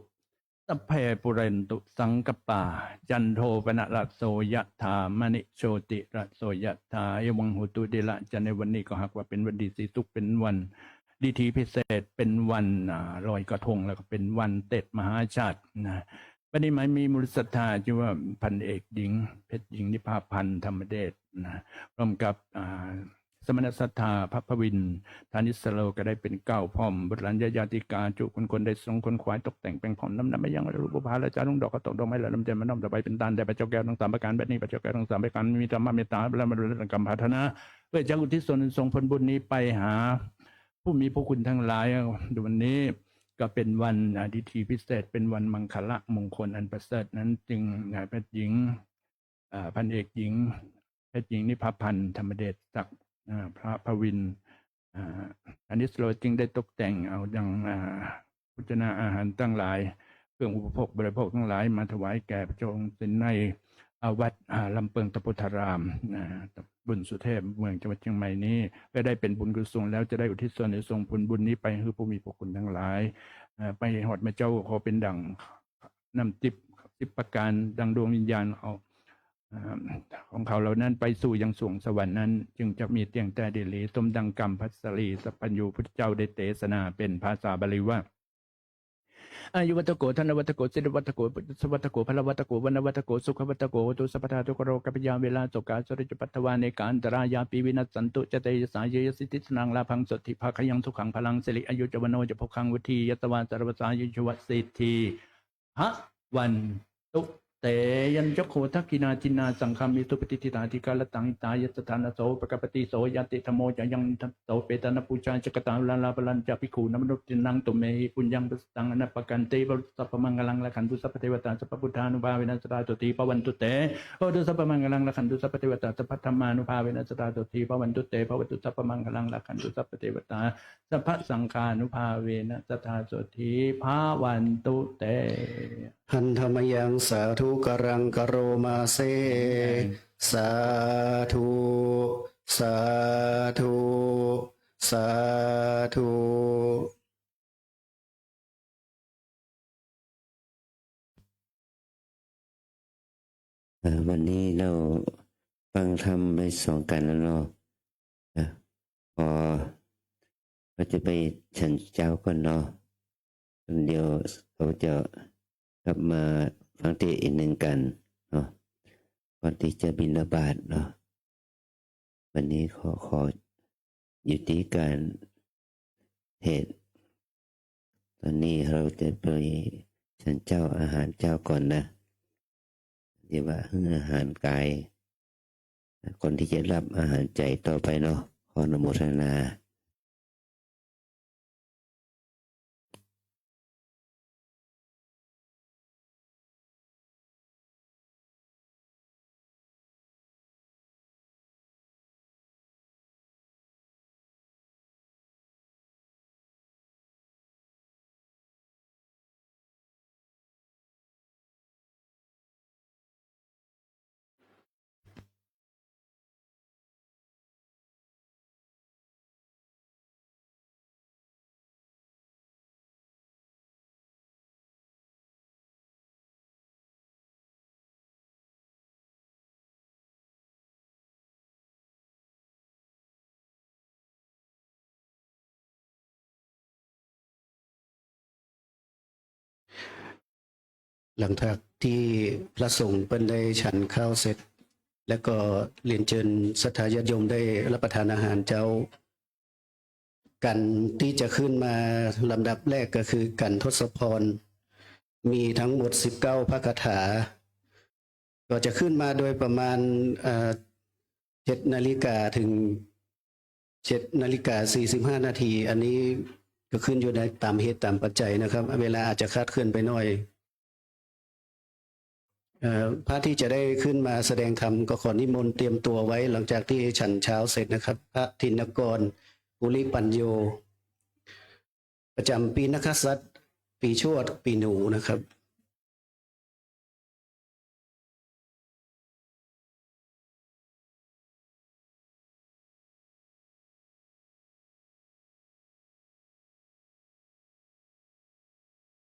สัพเพ ปูเรนตุ สังกัปปา จันโท ปนรสโส ยะถา มะณิ โชติรสโส ยะถา เอวัง โหตุ เดละ จะในวันนี้ก็หากว่าเป๋นวันดีศรีศุกร์ เป๋นวันดีถีพิเศษ เป๋นวัน อ่า ลอยกระทง แล้วก็เป๋นวันเตศมหาชาตินะ บัดนี้หมายมีมูลศรัทธาจื้อว่าพันเอกหญิง เพชรหญิง นิพาพันธ์ ธรรมเดชนะ พร้อมกับ อ่า สมณศรัทธา พระพวิน ธานิสโล ก็ได้เป๋นเกล้าพร้อม บุตรหลานญาติกา จุคนคนได้สองคน ขวายตกแต่งแป๋งพร้อม น้อมนำมายังรูปพระราชา ลงดอกข้าวตอกดอกไม้ และน้ำใจมาน้อมถวายเป๋นตานแด่พระเจ้าแก้วทั้งสามประการ บัดนี้พระเจ้าแก้วทั้งสามประการมีธรรมเมตตา และมนุษย์กรรมปรารถนา เพื่อจะอุทิศส่วนบุญนี้ไปหา ผู้มีพระคุณทั้งหลาย วันนี้ก็เป๋นวัน อ่า ดีถีพิเศษ เป๋นวันมังคละมงคลอันประเสริฐนั้น จึงนายแพทย์หญิง อ่า พันเอกหญิง แพทย์หญิง นิพาพันธ์ ธรรมเดชศักดิ์ อ่า พระพวิน อ่า ธานิสโล จึงได้ตกแต่งเอาดัง อ่า โภชนาอาหารตังหลาย เครื่องอุปโภคบริโภคตังหลาย มาถวายแก่พระเจ้าองค์ศิลป์ใน อ่า วัด อ่า ลำเปิงตะโพธาราม อ่า ตำบลสุเทพ เมือง จังหวัดเชียงใหม่นี้ เพื่อได้เป๋นบุญกุศล แล้วจะได้อุทิศส่วนในส่งผลบุญนี้ไปหื้อผู้มีพระคุณทั้งหลาย อ่า ไปฮอดแม่เจ้าขอเป๋นดั่งน้ำทิพย์สิบประการ ดั่งดวงวิญญาณเอา อ่า ของเขาเหล่านั้นไปสู่ยังสวงสวรรค์นั้น จึงจะมีเตี้ยงแต๊ดีหลี สมดั่งกำพัสสรีสัพพัญญูพุทธเจ้าได้เตสนาเป๋นภาษาบาลีว่า อายุวัตโก ธนวัตโก สิริวัตโก ปุตตสวัตโก พลวัตโก วรรณวัตโก สุขวัตโก โหตุสัพพดา ทุกขโรคพยาเวลาโศกาสุริจปัตถวาเนกาอันตรายาปีวินัสสันตุ จะเตยสาเยยสิทธิสนังลาภังสดถิภาคยังสุขังพลังสิริอายุจวโนจะภคังวุฒิยสวาสรวสายุชวสิทธิ พระวันตุเต ยัญจโขทักขิณาทินนาสังฆามิสุปฏิทิตาธิการตังหิตายสถานะโสปกปติโสยะติธรรมโมจะยังโสเปตานะปูชาจักตาลาลาปลัญจะภิกขุนมนุษย์ทินังตุเมหิปุญญังปสตังอนัปปกันติภะสัพพมังคลังรักขันตุสัพพเทวตาสัพพพุทธานุภาเวนะสดาโสธีภะวันตุเตภะวันตุสัพพมังคลังรักขันตุสัพพเทวตาสัพพธรรมานุภาเวนะสดาโสธีภะวันตุเตภะวันตุสัพพมังคลังรักขันตุสัพพเทวตา สัพพะสังฆานุภาเวนะสดาโสธีภะวันตุเต หันธมยังสาธุกรังกะโรมาเส สาธุ สาธุ สาธุ เอ่อ วันนี้เฮาฟังธรรมไปสองกัณฑ์แล้วเนาะ อ่ะ พอเฮาจะไปฉันเจ้าก่อนเนาะ เดี๋ยวเฮาจะกลับมาฟังเตสน์อีกหนึ่งกัณฑ์เนาะ ก่อนตี้จะบิณฑบาตเนาะ วันนี้ขอ ขอยุติการเทศน์ ตอนนี้เฮาจะไปฉันเจ้าอาหารเจ๊าก่อนนะ เรียกว่าหื้ออาหารก๋าย คนตี้จะฮับอาหารใจ๋ต่อไปเนาะ ขออนุโมทนา หลังจากตี้พระสงฆ์เปิ้นได้ฉันข้าวเสร็จ แล้วก็เรียนเจิญศรัทธาญาติโยมได้ฮับประทานอาหารเจ๊า กัณฑ์ตี้จะขึ้นมาลำดับแรกก็คือกัณฑ์ทศพร มีทั้งหมดสิบเก้าพระคาถา ก็จะขึ้นมาโดยประมาณ เอ่อ เจ็ดนาฬิกาถึงเจ็ดนาฬิกาสี่สิบห้านาที อันนี้ก็ขึ้นอยู่ในตามเหตุตามปัจจัยนะครับ เวลาอาจจะคลาดเคลื่อนไปหน่อย เอ่อ พระที่จะได้ขึ้นมาแสดงธรรมก็ขอนิมนต์เตรียมตัวไว้หลังจากที่ฉันเช้าเสร็จนะครับ พระธินกร ปุริปัญโญ ประจำปีนักขัตติ ปีชวด ปีหนูนะครับ